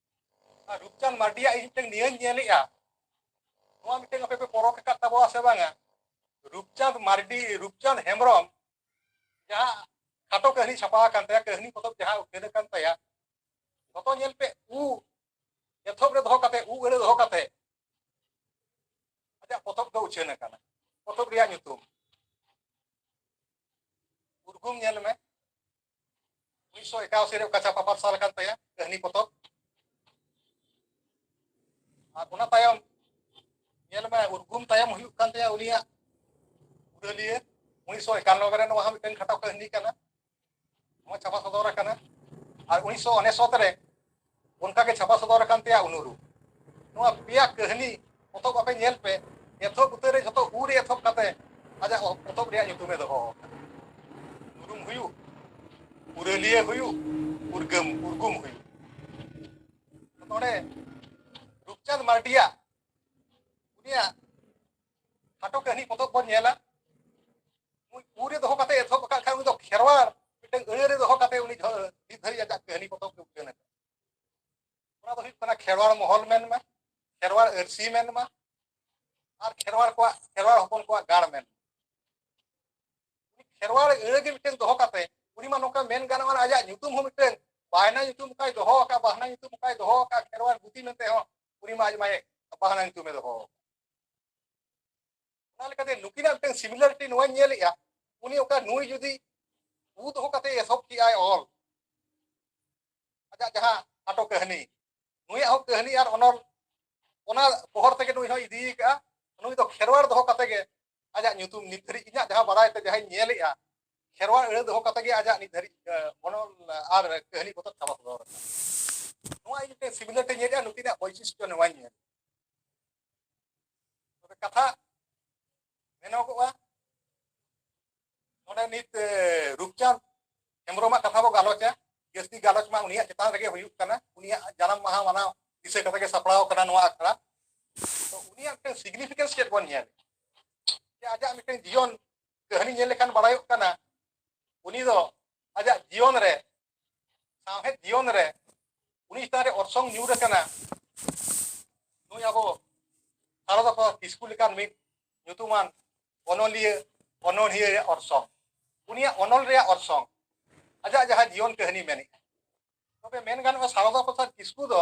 ᱟᱨ ᱨᱩᱯᱪᱟᱸᱫᱽ ᱢᱟᱨᱰᱤᱭᱟᱜ ᱤᱧ ᱢᱤᱫᱴᱟᱝ ᱱᱤᱭᱟᱹᱧ ᱧᱮᱞᱮᱜᱼᱟ, ᱱᱚᱣᱟ ᱢᱤᱫᱴᱟᱝ ᱟᱯᱮ ᱯᱮ ᱯᱚᱨᱚᱠ ᱟᱠᱟᱫ ᱛᱟᱵᱚᱣᱟ ᱥᱮ ᱵᱟᱝᱟ? ᱨᱩᱯᱪᱟᱸᱫᱽ ᱢᱟᱨᱰᱤ, ᱨᱩᱯᱪᱟᱸᱫᱽ ᱦᱮᱢᱵᱨᱚᱢ ᱡᱟᱦᱟᱸ ᱠᱷᱟᱴᱚ ᱠᱟᱹᱦᱱᱤ ᱪᱷᱟᱯᱟ ᱟᱠᱟᱱ ᱛᱟᱭᱟ, ᱠᱟᱹᱦᱱᱤ ᱯᱚᱛᱚᱵ ᱡᱟᱦᱟᱸ ᱩᱪᱷᱟᱹᱱ ᱟᱠᱟᱱ ᱛᱟᱭᱟ, ᱡᱚᱛᱚ ᱧᱮᱞ ᱯᱮ, ᱩ ᱮᱛᱚᱦᱚᱵ ᱨᱮ ᱫᱚᱦᱚ ᱠᱟᱛᱮ, ᱩ ᱟᱹᱲᱟᱹ ᱫᱚᱦᱚ ᱠᱟᱛᱮ ᱟᱡᱟᱜ ᱯᱚᱛᱚᱵ ᱫᱚ ᱩᱪᱷᱟᱹᱱ ᱟᱠᱟᱱᱟ᱾ ᱯᱚᱛᱚᱵ ᱨᱮᱭᱟᱜ ᱧᱩᱛᱩᱢ ᱩᱨᱜᱩᱢ ᱧᱮᱞ ᱢᱮ, ᱩᱱᱤᱥᱥᱚ ᱮᱠᱟᱥᱤ ᱨᱮ ᱚᱠᱟ ᱪᱷᱟᱯᱟ ᱯᱟᱨᱥᱟᱞ ᱟᱠᱟᱱ ᱛᱟᱭᱟ ᱠᱟᱹᱦᱱᱤ ᱯᱚᱛᱚᱵ᱾ ᱟᱨ ᱚᱱᱟ ᱛᱟᱭᱚᱢ ᱧᱮᱞ ᱢᱮ, ᱩᱨᱜᱩᱢ ᱛᱟᱭᱚᱢ ᱦᱩᱭᱩᱜ ᱠᱟᱱ ᱛᱟᱭᱟ ᱩᱱᱤᱭᱟᱜ ᱯᱩᱨᱟᱹᱞᱤᱭᱟᱹ, ᱩᱱᱤᱥᱥᱚ ᱮᱠᱟᱱᱱᱚᱵᱵᱳᱭ ᱨᱮ ᱱᱚᱣᱟ ᱦᱚᱸ ᱢᱤᱫᱴᱮᱱ ᱠᱷᱟᱴᱚ ᱠᱟᱹᱦᱱᱤ ᱠᱟᱱᱟ, ᱱᱚᱣᱟ ᱪᱷᱟᱯᱟ ᱥᱚᱫᱚᱨ ᱟᱠᱟᱱᱟ᱾ ᱟᱨ ᱩᱱᱤᱥᱥᱚ ᱩᱱᱤᱥᱚᱛ ᱨᱮ ᱚᱱᱠᱟ ᱜᱮ ᱪᱷᱟᱯᱟ ᱥᱚᱫᱚᱨ ᱟᱠᱟᱱ ᱛᱟᱭᱟ ᱩᱱᱩᱨᱩ᱾ ᱱᱚᱣᱟ ᱯᱮᱭᱟ ᱠᱟᱹᱦᱱᱤ ᱯᱚᱛᱚᱵ ᱟᱯᱮ ᱧᱮᱞ ᱯᱮ, ᱮᱛᱚᱦᱚᱵ ᱩᱛᱟᱹᱨ ᱨᱮ ᱡᱷᱚᱛᱚ ᱩ ᱨᱮ ᱮᱛᱚᱦᱚᱵ ᱠᱟᱛᱮ ᱟᱡᱟᱜ ᱯᱚᱛᱚᱵ ᱨᱮᱭᱟᱜ ᱧᱩᱛᱩᱢᱮ ᱫᱚᱦᱚ ᱟᱠᱟᱫᱟ᱾ ᱩᱨᱩᱢ ᱦᱩᱭᱩᱜ, ᱯᱩᱨᱟᱹᱞᱤᱭᱟᱹ ᱦᱩᱭᱩᱜ, ᱩᱨᱜᱟᱹᱢ, ᱩᱨᱜᱩᱢ ᱦᱩᱭᱩᱜ᱾ ᱱᱚᱰᱮ ᱨᱩᱯᱪᱟᱸᱫᱽ ᱢᱟᱨᱰᱤᱭᱟᱜ, ᱩᱱᱤᱭᱟᱜ ᱠᱷᱟᱴᱚ ᱠᱟᱹᱦᱱᱤ ᱯᱚᱛᱚᱵ ᱵᱚᱱ ᱧᱮᱞᱟ᱾ ᱩᱱᱤ ᱩ ᱨᱮ ᱫᱚᱦᱚ ᱠᱟᱛᱮ ᱮᱛᱚᱦᱚᱵ ᱟᱠᱟᱫ ᱠᱷᱟᱱ, ᱩᱱᱤ ᱫᱚ ᱠᱷᱮᱨᱣᱟᱲ ᱢᱤᱫᱴᱟᱝ ᱟᱹᱲᱟᱹ ᱨᱮ ᱫᱚᱦᱚ ᱠᱟᱛᱮ ᱩᱱᱤ ᱡᱷᱚ-, ᱱᱤᱛ ᱫᱷᱟᱹᱨᱤᱡ ᱟᱡᱟᱜ ᱠᱟᱹᱦᱱᱤ ᱯᱚᱛᱚᱵ ᱜᱮ ᱩᱪᱷᱟᱹᱱ ᱟᱠᱟᱱᱟ᱾ ᱚᱱᱟ ᱫᱚ ᱦᱩᱭᱩᱜ ᱠᱟᱱᱟ ᱠᱷᱮᱨᱣᱟᱲ ᱢᱚᱦᱚᱞ ᱢᱮᱱᱢᱟ, ᱠᱷᱮᱨᱣᱟᱲ ᱟᱹᱨᱥᱤ ᱢᱮᱱᱢᱟ, ᱟᱨ ᱠᱷᱮᱨᱣᱟᱲ ᱠᱚᱣᱟᱜ, ᱠᱷᱮᱨᱣᱟᱲ ᱦᱚᱯᱚᱱ ᱠᱚᱣᱟᱜ ᱜᱟᱲ ᱢᱮᱱᱢᱟ᱾ ᱠᱷᱮᱨᱣᱟᱲ ᱟᱹᱲᱟᱹ ᱜᱮ ᱢᱤᱫᱴᱟᱝ ᱫᱚᱦᱚ ᱠᱟᱛᱮ, ᱩᱱᱤ ᱢᱟ ᱱᱚᱝᱠᱟ ᱢᱮᱱ ᱜᱟᱱᱚᱜᱼᱟ, ᱟᱡᱟᱜ ᱧᱩᱛᱩᱢ ᱦᱚᱸ ᱢᱤᱫᱴᱟᱝ ᱵᱟᱦᱱᱟ ᱧᱩᱛᱩᱢ ᱚᱠᱟᱭ ᱫᱚᱦᱚ ᱟᱠᱟᱫ, ᱵᱟᱦᱱᱟ ᱧᱩᱛᱩᱢ ᱚᱠᱟᱭ ᱫᱚᱦᱚ ᱟᱠᱟᱫ, ᱠᱷᱮᱨᱣᱟᱲ ᱜᱩᱛᱤ ᱢᱮᱱᱛᱮ ᱦᱚᱸ ᱩᱱᱤ ᱢᱟ ᱟᱡ ᱢᱟᱭ ᱵᱟᱦᱱᱟ ᱧᱩᱛᱩᱢᱮ ᱫᱚᱦᱚ ᱟᱠᱟᱫ᱾ ᱚᱱᱟ ᱞᱮᱠᱟᱛᱮ ᱱᱩᱠᱤᱱᱟᱜ ᱢᱤᱫᱴᱟᱝ similarity ᱱᱚᱣᱟᱧ ᱧᱮᱞᱮᱜᱼᱟ, ᱩᱱᱤ ᱚᱠᱟ ᱱᱩᱭ ᱡᱩᱫᱤ ᱩ ᱫᱚᱦᱚ ᱠᱟᱛᱮ ᱮᱛᱚᱦᱚᱵ ᱠᱮᱜᱼᱟᱭ ᱚᱞ, ᱟᱡᱟᱜ ᱡᱟᱦᱟᱸ ᱠᱷᱟᱴᱚ ᱠᱟᱹᱦᱱᱤ, ᱱᱩᱭᱟᱜ ᱦᱚᱸ ᱠᱟᱹᱦᱱᱤ ᱟᱨ ᱚᱱᱚᱞ ᱚᱱᱟ ᱯᱚᱦᱚᱨ ᱛᱮᱜᱮ ᱱᱩᱭ ᱦᱚᱸ ᱤᱫᱤ ᱟᱠᱟᱫᱼᱟ᱾ ᱱᱩᱭ ᱫᱚ ᱠᱷᱮᱨᱣᱟᱲ ᱫᱚᱦᱚ ᱠᱟᱛᱮ ᱜᱮ ᱟᱡᱟᱜ ᱧᱩᱛᱩᱢ ᱱᱤᱛ ᱫᱷᱟᱹᱨᱤᱡ ᱤᱧᱟᱹᱜ ᱡᱟᱦᱟᱸ ᱵᱟᱲᱟᱭ ᱛᱮ ᱡᱟᱦᱟᱸᱧ ᱧᱮᱞᱮᱜᱼᱟ, ᱠᱷᱮᱨᱣᱟᱲ ᱟᱹᱲᱟᱹ ᱫᱚᱦᱚ ᱠᱟᱛᱮ ᱜᱮ ᱟᱡᱟᱜ ᱱᱤᱛ ᱫᱷᱟᱹᱨᱤᱡ, ᱮ, ᱚᱱᱚᱞ ᱟᱨ ᱠᱟᱹᱦᱱᱤ ᱯᱚᱛᱚᱵ ᱪᱷᱟᱯᱟ ᱥᱚᱫᱚᱨ ᱟᱠᱟᱱᱟ᱾ ᱱᱚᱣᱟ ᱤᱧ ᱢᱤᱫᱴᱮᱱ similarity ᱧᱮᱞᱮᱜᱼᱟ, ᱱᱩᱠᱤᱱᱟᱜ ᱵᱳᱭᱥᱤᱥᱴᱚ ᱱᱚᱣᱟᱧ ᱧᱮᱞ᱾ ᱛᱚᱵᱮ ᱠᱟᱛᱷᱟ ᱢᱮᱱᱚᱜᱚᱜᱼᱟ, ᱱᱚᱰᱮ ᱱᱤᱛ, ᱮ, ᱨᱩᱯᱪᱟᱸᱫᱽ ᱦᱮᱢᱵᱨᱚᱢᱟᱜ ᱠᱟᱛᱷᱟ ᱵᱚ ᱜᱟᱞᱚᱪᱟ, ᱡᱟᱹᱥᱛᱤ ᱜᱟᱞᱚᱪ ᱢᱟ ᱩᱱᱤᱭᱟᱜ ᱪᱮᱛᱟᱱ ᱨᱮᱜᱮ ᱦᱩᱭᱩᱜ ᱠᱟᱱᱟ, ᱩᱱᱤᱭᱟᱜ ᱡᱟᱱᱟᱢ ᱢᱟᱦᱟ ᱢᱟᱱᱟᱣ ᱫᱤᱥᱟᱹ ᱠᱟᱛᱮ ᱜᱮ ᱥᱟᱯᱲᱟᱣ ᱠᱟᱱᱟ ᱱᱚᱣᱟ ᱟᱠᱷᱲᱟ᱾ ᱛᱚ ᱩᱱᱤᱭᱟᱜ ᱢᱤᱫᱴᱮᱱ significance ᱪᱮᱫ ᱵᱚᱱ ᱧᱮᱞ? ᱡᱮ ᱟᱡᱟᱜ ᱢᱤᱫᱴᱮᱱ ᱡᱤᱭᱚᱱ ᱠᱟᱹᱦᱱᱤ ᱧᱮᱞ ᱞᱮᱠᱷᱟᱱ ᱵᱟᱲᱟᱭᱚᱜ ᱠᱟᱱᱟ, ᱩᱱᱤ ᱫᱚ ᱟᱡᱟᱜ ᱡᱤᱭᱚᱱ ᱨᱮ, ᱥᱟᱶᱦᱮᱫ ᱡᱤᱭᱚᱱ ᱨᱮ ᱩᱱᱤ ᱪᱮᱛᱟᱱ ᱨᱮ ᱚᱨᱥᱚᱝ ᱧᱩᱨ ᱟᱠᱟᱱᱟ᱾ ᱱᱩᱭ ᱟᱵᱚ ᱥᱟᱨᱚᱫᱟ ᱯᱨᱚᱥᱟᱫᱽ ᱠᱤᱥᱠᱩ ᱞᱮᱠᱟᱱ ᱢᱤᱫ ᱧᱩᱛᱩᱢᱟᱱ ᱚᱱᱚᱞᱤᱭᱟᱹ, ᱚᱱᱚᱬᱦᱤᱭᱟᱹ ᱨᱮᱭᱟᱜ ᱚᱨᱥᱚᱝ, ᱩᱱᱤᱭᱟᱜ ᱚᱱᱚᱞ ᱨᱮᱭᱟᱜ ᱚᱨᱥᱚᱝ, ᱟᱡᱟᱜ ᱡᱟᱦᱟᱸ ᱡᱤᱭᱚᱱ ᱠᱟᱹᱦᱱᱤ ᱢᱮᱱᱮᱫᱼᱟ᱾ ᱛᱚᱵᱮ ᱢᱮᱱ ᱜᱟᱱᱚᱜᱼᱟ, ᱥᱟᱨᱚᱫᱟ ᱯᱨᱚᱥᱟᱫᱽ ᱠᱤᱥᱠᱩ ᱫᱚ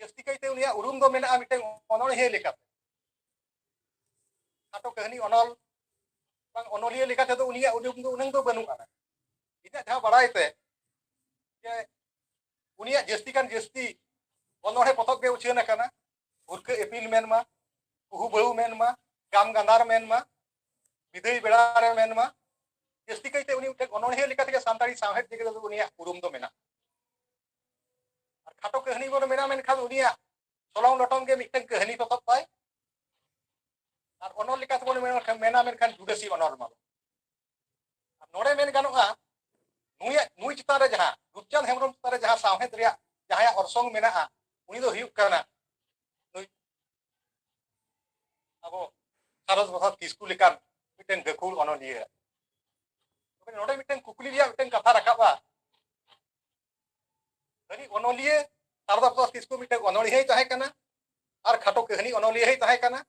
ᱡᱟᱹᱥᱛᱤ ᱠᱟᱭᱛᱮ ᱩᱱᱤᱭᱟᱜ ᱩᱨᱩᱢ ᱫᱚ ᱢᱮᱱᱟᱜᱼᱟ ᱢᱤᱫᱴᱟᱝ ᱚᱱᱚᱬᱦᱤᱭᱟᱹ ᱞᱮᱠᱟᱛᱮ᱾ ᱠᱷᱟᱴᱚ ᱠᱟᱹᱦᱱᱤ ᱚᱱᱚᱞ ᱵᱟᱝ ᱚᱱᱚᱞᱤᱭᱟᱹ ᱞᱮᱠᱟ ᱛᱮᱫᱚ ᱩᱱᱤᱭᱟᱜ ᱩᱨᱩᱢ ᱫᱚ ᱩᱱᱟᱹᱝ ᱫᱚ ᱵᱟᱹᱱᱩᱜᱼᱟ᱾ ᱤᱧᱟᱹᱜ ᱡᱟᱦᱟᱸ ᱵᱟᱲᱟᱭ ᱛᱮ, ᱡᱮ ᱩᱱᱤᱭᱟᱜ ᱡᱟᱹᱥᱛᱤ ᱠᱷᱟᱱ ᱡᱟᱹᱥᱛᱤ ᱚᱱᱚᱬᱦᱮ ᱯᱚᱛᱚᱵ ᱜᱮ ᱩᱪᱷᱟᱹᱱ ᱟᱠᱟᱱᱟ᱾ ᱵᱷᱩᱨᱠᱟᱹ ᱤᱯᱤᱞ ᱢᱮᱱᱢᱟ, ᱠᱩᱦᱩ ᱵᱟᱹᱦᱩ ᱢᱮᱱᱢᱟ, ᱜᱟᱢ ᱜᱟᱸᱫᱟᱨ ᱢᱮᱱᱢᱟ, ᱵᱤᱫᱟᱹᱭ ᱵᱮᱲᱟ ᱨᱮ ᱢᱮᱱᱢᱟ, ᱡᱟᱹᱥᱛᱤ ᱠᱟᱭᱛᱮ ᱩᱱᱤ ᱢᱤᱫᱴᱮᱱ ᱚᱱᱚᱬᱦᱤᱭᱟᱹ ᱞᱮᱠᱟ ᱛᱮᱜᱮ ᱥᱟᱱᱛᱟᱲᱤ ᱥᱟᱶᱦᱮᱫ ᱡᱮᱜᱮᱛ ᱨᱮᱫᱚ ᱩᱱᱤᱭᱟᱜ ᱩᱨᱩᱢ ᱫᱚ ᱢᱮᱱᱟᱜᱼᱟ᱾ ᱟᱨ ᱠᱷᱟᱴᱚ ᱠᱟᱹᱦᱱᱤ ᱵᱚᱱ ᱢᱮᱱᱟ, ᱢᱮᱱᱠᱷᱟᱱ ᱩᱱᱤᱭᱟᱜ ᱥᱚᱞᱚᱝ ᱞᱚᱴᱚᱢ ᱜᱮ ᱢᱤᱫᱴᱮᱱ ᱠᱟᱹᱦᱱᱤ ᱯᱚᱛᱚᱵ ᱛᱟᱭ᱾ ᱟᱨ ᱚᱱᱚᱞ ᱞᱮᱠᱟ ᱛᱮᱵᱚᱱ ᱢᱮᱱᱟ, ᱢᱮᱱᱟ ᱢᱮᱱᱠᱷᱟᱱ ᱡᱩᱰᱟᱹᱥᱤ ᱚᱱᱚᱞ ᱢᱟ᱾ ᱟᱨ ᱱᱚᱰᱮ ᱢᱮᱱ ᱜᱟᱱᱚᱜᱼᱟ, ᱱᱩᱭᱟᱜ, ᱱᱩᱭ ᱪᱮᱛᱟᱱ ᱨᱮ ᱡᱟᱦᱟᱸ, ᱨᱩᱯᱪᱟᱸᱫᱽ ᱦᱮᱢᱵᱨᱚᱢ ᱪᱮᱛᱟᱱ ᱨᱮ ᱡᱟᱦᱟᱸ ᱥᱟᱶᱦᱮᱫ ᱨᱮᱭᱟᱜ ᱡᱟᱦᱟᱸᱭᱟᱜ ᱚᱨᱥᱚᱝ ᱢᱮᱱᱟᱜᱼᱟ, ᱩᱱᱤ ᱫᱚ ᱦᱩᱭᱩᱜ ᱠᱟᱱᱟ ᱱᱩᱭ ᱟᱵᱚ ᱥᱟᱨᱚᱫᱟ ᱯᱨᱚᱥᱟᱫᱽ ᱠᱤᱥᱠᱩ ᱞᱮᱠᱟᱱ ᱢᱤᱫᱴᱮᱱ ᱜᱟᱹᱠᱷᱩᱲ ᱚᱱᱚᱞᱤᱭᱟᱹ᱾ ᱛᱚᱵᱮ ᱱᱚᱰᱮ ᱢᱤᱫᱴᱮᱱ ᱠᱩᱠᱞᱤ ᱨᱮᱭᱟᱜ ᱢᱤᱫᱴᱮᱱ ᱠᱟᱛᱷᱟ ᱨᱟᱠᱟᱵᱼᱟ, ᱥᱟᱹᱨᱤ ᱚᱱᱚᱞᱤᱭᱟᱹ ᱥᱟᱨᱚᱫᱟ ᱯᱨᱚᱥᱟᱫᱽ ᱠᱤᱥᱠᱩ ᱢᱤᱫᱴᱮᱱ ᱚᱱᱚᱬᱦᱤᱭᱟᱹᱭ ᱛᱟᱦᱮᱸ ᱠᱟᱱᱟ ᱟᱨ ᱠᱷᱟᱴᱚ ᱠᱟᱹᱦᱱᱤ ᱚᱱᱚᱞᱤᱭᱟᱹᱭ ᱛᱟᱦᱮᱸ ᱠᱟᱱᱟ᱾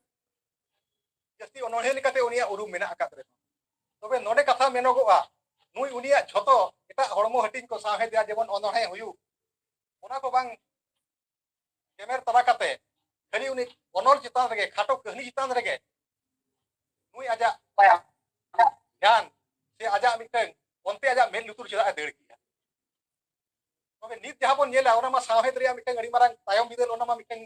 ᱡᱟᱹᱥᱛᱤ ᱚᱱᱚᱬᱦᱤᱭᱟᱹ ᱞᱮᱠᱟᱛᱮ ᱩᱱᱤᱭᱟᱜ ᱩᱨᱩᱢ ᱢᱮᱱᱟᱜ ᱟᱠᱟᱫ ᱨᱮᱦᱚᱸ, ᱛᱚᱵᱮ ᱱᱚᱰᱮ ᱠᱟᱛᱷᱟ ᱢᱮᱱᱚᱜᱚᱜᱼᱟ, ᱱᱩᱭ ᱩᱱᱤᱭᱟᱜ ᱡᱷᱚᱛᱚ ᱮᱴᱟᱜ ᱦᱚᱲᱢᱚ ᱦᱟᱹᱴᱤᱧ ᱠᱚ ᱥᱟᱶᱦᱮᱫ ᱨᱮᱭᱟᱜ ᱡᱮᱢᱚᱱ ᱚᱱᱚᱬᱦᱮ ᱦᱩᱭᱩᱜ, ᱚᱱᱟ ᱠᱚ ᱵᱟᱝ ᱜᱮᱢᱮᱨ ᱛᱟᱞᱟ ᱠᱟᱛᱮ ᱠᱷᱟᱹᱞᱤ ᱩᱱᱤ ᱚᱱᱚᱞ ᱪᱮᱛᱟᱱ ᱨᱮᱜᱮ, ᱠᱷᱟᱴᱚ ᱠᱟᱹᱦᱱᱤ ᱪᱮᱛᱟᱱ ᱨᱮᱜᱮ ᱱᱩᱭ ᱟᱡᱟᱜ ᱫᱷᱮᱭᱟᱱ ᱥᱮ ᱟᱡᱟᱜ ᱢᱤᱫᱴᱟᱝ ᱚᱱᱛᱮ ᱟᱡᱟᱜ ᱢᱮᱫ ᱞᱩᱛᱩᱨ ᱪᱮᱫᱟᱜ ᱮ ᱫᱟᱹᱲ ᱠᱮᱜᱼᱟ? ᱛᱚᱵᱮ ᱱᱤᱛ ᱡᱟᱦᱟᱸ ᱵᱚᱱ ᱧᱮᱞᱟ, ᱚᱱᱟ ᱢᱟ ᱥᱟᱶᱦᱮᱫ ᱨᱮᱭᱟᱜ ᱢᱤᱫᱴᱟᱝ ᱟᱹᱰᱤ ᱢᱟᱨᱟᱝ ᱛᱟᱭᱚᱢ ᱵᱤᱫᱟᱹᱞ, ᱚᱱᱟ ᱢᱟ ᱢᱤᱫᱴᱟᱝ,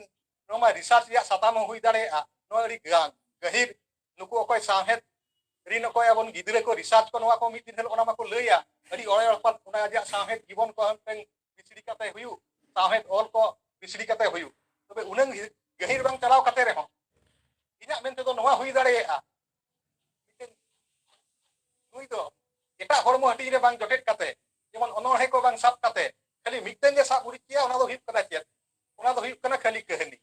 ᱱᱚᱣᱟ ᱢᱟ ᱨᱤᱥᱟᱨᱪ ᱨᱮᱭᱟᱜ ᱥᱟᱛᱟᱢ ᱦᱚᱸ ᱦᱩᱭ ᱫᱟᱲᱮᱭᱟᱜᱼᱟ᱾ ᱱᱚᱣᱟ ᱟᱹᱰᱤ ᱜᱟᱱ ᱜᱟᱹᱦᱤᱨ, ᱱᱩᱠᱩ ᱚᱠᱚᱭ ᱥᱟᱶᱦᱮᱫ ᱨᱤᱱ ᱚᱠᱚᱭ ᱟᱵᱚᱱ ᱜᱤᱫᱽᱨᱟᱹ ᱠᱚ ᱨᱤᱥᱟᱨᱪ ᱠᱚ, ᱱᱚᱣᱟ ᱠᱚ ᱢᱤᱫ ᱫᱤᱱ ᱦᱤᱞᱳᱜ ᱚᱱᱟ ᱢᱟᱠᱚ ᱞᱟᱹᱭᱟ, ᱟᱹᱰᱤ ᱚᱲᱮ ᱚᱲᱯᱟᱱ ᱚᱱᱟ ᱟᱡᱟᱜ ᱥᱟᱶᱦᱮᱫ ᱡᱤᱵᱚᱱ ᱠᱚ ᱢᱤᱫᱴᱟᱝ ᱵᱤᱥᱲᱤ ᱠᱟᱛᱮ ᱦᱩᱭᱩᱜ, ᱥᱟᱶᱦᱮᱫ ᱚᱞ ᱠᱚ ᱵᱤᱥᱲᱤ ᱠᱟᱛᱮ ᱦᱩᱭᱩᱜ᱾ ᱛᱚᱵᱮ ᱩᱱᱟᱹᱝ ᱜᱟᱹᱦᱤᱨ ᱵᱟᱝ ᱪᱟᱞᱟᱣ ᱠᱟᱛᱮ ᱨᱮᱦᱚᱸ ᱤᱧᱟᱹᱜ ᱢᱮᱱ ᱛᱮᱫᱚ ᱱᱚᱣᱟ ᱦᱩᱭ ᱫᱟᱲᱮᱭᱟᱜᱼᱟ, ᱢᱤᱫᱴᱮᱱ ᱱᱩᱭ ᱫᱚ ᱮᱴᱟᱜ ᱦᱚᱲᱢᱚ ᱦᱟᱹᱴᱤᱧ ᱨᱮ ᱵᱟᱝ ᱡᱚᱴᱮᱫ ᱠᱟᱛᱮ, ᱡᱮᱢᱚᱱ ᱚᱱᱚᱬᱦᱮ ᱠᱚ ᱵᱟᱝ ᱥᱟᱵ ᱠᱟᱛᱮ, ᱠᱷᱟᱹᱞᱤ ᱢᱤᱫᱴᱮᱱ ᱜᱮ ᱥᱟᱵ ᱩᱨᱤᱡ ᱠᱮᱭᱟ, ᱚᱱᱟ ᱫᱚ ᱦᱩᱭᱩᱜ ᱠᱟᱱᱟ ᱪᱮᱫ? ᱚᱱᱟ ᱫᱚ ᱦᱩᱭᱩᱜ ᱠᱟᱱᱟ ᱠᱷᱟᱹᱞᱤ ᱠᱟᱹᱦᱱᱤ᱾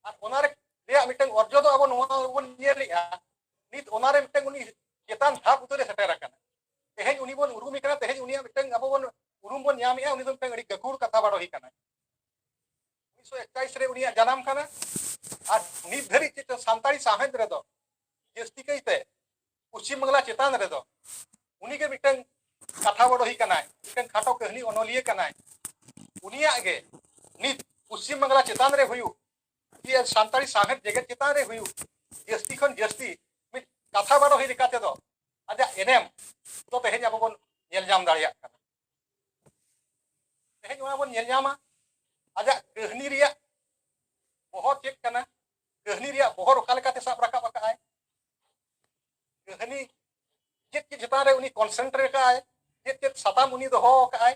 ᱟᱨ ᱚᱱᱟ ᱨᱮ-, ᱨᱮᱭᱟᱜ ᱢᱤᱫᱴᱟᱝ ᱚᱨᱡᱚ ᱫᱚ ᱟᱵᱚ ᱱᱚᱣᱟ ᱵᱚᱱ ᱧᱮᱞᱮᱜᱼᱟ, ᱱᱤᱛ ᱚᱱᱟ ᱨᱮ ᱢᱤᱫᱴᱟᱝ ᱩᱱᱤ ᱪᱮᱛᱟᱱ ᱫᱷᱟᱯ ᱩᱛᱟᱹᱨ ᱮ ᱥᱮᱴᱮᱨ ᱟᱠᱟᱱᱟ᱾ ᱛᱮᱦᱮᱧ ᱩᱱᱤ ᱵᱚᱱ ᱩᱨᱩᱢᱮ ᱠᱟᱱᱟ, ᱛᱮᱦᱮᱧ ᱩᱱᱤᱭᱟᱜ ᱢᱤᱫᱴᱟᱝ ᱟᱵᱚ ᱵᱚᱱ ᱩᱨᱩᱢ ᱵᱚᱱ ᱧᱟᱢᱮᱜᱼᱟ, ᱩᱱᱤ ᱫᱚ ᱢᱤᱫᱴᱟᱝ ᱟᱹᱰᱤ ᱜᱟᱹᱠᱷᱩᱲ ᱠᱟᱛᱷᱟ ᱵᱟᱰᱚᱦᱤ ᱠᱟᱱᱟᱭ᱾ ᱩᱱᱤᱥᱥᱚ ᱮᱠᱛᱟᱞᱤᱥ ᱨᱮ ᱩᱱᱤᱭᱟᱜ ᱡᱟᱱᱟᱢ ᱠᱟᱱᱟ᱾ ᱟᱨ ᱱᱤᱛ ᱫᱷᱟᱹᱨᱤᱡ ᱪᱮᱫ ᱪᱚᱝ ᱥᱟᱱᱛᱟᱲᱤ ᱥᱟᱶᱦᱮᱫ ᱨᱮᱫᱚ ᱡᱟᱹᱥᱛᱤ ᱠᱟᱭᱛᱮ ᱯᱚᱥᱪᱤᱢ ᱵᱟᱝᱞᱟ ᱪᱮᱛᱟᱱ ᱨᱮᱫᱚ ᱩᱱᱤᱜᱮ ᱢᱤᱫᱴᱟᱝ ᱠᱟᱛᱷᱟ ᱵᱟᱰᱚᱦᱤ ᱠᱟᱱᱟᱭ, ᱢᱤᱫᱴᱟᱝ ᱠᱷᱟᱴᱚ ᱠᱟᱹᱦᱱᱤ ᱚᱱᱚᱞᱤᱭᱟᱹ ᱠᱟᱱᱟᱭ, ᱩᱱᱤᱭᱟᱜ ᱜᱮ ᱱᱤᱛ ᱯᱚᱥᱪᱤᱢ ᱵᱟᱝᱞᱟ ᱪᱮᱛᱟᱱ ᱨᱮ ᱦᱩᱭᱩᱜ, ᱡᱮ ᱥᱟᱱᱛᱟᱲᱤ ᱥᱟᱶᱦᱮᱫ ᱡᱮᱜᱮᱛ ᱪᱮᱛᱟᱱ ᱨᱮ ᱦᱩᱭᱩᱜ, ᱡᱟᱹᱥᱛᱤ ᱠᱷᱚᱱ ᱡᱟᱹᱥᱛᱤ ᱢᱤᱫ ᱠᱟᱛᱷᱟ ᱵᱟᱰᱚᱦᱤ ᱞᱮᱠᱟ ᱛᱮᱫᱚ ᱟᱡᱟᱜ ᱮᱱᱮᱢ ᱫᱚ ᱛᱮᱦᱮᱧ ᱟᱵᱚ ᱵᱚᱱ ᱧᱮᱞ ᱧᱟᱢ ᱫᱟᱲᱮᱭᱟᱜ ᱠᱟᱱᱟ᱾ ᱛᱮᱦᱮᱧ ᱚᱱᱟ ᱵᱚᱱ ᱧᱮᱞ ᱧᱟᱢᱟ, ᱟᱡᱟᱜ ᱠᱟᱹᱦᱱᱤ ᱨᱮᱭᱟᱜ ᱵᱚᱦᱚᱨ ᱪᱮᱫ ᱠᱟᱱᱟ, ᱠᱟᱹᱦᱱᱤ ᱨᱮᱭᱟᱜ ᱵᱚᱦᱚᱨ ᱚᱠᱟ ᱞᱮᱠᱟᱛᱮ ᱥᱟᱵ ᱨᱟᱠᱟᱵ ᱟᱠᱟᱫᱟᱭ, ᱠᱟᱹᱦᱱᱤ ᱪᱮᱫ ᱪᱮᱫ ᱪᱮᱛᱟᱱ ᱨᱮ ᱩᱱᱤ ᱠᱚᱱᱥᱮᱱᱴᱨᱮᱴ ᱟᱠᱟᱫᱟᱭ, ᱪᱮᱫ ᱪᱮᱫ ᱥᱟᱛᱟᱢ ᱩᱱᱤ ᱫᱚᱦᱚ ᱟᱠᱟᱫᱟᱭ,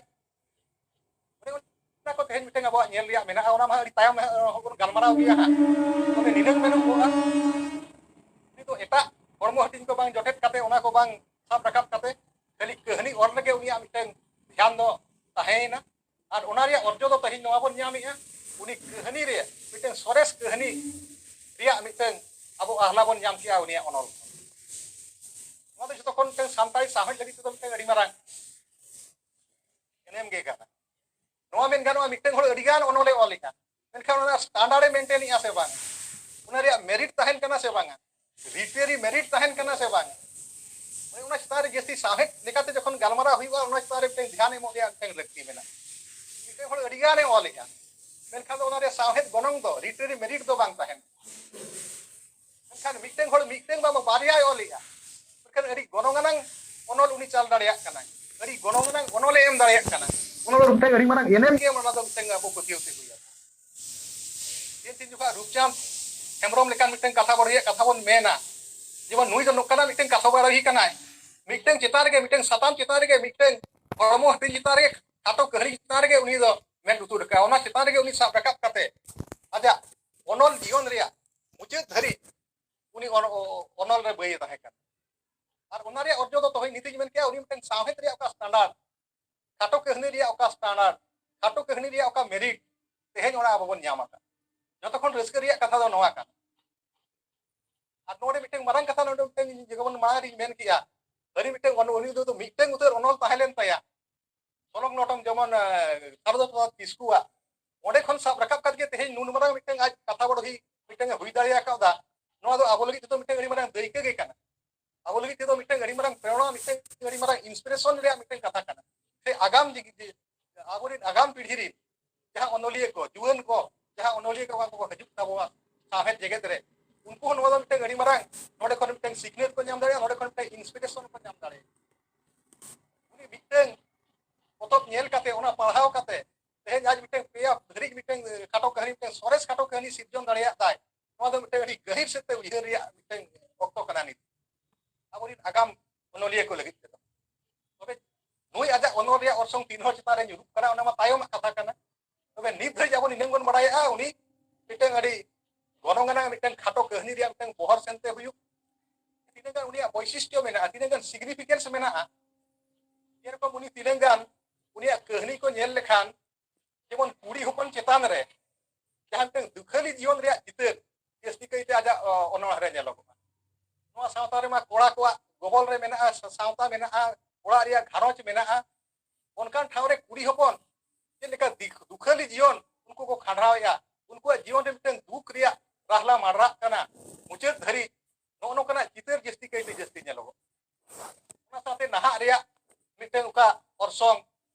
ᱚᱱᱮ ᱚᱱᱟ ᱠᱚ ᱛᱮᱦᱮᱧ ᱢᱤᱫᱴᱟᱝ ᱟᱵᱚᱣᱟᱜ ᱧᱮᱞ ᱨᱮᱭᱟᱜ ᱢᱮᱱᱟᱜᱼᱟ᱾ ᱚᱱᱟ ᱢᱟ ᱟᱹᱰᱤ ᱛᱟᱭᱚᱢ ᱦᱟᱸᱜ ᱵᱚᱱ ᱜᱟᱞᱢᱟᱨᱟᱣ ᱜᱮᱭᱟ ᱦᱟᱸᱜ᱾ ᱛᱚᱵᱮ ᱱᱤᱱᱟᱹᱝ ᱢᱮᱱᱚᱜᱚᱜᱼᱟ, ᱩᱱᱤ ᱫᱚ ᱮᱴᱟᱜ ᱦᱚᱲᱢᱚ ᱦᱟᱹᱴᱤᱧ ᱠᱚ ᱵᱟᱝ ᱡᱚᱴᱮᱫ ᱠᱟᱛᱮ, ᱚᱱᱟ ᱠᱚ ᱵᱟᱝ ᱥᱟᱵ ᱨᱟᱠᱟᱵ ᱠᱟᱛᱮ, ᱠᱷᱟᱹᱞᱤ ᱠᱟᱹᱦᱱᱤ ᱚᱞ ᱨᱮᱜᱮ ᱩᱱᱤᱭᱟᱜ ᱢᱤᱫᱴᱟᱝ ᱫᱷᱮᱭᱟᱱ ᱫᱚ ᱛᱟᱦᱮᱸᱭᱮᱱᱟ᱾ ᱟᱨ ᱚᱱᱟ ᱨᱮᱭᱟᱜ ᱚᱨᱡᱚ ᱫᱚ ᱛᱮᱦᱮᱧ ᱱᱚᱣᱟ ᱵᱚᱱ ᱧᱟᱢᱮᱜᱼᱟ, ᱩᱱᱤ ᱠᱟᱹᱦᱱᱤ ᱨᱮ ᱢᱤᱫᱴᱟᱝ ᱥᱚᱨᱮᱥ ᱠᱟᱹᱦᱱᱤ ᱨᱮᱭᱟᱜ ᱢᱤᱫᱴᱟᱝ ᱟᱵᱚ ᱟᱦᱞᱟ ᱵᱚᱱ ᱧᱟᱢ ᱠᱮᱜᱼᱟ ᱩᱱᱤᱭᱟᱜ ᱚᱱᱚᱞ ᱠᱷᱚᱱ᱾ ᱱᱚᱣᱟ ᱫᱚ ᱡᱚᱛᱚ ᱠᱷᱚᱱ ᱢᱤᱫᱴᱟᱝ ᱥᱟᱱᱛᱟᱲᱤ ᱥᱟᱶᱦᱮᱫ ᱞᱟᱹᱜᱤᱫ ᱛᱮᱫᱚ ᱢᱤᱫᱴᱟᱝ ᱟᱹᱰᱤ ᱢᱟᱨᱟᱝ ᱮᱱᱮᱢ ᱜᱮ ᱠᱟᱱᱟ᱾ ᱱᱚᱣᱟ ᱢᱮᱱ ᱜᱟᱱᱚᱜᱼᱟ, ᱢᱤᱫᱴᱟᱝ ᱦᱚᱲ ᱟᱹᱰᱤᱜᱟᱱ ᱚᱱᱚᱞᱮ ᱚᱞᱮᱜᱼᱟ, ᱢᱮᱱᱠᱷᱟᱱ ᱚᱱᱟ ᱥᱴᱟᱱᱰᱟᱨᱰ ᱮ ᱢᱮᱱᱴᱮᱱᱮᱜᱼᱟ ᱥᱮ ᱵᱟᱝ, ᱚᱱᱟ ᱨᱮᱭᱟᱜ ᱢᱮᱨᱤᱴ ᱛᱟᱦᱮᱱ ᱠᱟᱱᱟ ᱥᱮ ᱵᱟᱝᱟ, ᱞᱤᱴᱟᱨᱮᱨᱤ ᱢᱮᱨᱤᱴ ᱛᱟᱦᱮᱱ ᱠᱟᱱᱟ ᱥᱮ ᱵᱟᱝᱟ, ᱚᱱᱮ ᱚᱱᱟ ᱪᱮᱛᱟᱱ ᱨᱮ ᱡᱟᱹᱥᱛᱤ ᱥᱟᱶᱦᱮᱫ ᱞᱮᱠᱟᱛᱮ ᱡᱚᱠᱷᱚᱱ ᱜᱟᱞᱢᱟᱨᱟᱣ ᱦᱩᱭᱩᱜᱼᱟ, ᱚᱱᱟ ᱪᱮᱛᱟᱱ ᱨᱮ ᱢᱤᱫᱴᱟᱝ ᱫᱷᱮᱭᱟᱱ ᱮᱢᱚᱜ ᱨᱮᱭᱟᱜ ᱢᱤᱫᱴᱟᱝ ᱞᱟᱹᱠᱛᱤ ᱢᱮᱱᱟᱜᱼᱟ᱾ ᱢᱤᱫᱴᱟᱝ ᱦᱚᱲ ᱟᱹᱰᱤᱜᱟᱱᱮ ᱚᱞᱮᱜᱼᱟ, ᱢᱮᱱᱠᱷᱟᱱ ᱫᱚ ᱚᱱᱟ ᱨᱮᱭᱟᱜ ᱥᱟᱶᱦᱮᱫ ᱜᱚᱱᱚᱝ ᱫᱚ, ᱞᱤᱴᱟᱨᱮᱨᱤ ᱢᱮᱨᱤᱴ ᱫᱚ ᱵᱟᱝ ᱛᱟᱦᱮᱱᱟ᱾ ᱢᱮᱱᱠᱷᱟᱱ ᱢᱤᱫᱴᱟᱝ ᱦᱚᱲ ᱢᱤᱫᱴᱟᱝ ᱵᱟᱝ ᱵᱟᱨᱭᱟᱭ ᱚᱞᱮᱜᱼᱟ, ᱢᱮᱱᱠᱷᱟᱱ ᱟᱹᱰᱤ ᱜᱚᱱᱚᱝ ᱟᱱᱟᱝ ᱚᱱᱚᱞ ᱩᱱᱤ ᱪᱟᱞ ᱫᱟᱲᱮᱭᱟᱜ ᱠᱟᱱᱟᱭ, ᱟᱹᱰᱤ ᱜᱚᱱᱚᱝ ᱟᱱᱟᱝ ᱚᱱᱚᱞᱮ ᱮᱢ ᱫᱟᱲᱮᱭᱟᱜ ᱠᱟᱱᱟ, ᱚᱱᱟ ᱫᱚ ᱢᱤᱫᱴᱟᱝ ᱟᱹᱰᱤ ᱢᱟᱨᱟᱝ ᱮᱱᱮᱢ ᱜᱮ ᱚᱱᱟ ᱫᱚ ᱢᱤᱫᱴᱟᱝ ᱟᱵᱚ ᱯᱟᱹᱛᱭᱟᱹᱣ ᱛᱮ ᱦᱩᱭᱩᱜᱼᱟ᱾ ᱛᱤᱱ ᱛᱤᱱ ᱡᱚᱠᱷᱚᱱ ᱨᱩᱯᱪᱟᱸᱫᱽ ᱦᱮᱢᱵᱨᱚᱢ ᱞᱮᱠᱟᱱ ᱢᱤᱫᱴᱟᱝ ᱠᱟᱛᱷᱟ ᱵᱟᱰᱚᱦᱤᱭᱟᱜ ᱠᱟᱛᱷᱟ ᱵᱚᱱ ᱢᱮᱱᱟ, ᱡᱮᱢᱚᱱ ᱱᱩᱭ ᱫᱚ ᱱᱚᱝᱠᱟᱱᱟᱜ ᱢᱤᱫᱴᱟᱝ ᱠᱟᱛᱷᱟ ᱵᱟᱰᱚᱦᱤ ᱠᱟᱱᱟᱭ, ᱢᱤᱫᱴᱟᱝ ᱪᱮᱛᱟᱱ ᱨᱮᱜᱮ, ᱢᱤᱫᱴᱟᱝ ᱥᱟᱛᱟᱢ ᱪᱮᱛᱟᱱ ᱨᱮᱜᱮ, ᱢᱤᱫᱴᱟᱝ ᱦᱚᱲᱢᱚ ᱦᱟᱹᱴᱤᱧ ᱪᱮᱛᱟᱱ ᱨᱮᱜᱮ, ᱠᱷᱟᱴᱚ ᱠᱟᱹᱦᱱᱤ ᱪᱮᱛᱟᱱ ᱨᱮᱜᱮ ᱩᱱᱤ ᱫᱚ ᱢᱮᱫ ᱞᱩᱛᱩᱨ ᱟᱠᱟᱫᱼᱟ, ᱚᱱᱟ ᱪᱮᱛᱟᱱ ᱨᱮᱜᱮ ᱩᱱᱤ ᱥᱟᱵ ᱨᱟᱠᱟᱵ ᱠᱟᱛᱮ ᱟᱡᱟᱜ ᱚᱱᱚᱞ ᱡᱤᱭᱚᱱ ᱨᱮᱭᱟᱜ ᱢᱩᱪᱟᱹᱫ ᱫᱷᱟᱹᱨᱤᱡ ᱩᱱᱤ ᱚᱱ-, ᱚ-, ᱚᱱᱚᱞ ᱨᱮ ᱵᱟᱹᱭ ᱮ ᱛᱟᱦᱮᱸ ᱠᱟᱱᱟ᱾ ᱟᱨ ᱚᱱᱟ ᱨᱮᱭᱟᱜ ᱚᱨᱡᱚ ᱫᱚ ᱛᱚᱦᱚᱭ ᱱᱤᱛᱤᱧ ᱢᱮᱱ ᱠᱮᱭᱟ, ᱩᱱᱤ ᱢᱤᱫᱴᱟᱝ ᱥᱟᱶᱦᱮᱫ ᱨᱮᱭᱟᱜ ᱚᱠᱟ ᱥᱴᱟᱱᱰᱟᱨᱰ, ᱠᱷᱟᱴᱚ ᱠᱟᱹᱦᱱᱤ ᱨᱮᱭᱟᱜ ᱚᱠᱟ ᱥᱴᱟᱱᱰᱟᱨᱰ, ᱠᱷᱟᱴᱚ ᱠᱟᱹᱦᱱᱤ ᱨᱮᱭᱟᱜ ᱚᱠᱟ ᱢᱮᱨᱤᱴ, ᱛᱮᱦᱮᱧ ᱚᱱᱟ ᱟᱵᱚ ᱵᱚᱱ ᱧᱟᱢ ᱟᱠᱟᱫ᱾ ᱡᱚᱛᱚ ᱠᱷᱚᱱ ᱨᱟᱹᱥᱠᱟᱹ ᱨᱮᱭᱟᱜ ᱠᱟᱛᱷᱟ ᱫᱚ ᱱᱚᱣᱟ ᱠᱟᱱᱟ᱾ ᱟᱨ ᱱᱚᱰᱮ ᱢᱤᱫᱴᱟᱝ ᱢᱟᱨᱟᱝ ᱠᱟᱛᱷᱟ, ᱱᱚᱰᱮ ᱢᱤᱫᱴᱟᱝ ᱡᱮᱢᱚᱱ ᱢᱟᱲᱟᱝ ᱨᱤᱧ ᱢᱮᱱ ᱠᱮᱜᱼᱟ, ᱟᱹᱰᱤ ᱢᱤᱫᱴᱟᱝ ᱚᱱ-, ᱩᱱᱤ ᱫᱚ ᱢᱤᱫᱴᱟᱝ ᱩᱛᱟᱹᱨ ᱚᱱᱚᱞ ᱛᱟᱦᱮᱸ ᱞᱮᱱ ᱛᱟᱭᱟ, ᱥᱚᱞᱚᱝ ᱞᱚᱴᱚᱢ, ᱡᱮᱢᱚᱱ, ᱮ, ᱥᱟᱨᱚᱫᱟ ᱯᱨᱚᱥᱟᱫᱽ ᱠᱤᱥᱠᱩᱣᱟᱜ, ᱚᱸᱰᱮ ᱠᱷᱚᱱ ᱥᱟᱵ ᱨᱟᱠᱟᱵ ᱠᱟᱛᱮ ᱜᱮ ᱛᱮᱦᱮᱧ ᱱᱩᱱ ᱢᱟᱨᱟᱝ ᱢᱤᱫᱴᱟᱝ ᱟᱡ ᱠᱟᱛᱷᱟ ᱵᱟᱰᱚᱦᱤ ᱢᱤᱫᱴᱟᱝ ᱮ ᱦᱩᱭ ᱫᱟᱲᱮ ᱟᱠᱟᱫᱟ᱾ ᱱᱚᱣᱟ ᱫᱚ ᱟᱵᱚ ᱞᱟᱹᱜᱤᱫ ᱛᱮᱫᱚ ᱢᱤᱫᱴᱟᱝ ᱟᱹᱰᱤ ᱢᱟᱨᱟᱝ ᱫᱟᱹᱭᱠᱟᱹ ᱜᱮ ᱠᱟᱱᱟ᱾ ᱟᱵᱚ ᱞᱟᱹᱜᱤᱫ ᱛᱮᱫᱚ ᱢᱤᱫᱴᱟᱝ ᱟᱹᱰᱤ ᱢᱟᱨᱟᱝ ᱯᱨᱮᱨᱚᱱᱟ, ᱢᱤᱫᱴᱟᱝ ᱟᱹᱰᱤ ᱢᱟᱨᱟᱝ ᱤᱱᱥᱯᱤᱨᱮᱥᱚᱱ ᱨᱮᱭᱟᱜ ᱢᱤᱫᱴᱟᱝ ᱠᱟᱛᱷᱟ ᱠᱟᱱᱟ᱾ ᱥᱮ ᱟᱜᱟᱢ ᱡᱤ-, ᱡᱤ-, ᱟᱵᱚᱨᱮᱱ ᱟᱜᱟᱢ ᱯᱤᱲᱦᱤ ᱨᱮᱱ ᱡᱟᱦᱟᱸ ᱚᱱᱚᱞᱤᱭᱟᱹ ᱠᱚ, ᱡᱩᱣᱟᱹᱱ ᱠᱚ, ᱡᱟᱦᱟᱸ ᱚᱱᱚᱞᱤᱭᱟᱹ ᱠᱚ ᱠᱚ ᱦᱤᱡᱩᱜ ᱛᱟᱵᱚᱣᱟ ᱥᱟᱶᱦᱮᱫ ᱡᱮᱜᱮᱛ ᱨᱮ, ᱩᱱᱠᱩ ᱦᱚᱸ ᱱᱚᱣᱟ ᱫᱚ ᱢᱤᱫᱴᱟᱝ ᱟᱹᱰᱤ ᱢᱟᱨᱟᱝ ᱱᱚᱰᱮ ᱠᱷᱚᱱ ᱢᱤᱫᱴᱟᱝ ᱥᱤᱠᱷᱱᱟᱹᱛ ᱠᱚ ᱧᱟᱢ ᱫᱟᱲᱮᱭᱟᱜᱼᱟ, ᱱᱚᱰᱮ ᱠᱷᱚᱱ ᱢᱤᱫᱴᱟᱝ ᱤᱱᱥᱯᱤᱨᱮᱥᱚᱱ ᱠᱚ ᱧᱟᱢ ᱫᱟᱲᱮᱭᱟᱜᱼᱟ᱾ ᱩᱱᱤ ᱢᱤᱫᱴᱟᱝ ᱯᱚᱛᱚᱵ ᱧᱮᱞ ᱠᱟᱛᱮ, ᱚᱱᱟ ᱯᱟᱲᱦᱟᱣ ᱠᱟᱛᱮ, ᱛᱮᱦᱮᱧ ᱟᱡ ᱢᱤᱫᱴᱟᱝ ᱯᱮᱭᱟ ᱫᱷᱟᱹᱨᱤᱡ ᱢᱤᱫᱴᱟᱝ ᱠᱷᱟᱴᱚ ᱠᱟᱹᱦᱱᱤ, ᱢᱤᱫᱴᱟᱝ ᱥᱚᱨᱮᱥ ᱠᱷᱟᱴᱚ ᱠᱟᱹᱦᱱᱤ ᱥᱤᱨᱡᱚᱱ ᱫᱟᱲᱮᱭᱟᱜ ᱛᱟᱭ, ᱱᱚᱣᱟ ᱫᱚ ᱢᱤᱫᱴᱟᱝ ᱟᱹᱰᱤ ᱜᱟᱹᱦᱤᱨ ᱥᱮᱫ ᱛᱮ ᱩᱭᱦᱟᱹᱨ ᱨᱮᱭᱟᱜ ᱢᱤᱫᱴᱟᱝ ᱚᱠᱛᱚ ᱠᱟᱱᱟ ᱱᱤᱛ᱾ ᱟᱵᱚᱨᱮᱱ ᱟᱜᱟᱢ ᱚᱱᱚᱞᱤᱭᱟᱹ ᱠᱚ ᱞᱟᱹᱜᱤᱫ ᱛᱮᱫᱚ᱾ ᱛᱚᱵᱮ ᱱᱩᱭ ᱟᱡᱟᱜ ᱚᱱᱚᱞ ᱨᱮᱭᱟᱜ ᱚᱨᱥᱚᱝ ᱛᱤᱱ ᱦᱚᱲ ᱪᱮᱛᱟᱱ ᱨᱮ ᱧᱩᱨᱩᱜ ᱠᱟᱱᱟ, ᱚᱱᱟ ᱢᱟ ᱛᱟᱭᱚᱢᱟᱜ ᱠᱟᱛᱷᱟ ᱠᱟᱱᱟ᱾ ᱛᱚᱵᱮ ᱱᱤᱛ ᱫᱷᱟᱹᱨᱤᱡ ᱟᱵᱚ ᱱᱤᱱᱟᱹᱝ ᱵᱚᱱ ᱵᱟᱲᱟᱭᱮᱜᱼᱟ, ᱩᱱᱤ ᱢᱤᱫᱴᱟᱝ ᱟᱹᱰᱤ ᱜᱚᱱᱚᱝ ᱟᱱᱟᱜ ᱢᱤᱫᱴᱟᱝ ᱠᱷᱟᱴᱚ ᱠᱟᱹᱦᱱᱤ ᱨᱮᱭᱟᱜ ᱢᱤᱫᱴᱟᱝ ᱵᱚᱦᱚᱨ ᱥᱮᱱᱛᱮ ᱦᱩᱭᱩᱜ, ᱛᱤᱱᱟᱹᱜ ᱜᱟᱱ ᱩᱱᱤᱭᱟᱜ ᱵᱳᱭᱥᱤᱥᱴᱚ ᱢᱮᱱᱟᱜᱼᱟ, ᱛᱤᱱᱟᱹᱜ ᱜᱟᱱ ᱥᱤᱜᱱᱤᱯᱷᱤᱠᱮᱱᱥ ᱢᱮᱱᱟᱜᱼᱟ, ᱡᱮᱨᱚᱠᱚᱢ ᱩᱱᱤ ᱛᱤᱱᱟᱹᱜ ᱜᱟᱱ ᱩᱱᱤᱭᱟᱜ ᱠᱟᱹᱦᱱᱤ ᱠᱚ ᱧᱮᱞ ᱞᱮᱠᱷᱟᱱ, ᱡᱮᱢᱚᱱ ᱠᱩᱲᱤ ᱦᱚᱯᱚᱱ ᱪᱮᱛᱟᱱ ᱨᱮ ᱡᱟᱦᱟᱸ ᱢᱤᱫᱴᱟᱝ ᱫᱩᱠᱷᱟᱹᱞᱤ ᱡᱤᱭᱚᱱ ᱨᱮᱭᱟᱜ ᱪᱤᱛᱟᱹᱨ ᱡᱟᱹᱥᱛᱤ ᱠᱟᱭᱛᱮ ᱟᱡᱟᱜ, ᱚ, ᱚᱱᱚᱬᱦᱮ ᱨᱮ ᱧᱮᱞᱚᱜᱚᱜᱼᱟ᱾ ᱱᱚᱣᱟ ᱥᱟᱶᱛᱟ ᱨᱮᱢᱟ ᱠᱚᱲᱟ ᱠᱚᱣᱟᱜ ᱜᱚᱵᱚᱞ ᱨᱮ ᱢᱮᱱᱟᱜᱼᱟ, ᱥᱟ-, ᱥᱟᱶᱛᱟ ᱢᱮᱱᱟᱜᱼᱟ, ᱚᱲᱟᱜ ᱨᱮᱭᱟᱜ ᱜᱷᱟᱨᱚᱸᱡᱽ ᱢᱮᱱᱟᱜᱼᱟ, ᱚᱱᱠᱟᱱ ᱴᱷᱟᱶ ᱨᱮ ᱠᱩᱲᱤ ᱦᱚᱯᱚᱱ ᱪᱮᱫ ᱞᱮᱠᱟ ᱫᱤᱠ-, ᱫᱩᱠᱷᱟᱹᱞᱤ ᱡᱤᱭᱚᱱ ᱩᱱᱠᱩ ᱠᱚ ᱠᱷᱟᱸᱰᱟᱣᱮᱫᱼᱟ, ᱩᱱᱠᱩᱣᱟᱜ ᱡᱤᱭᱚᱱ ᱨᱮ ᱢᱤᱫᱴᱟᱝ ᱫᱩᱠ ᱨᱮᱭᱟᱜ ᱨᱟᱦᱞᱟ ᱢᱟᱰᱨᱟᱜ ᱠᱟᱱᱟ ᱢᱩᱪᱟᱹᱫ ᱫᱷᱟᱹᱨᱤᱡ, ᱱᱚᱜᱼᱚ ᱱᱚᱝᱠᱟᱱᱟᱜ ᱪᱤᱛᱟᱹᱨ ᱡᱟᱹᱥᱛᱤ ᱠᱟᱭᱛᱮ ᱡᱟᱹᱥᱛᱤ ᱧᱮᱞᱚᱜᱚᱜ᱾ ᱚᱱᱟ ᱥᱟᱶᱛᱮ ᱱᱟᱦᱟᱜ ᱨᱮᱭᱟᱜ ᱢᱤᱫᱴᱟᱝ ᱚᱠᱟ ᱚᱨᱥᱚᱝ,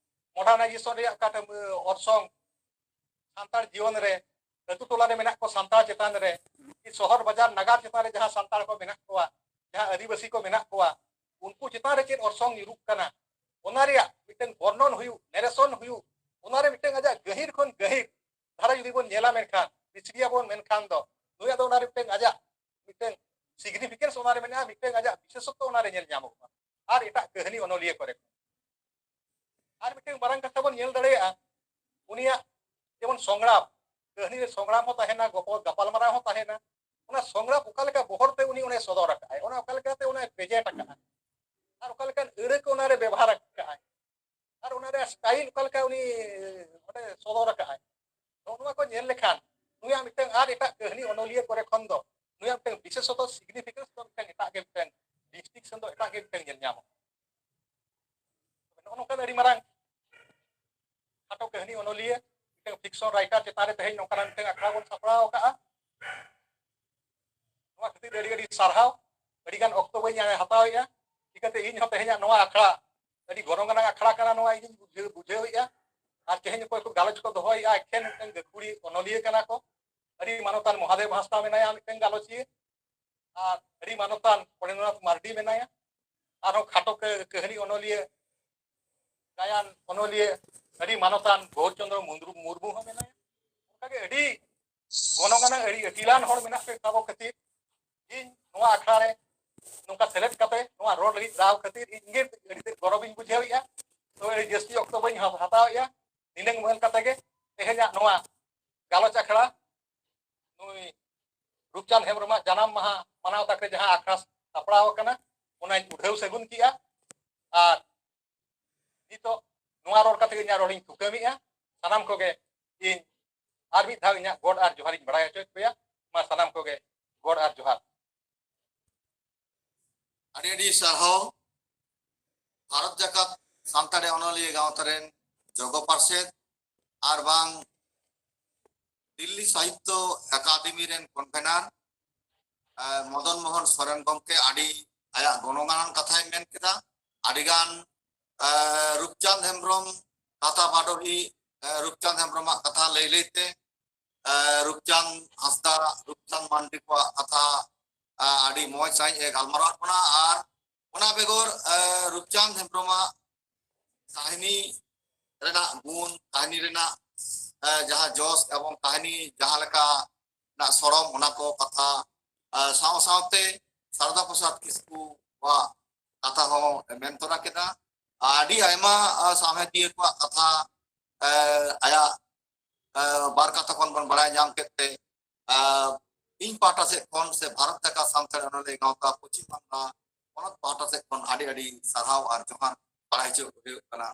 ᱢᱚᱰᱟᱨᱱᱟᱭᱡᱮᱥᱚᱱ ᱨᱮᱭᱟᱜ ᱚᱠᱟᱴᱟᱜ, ᱮ, ᱚᱨᱥᱚᱝ ᱥᱟᱱᱛᱟᱲ ᱡᱤᱭᱚᱱ ᱨᱮ, ᱟᱹᱛᱩ ᱴᱚᱞᱟ ᱨᱮ ᱢᱮᱱᱟᱜ ᱠᱚ ᱥᱟᱱᱛᱟᱲ ᱪᱮᱛᱟᱱ ᱨᱮ, ᱥᱚᱦᱚᱨ ᱵᱟᱡᱟᱨ ᱱᱟᱜᱟᱨ ᱪᱮᱛᱟᱱ ᱨᱮ ᱡᱟᱦᱟᱸ ᱥᱟᱱᱛᱟᱲ ᱠᱚ ᱢᱮᱱᱟᱜ ᱠᱚᱣᱟ, ᱡᱟᱦᱟᱸ ᱟᱹᱫᱤᱵᱟᱹᱥᱤ ᱠᱚ ᱢᱮᱱᱟᱜ ᱠᱚᱣᱟ, ᱩᱱᱠᱩ ᱪᱮᱛᱟᱱ ᱨᱮ ᱪᱮᱫ ᱚᱨᱥᱚᱝ ᱧᱩᱨᱩᱜ ᱠᱟᱱᱟ, ᱚᱱᱟ ᱨᱮᱭᱟᱜ ᱢᱤᱫᱴᱟᱝ ᱵᱚᱨᱱᱚᱱ ᱦᱩᱭᱩᱜ, ᱱᱮᱨᱮᱥᱚᱱ ᱦᱩᱭᱩᱜ, ᱚᱱᱟ ᱨᱮ ᱢᱤᱫᱴᱟᱝ ᱟᱡᱟᱜ ᱜᱟᱹᱦᱤᱨ ᱠᱷᱚᱱ ᱜᱟᱹᱦᱤᱨ ᱫᱷᱟᱨᱟ ᱡᱩᱫᱤ ᱵᱚᱱ ᱧᱮᱞᱟ, ᱢᱮᱱᱠᱷᱟᱱ ᱵᱤᱪᱷᱲᱤᱭᱟᱵᱚᱱ, ᱢᱮᱱᱠᱷᱟᱱ ᱫᱚ ᱱᱩᱭᱟᱜ ᱫᱚ ᱚᱱᱟ ᱨᱮ ᱢᱤᱫᱴᱟᱝ ᱟᱡᱟᱜ ᱢᱤᱫᱴᱟᱝ ᱥᱤᱜᱱᱤᱯᱷᱤᱠᱮᱱᱥ ᱚᱱᱟ ᱨᱮ ᱢᱮᱱᱟᱜᱼᱟ, ᱢᱤᱫᱴᱟᱝ ᱟᱡᱟᱜ ᱵᱤᱥᱮᱥᱚᱛᱛᱚ ᱚᱱᱟ ᱨᱮ ᱧᱮᱞ ᱧᱟᱢᱚᱜ ᱠᱟᱱᱟ᱾ ᱟᱨ ᱮᱴᱟᱜ ᱠᱟᱹᱦᱱᱤ ᱚᱱᱚᱞᱤᱭᱟᱹ ᱠᱚᱨᱮ ᱠᱷᱚᱱ᱾ ᱟᱨ ᱢᱤᱫᱴᱟᱝ ᱢᱟᱨᱟᱝ ᱠᱟᱛᱷᱟ ᱵᱚᱱ ᱧᱮᱞ ᱫᱟᱲᱮᱭᱟᱜᱼᱟ, ᱩᱱᱤᱭᱟᱜ ᱡᱮᱢᱚᱱ ᱥᱚᱝᱜᱽᱨᱟᱢ, ᱠᱟᱹᱦᱱᱤ ᱨᱮ ᱥᱚᱝᱜᱽᱨᱟᱢ ᱦᱚᱸ ᱛᱟᱦᱮᱱᱟ, ᱜᱚᱯᱚ-, ᱜᱟᱯᱟᱞᱢᱟᱨᱟᱣ ᱦᱚᱸ ᱛᱟᱦᱮᱱᱟ᱾ ᱚᱱᱟ ᱥᱚᱝᱜᱽᱨᱟᱢ ᱚᱠᱟ ᱞᱮᱠᱟ ᱵᱚᱦᱚᱨ ᱛᱮ ᱩᱱᱤ ᱚᱸᱰᱮ ᱥᱚᱫᱚᱨ ᱟᱠᱟᱫᱼᱟᱭ, ᱚᱱᱟ ᱚᱠᱟ ᱞᱮᱠᱟᱛᱮ ᱚᱱᱟᱭ ᱯᱨᱮᱡᱮᱱᱴ ᱟᱠᱟᱫᱼᱟ, ᱟᱨ ᱚᱠᱟ ᱞᱮᱠᱟᱱ ᱟᱹᱲᱟᱹ ᱠᱚ ᱚᱱᱟᱨᱮ ᱵᱮᱵᱚᱦᱟᱨ ᱟᱠᱟᱫᱼᱟᱭ, ᱟᱨ ᱚᱱᱟ ᱨᱮᱭᱟᱜ ᱥᱴᱟᱭᱤᱞ ᱚᱠᱟ ᱞᱮᱠᱟ ᱩᱱᱤ ᱚᱸᱰᱮ ᱥᱚᱫᱚᱨ ᱟᱠᱟᱫᱼᱟᱭ, ᱱᱚᱜᱼᱚ ᱱᱚᱣᱟ ᱠᱚ ᱧᱮᱞ ᱞᱮᱠᱷᱟᱱ ᱱᱩᱭᱟᱜ ᱢᱤᱫᱴᱟᱝ ᱟᱨ ᱮᱴᱟᱜ ᱠᱟᱹᱦᱱᱤ ᱚᱱᱚᱞᱤᱭᱟᱹ ᱠᱚᱨᱮ ᱠᱷᱚᱱ ᱫᱚ ᱱᱩᱭᱟᱜ ᱢᱤᱫᱴᱟᱝ ᱵᱤᱥᱮᱥᱚᱛᱚ ᱥᱤᱜᱱᱤᱯᱷᱤᱠᱮᱱᱥ ᱫᱚ ᱢᱤᱫᱴᱟᱝ ᱮᱴᱟᱜ ᱜᱮ, ᱢᱤᱫᱴᱟᱝ ᱰᱤᱥᱴᱤᱝᱥᱚᱱ ᱫᱚ ᱮᱴᱟᱜ ᱜᱮ ᱢᱤᱫᱴᱟᱝ ᱧᱮᱞ ᱧᱟᱢᱚᱜᱼᱟ᱾ ᱱᱚᱜᱼᱚ ᱱᱚᱝᱠᱟᱱ ᱟᱹᱰᱤ ᱢᱟᱨᱟᱝ ᱠᱷᱟᱴᱚ ᱠᱟᱹᱦᱱᱤ ᱚᱱᱚᱞᱤᱭᱟᱹ, ᱢᱤᱫᱴᱟᱝ ᱯᱷᱤᱠᱥᱚᱱ ᱨᱟᱭᱴᱟᱨ ᱪᱮᱛᱟᱱ ᱨᱮ ᱛᱮᱦᱮᱧ ᱱᱚᱝᱠᱟᱱᱟᱜ ᱢᱤᱫᱴᱟᱝ ᱟᱠᱷᱲᱟ ᱵᱚᱱ ᱥᱟᱯᱲᱟᱣ ᱟᱠᱟᱫᱼᱟ᱾ ᱱᱚᱣᱟ ᱠᱷᱟᱹᱛᱤᱨ ᱟᱹᱰᱤ ᱟᱹᱰᱤ ᱥᱟᱨᱦᱟᱣ᱾ ᱟᱹᱰᱤ ᱜᱟᱱ ᱚᱠᱛᱚ ᱵᱟᱹᱧ ᱦᱟᱛᱟᱣᱮᱫᱼᱟ᱾ ᱪᱤᱠᱟᱹᱛᱮ ᱤᱧ ᱦᱚᱸ ᱛᱮᱦᱮᱧᱟᱜ ᱱᱚᱣᱟ ᱟᱠᱷᱲᱟ ᱟᱹᱰᱤ ᱜᱚᱱᱚᱝ ᱟᱱᱟᱜ ᱟᱠᱷᱲᱟ ᱠᱟᱱᱟ, ᱱᱚᱣᱟ ᱤᱧ ᱵᱩᱡᱷᱟᱹᱣ, ᱵᱩᱡᱷᱟᱹᱣᱮᱫᱼᱟ᱾ ᱟᱨ ᱛᱮᱦᱮᱧ ᱚᱠᱚᱭ ᱠᱚ ᱜᱟᱞᱚᱪ ᱠᱚ ᱫᱚᱦᱚᱭᱮᱫᱼᱟ, ᱮᱠᱷᱮᱱ ᱢᱤᱫᱴᱟᱝ ᱜᱟᱹᱠᱷᱩᱲᱤ ᱚᱱᱚᱞᱤᱭᱟᱹ ᱠᱟᱱᱟ ᱠᱚ᱾ ᱟᱹᱰᱤ ᱢᱟᱱᱚᱛᱟᱱ ᱢᱚᱦᱟᱫᱮᱵ ᱦᱟᱸᱥᱫᱟ ᱢᱮᱱᱟᱭᱟ, ᱢᱤᱫᱴᱟᱝ ᱜᱟᱞᱚᱪᱤᱭᱟᱹ, ᱟᱨ ᱟᱹᱰᱤ ᱢᱟᱱᱚᱛᱟᱱ ᱯᱚᱨᱮᱱᱫᱨᱚᱱᱟᱛᱷ ᱢᱟᱨᱰᱤ ᱢᱮᱱᱟᱭᱟ, ᱟᱨᱦᱚᱸ ᱠᱷᱟᱴᱚ ᱠᱟᱹ-, ᱠᱟᱹᱦᱱᱤ ᱚᱱᱚᱞᱤᱭᱟᱹ, ᱜᱟᱭᱟᱱ ᱚᱱᱚᱞᱤᱭᱟᱹ, ᱟᱹᱰᱤ ᱢᱟᱱᱚᱛᱟᱱ ᱜᱳᱣᱨ ᱪᱚᱸᱫᱽᱨᱚ ᱢᱩᱨᱢᱩ ᱦᱚᱸ ᱢᱮᱱᱟᱭᱟ᱾ ᱚᱱᱠᱟᱜᱮ ᱟᱹᱰᱤ ᱜᱚᱱᱚᱝ ᱟᱱᱟᱜ, ᱟᱹᱰᱤ ᱟᱹᱠᱤᱞᱟᱱ ᱦᱚᱲ ᱢᱮᱱᱟᱜ ᱠᱚ ᱛᱟᱵᱚ ᱠᱷᱟᱹᱛᱤᱨ ᱤᱧ ᱱᱚᱣᱟ ᱟᱠᱷᱲᱟ ᱨᱮ ᱱᱚᱝᱠᱟ ᱥᱮᱞᱮᱫ ᱠᱟᱛᱮ ᱱᱚᱣᱟ ᱨᱚᱲ ᱞᱟᱹᱜᱤᱫ ᱫᱟᱣ ᱠᱷᱟᱹᱛᱤᱨ ᱤᱧ ᱜᱮ ᱟᱹᱰᱤ ᱛᱮᱫ ᱜᱚᱨᱚᱵᱤᱧ ᱵᱩᱡᱷᱟᱹᱣᱮᱫᱼᱟ᱾ ᱛᱚ, ᱟᱹᱰᱤ ᱡᱟᱹᱥᱛᱤ ᱚᱠᱛᱚ ᱵᱟᱹᱧ ᱦᱟ-, ᱦᱟᱛᱟᱣᱮᱫᱼᱟ᱾ ᱱᱤᱱᱟᱹᱝ ᱢᱮᱱ ᱠᱟᱛᱮ ᱜᱮ ᱛᱮᱦᱮᱧᱟᱜ ᱱᱚᱣᱟ ᱜᱟᱞᱚᱪ ᱟᱠᱷᱲᱟ ᱱᱩᱭ ᱨᱩᱯᱪᱟᱸᱫᱽ ᱦᱮᱢᱵᱨᱚᱢᱟᱜ ᱡᱟᱱᱟᱢ ᱢᱟᱦᱟ ᱢᱟᱱᱟᱣ ᱛᱟᱠᱨᱮ ᱡᱟᱦᱟᱸ ᱟᱠᱷᱲᱟ ᱥᱟᱯᱲᱟᱣ ᱟᱠᱟᱱᱟ, ᱚᱱᱟᱧ ᱩᱰᱷᱟᱹᱣ ᱥᱟᱹᱜᱩᱱ ᱠᱮᱜᱼᱟ᱾ ᱟᱨ ᱱᱤᱛᱚᱜ ᱱᱚᱣᱟ ᱨᱚᱲ ᱠᱟᱛᱮ ᱜᱮ ᱤᱧᱟᱹᱜ ᱨᱚᱲᱤᱧ ᱛᱷᱩᱠᱟᱹᱢᱮᱜᱼᱟ᱾ ᱥᱟᱱᱟᱢ ᱠᱚᱜᱮ ᱤᱧ ᱟᱨ ᱢᱤᱫ ᱫᱷᱟᱣ ᱤᱧᱟᱹᱜ ᱜᱚᱰ ᱟᱨ ᱡᱚᱦᱟᱨᱤᱧ ᱵᱟᱲᱟᱭ ᱦᱚᱪᱚᱭᱮᱫ ᱯᱮᱭᱟ᱾ ᱢᱟ ᱥᱟᱱᱟᱢ ᱠᱚᱜᱮ ᱜᱚᱰ ᱟᱨ ᱡᱚᱦᱟᱨ᱾ ᱟᱹᱰᱤ ᱟᱹᱰᱤ ᱥᱟᱨᱦᱟᱣ᱾ ᱵᱷᱟᱨᱚᱛ ᱡᱟᱠᱟᱛ ᱥᱟᱱᱛᱟᱲᱤ ᱚᱱᱚᱞᱤᱭᱟᱹ ᱜᱟᱶᱛᱟ ᱨᱮᱱ ᱡᱚᱜᱚ ᱯᱟᱨᱥᱮᱛ ᱟᱨ ᱵᱟᱝ ᱫᱤᱞᱞᱤ ᱥᱟᱦᱤᱛᱛᱚ ᱟᱠᱟᱫᱮᱢᱤ ᱨᱮᱱ ᱠᱚᱱᱵᱷᱮᱱᱟᱨ, ᱮ, ᱢᱚᱫᱚᱱ ᱢᱳᱦᱚᱱ ᱥᱚᱨᱮᱱ ᱜᱚᱢᱠᱮ ᱟᱹᱰᱤ ᱟᱭᱟᱜ ᱜᱚᱱᱚᱝ ᱟᱱᱟᱜ ᱠᱟᱛᱷᱟᱭ ᱢᱮᱱ ᱠᱮᱫᱟ᱾ ᱟᱹᱰᱤᱜᱟᱱ, ᱮ, ᱨᱩᱯᱪᱟᱸᱫᱽ ᱦᱮᱢᱵᱨᱚᱢ ᱠᱟᱛᱷᱟ ᱵᱟᱰᱚᱦᱤ, ᱮ, ᱨᱩᱯᱪᱟᱸᱫᱽ ᱦᱮᱢᱵᱨᱚᱢᱟᱜ ᱠᱟᱛᱷᱟ ᱞᱟᱹᱭ ᱞᱟᱹᱭᱛᱮ, ᱮ, ᱨᱩᱯᱪᱟᱸᱫᱽ ᱦᱟᱸᱥᱫᱟ, ᱨᱩᱯᱪᱟᱸᱫᱽ ᱢᱟᱱᱰᱤ ᱠᱚᱣᱟᱜ ᱠᱟᱛᱷᱟ, ᱮ, ᱟᱹᱰᱤ ᱢᱚᱡᱽ ᱥᱟᱺᱦᱤᱡ ᱮ ᱜᱟᱞᱢᱟᱨᱟᱣ ᱵᱚᱱᱟ᱾ ᱟᱨ ᱚᱱᱟ ᱵᱮᱜᱚᱨ, ᱮ, ᱨᱩᱯᱪᱟᱸᱫᱽ ᱦᱮᱢᱵᱨᱚᱢᱟᱜ ᱠᱟᱹᱦᱱᱤ ᱨᱮᱱᱟᱜ ᱜᱩᱱ, ᱠᱟᱹᱦᱱᱤ ᱨᱮᱱᱟᱜ, ᱮ, ᱡᱟᱦᱟᱸ ᱡᱚᱥ ᱮᱵᱚᱝ ᱠᱟᱹᱦᱱᱤ ᱡᱟᱦᱟᱸ ᱞᱮᱠᱟ ᱨᱮᱱᱟᱜ ᱥᱚᱲᱚᱢ, ᱚᱱᱟ ᱠᱚ ᱠᱟᱛᱷᱟ, ᱮ, ᱥᱟᱶ ᱥᱟᱶᱛᱮ ᱥᱟᱨᱚᱫᱟ ᱯᱨᱚᱥᱟᱫᱽ ᱠᱤᱥᱠᱩᱣᱟᱜ ᱠᱟᱛᱷᱟ ᱦᱚᱸ ᱢᱮᱱ ᱛᱚᱨᱟ ᱠᱮᱫᱟ᱾ ᱟᱹᱰᱤ ᱟᱭᱢᱟ, ᱮ, ᱥᱟᱶᱦᱮᱫᱤᱭᱟᱹ ᱠᱚᱣᱟᱜ ᱠᱟᱛᱷᱟ, ᱮ, ᱟᱭᱟᱜ, ᱮ, ᱵᱟᱨ ᱠᱟᱛᱷᱟ ᱠᱷᱚᱱ ᱵᱚᱱ ᱵᱟᱲᱟᱭ ᱧᱟᱢ ᱠᱮᱫ ᱛᱮ, ᱮ, ᱤᱧ ᱯᱟᱦᱴᱟ ᱥᱮᱫ ᱠᱷᱚᱱ ᱥᱮ ᱵᱷᱟᱨᱚᱛ ᱡᱟᱠᱟᱛ ᱥᱟᱱᱛᱟᱲ ᱚᱱᱚᱞᱤᱭᱟᱹ ᱜᱟᱶᱛᱟ ᱯᱚᱪᱷᱤᱢ ᱵᱟᱝᱞᱟ ᱯᱚᱱᱚᱛ ᱯᱟᱦᱴᱟ ᱥᱮᱫ ᱠᱷᱚᱱ ᱟᱹᱰᱤ ᱟᱹᱰᱤ ᱥᱟᱨᱦᱟᱣ ᱟᱨ ᱡᱚᱦᱟᱨ ᱵᱟᱲᱟᱭ ᱦᱚᱪᱚ ᱦᱩᱭᱩᱜ ᱠᱟᱱᱟ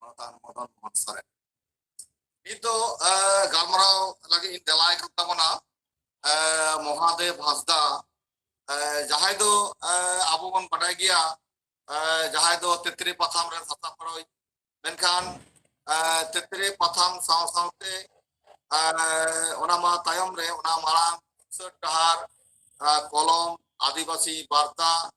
ᱢᱟᱱᱚᱛᱟᱱ ᱢᱚᱫᱚᱱ ᱢᱳᱦᱚᱱ ᱥᱚᱨᱮᱱ᱾ ᱱᱤᱛ ᱫᱚ, ᱮ, ᱜᱟᱞᱢᱟᱨᱟᱣ ᱞᱟᱹᱜᱤᱫ ᱤᱧ ᱛᱮᱞᱟᱭ ᱠᱟᱱ ᱛᱟᱵᱚᱱᱟ, ᱮ, ᱢᱚᱦᱟᱫᱮᱵ ᱦᱟᱸᱥᱫᱟ, ᱮ, ᱡᱟᱦᱟᱸᱭ ᱫᱚ, ᱮ, ᱟᱵᱚ ᱵᱚᱱ ᱵᱟᱰᱟᱭ ᱜᱮᱭᱟ, ᱮ, ᱡᱟᱦᱟᱸᱭ ᱫᱚ ᱛᱤᱛᱨᱤ ᱯᱟᱛᱷᱟᱢ ᱨᱮᱱ ᱥᱟᱥᱟᱯᱲᱟᱣᱤᱡ, ᱢᱮᱱᱠᱷᱟᱱ, ᱮ, ᱛᱤᱛᱨᱤ ᱯᱟᱛᱷᱟᱢ ᱥᱟᱶ ᱥᱟᱶᱛᱮ, ᱮ, ᱚᱱᱟ ᱢᱟ ᱛᱟᱭᱚᱢ ᱨᱮ, ᱚᱱᱟ ᱢᱟᱲᱟᱝ ᱥᱟᱹᱛ ᱰᱟᱦᱟᱨ, ᱮ, ᱠᱚᱞᱚᱢ, ᱟᱹᱫᱤᱵᱟᱹᱥᱤ ᱵᱟᱨᱛᱟ,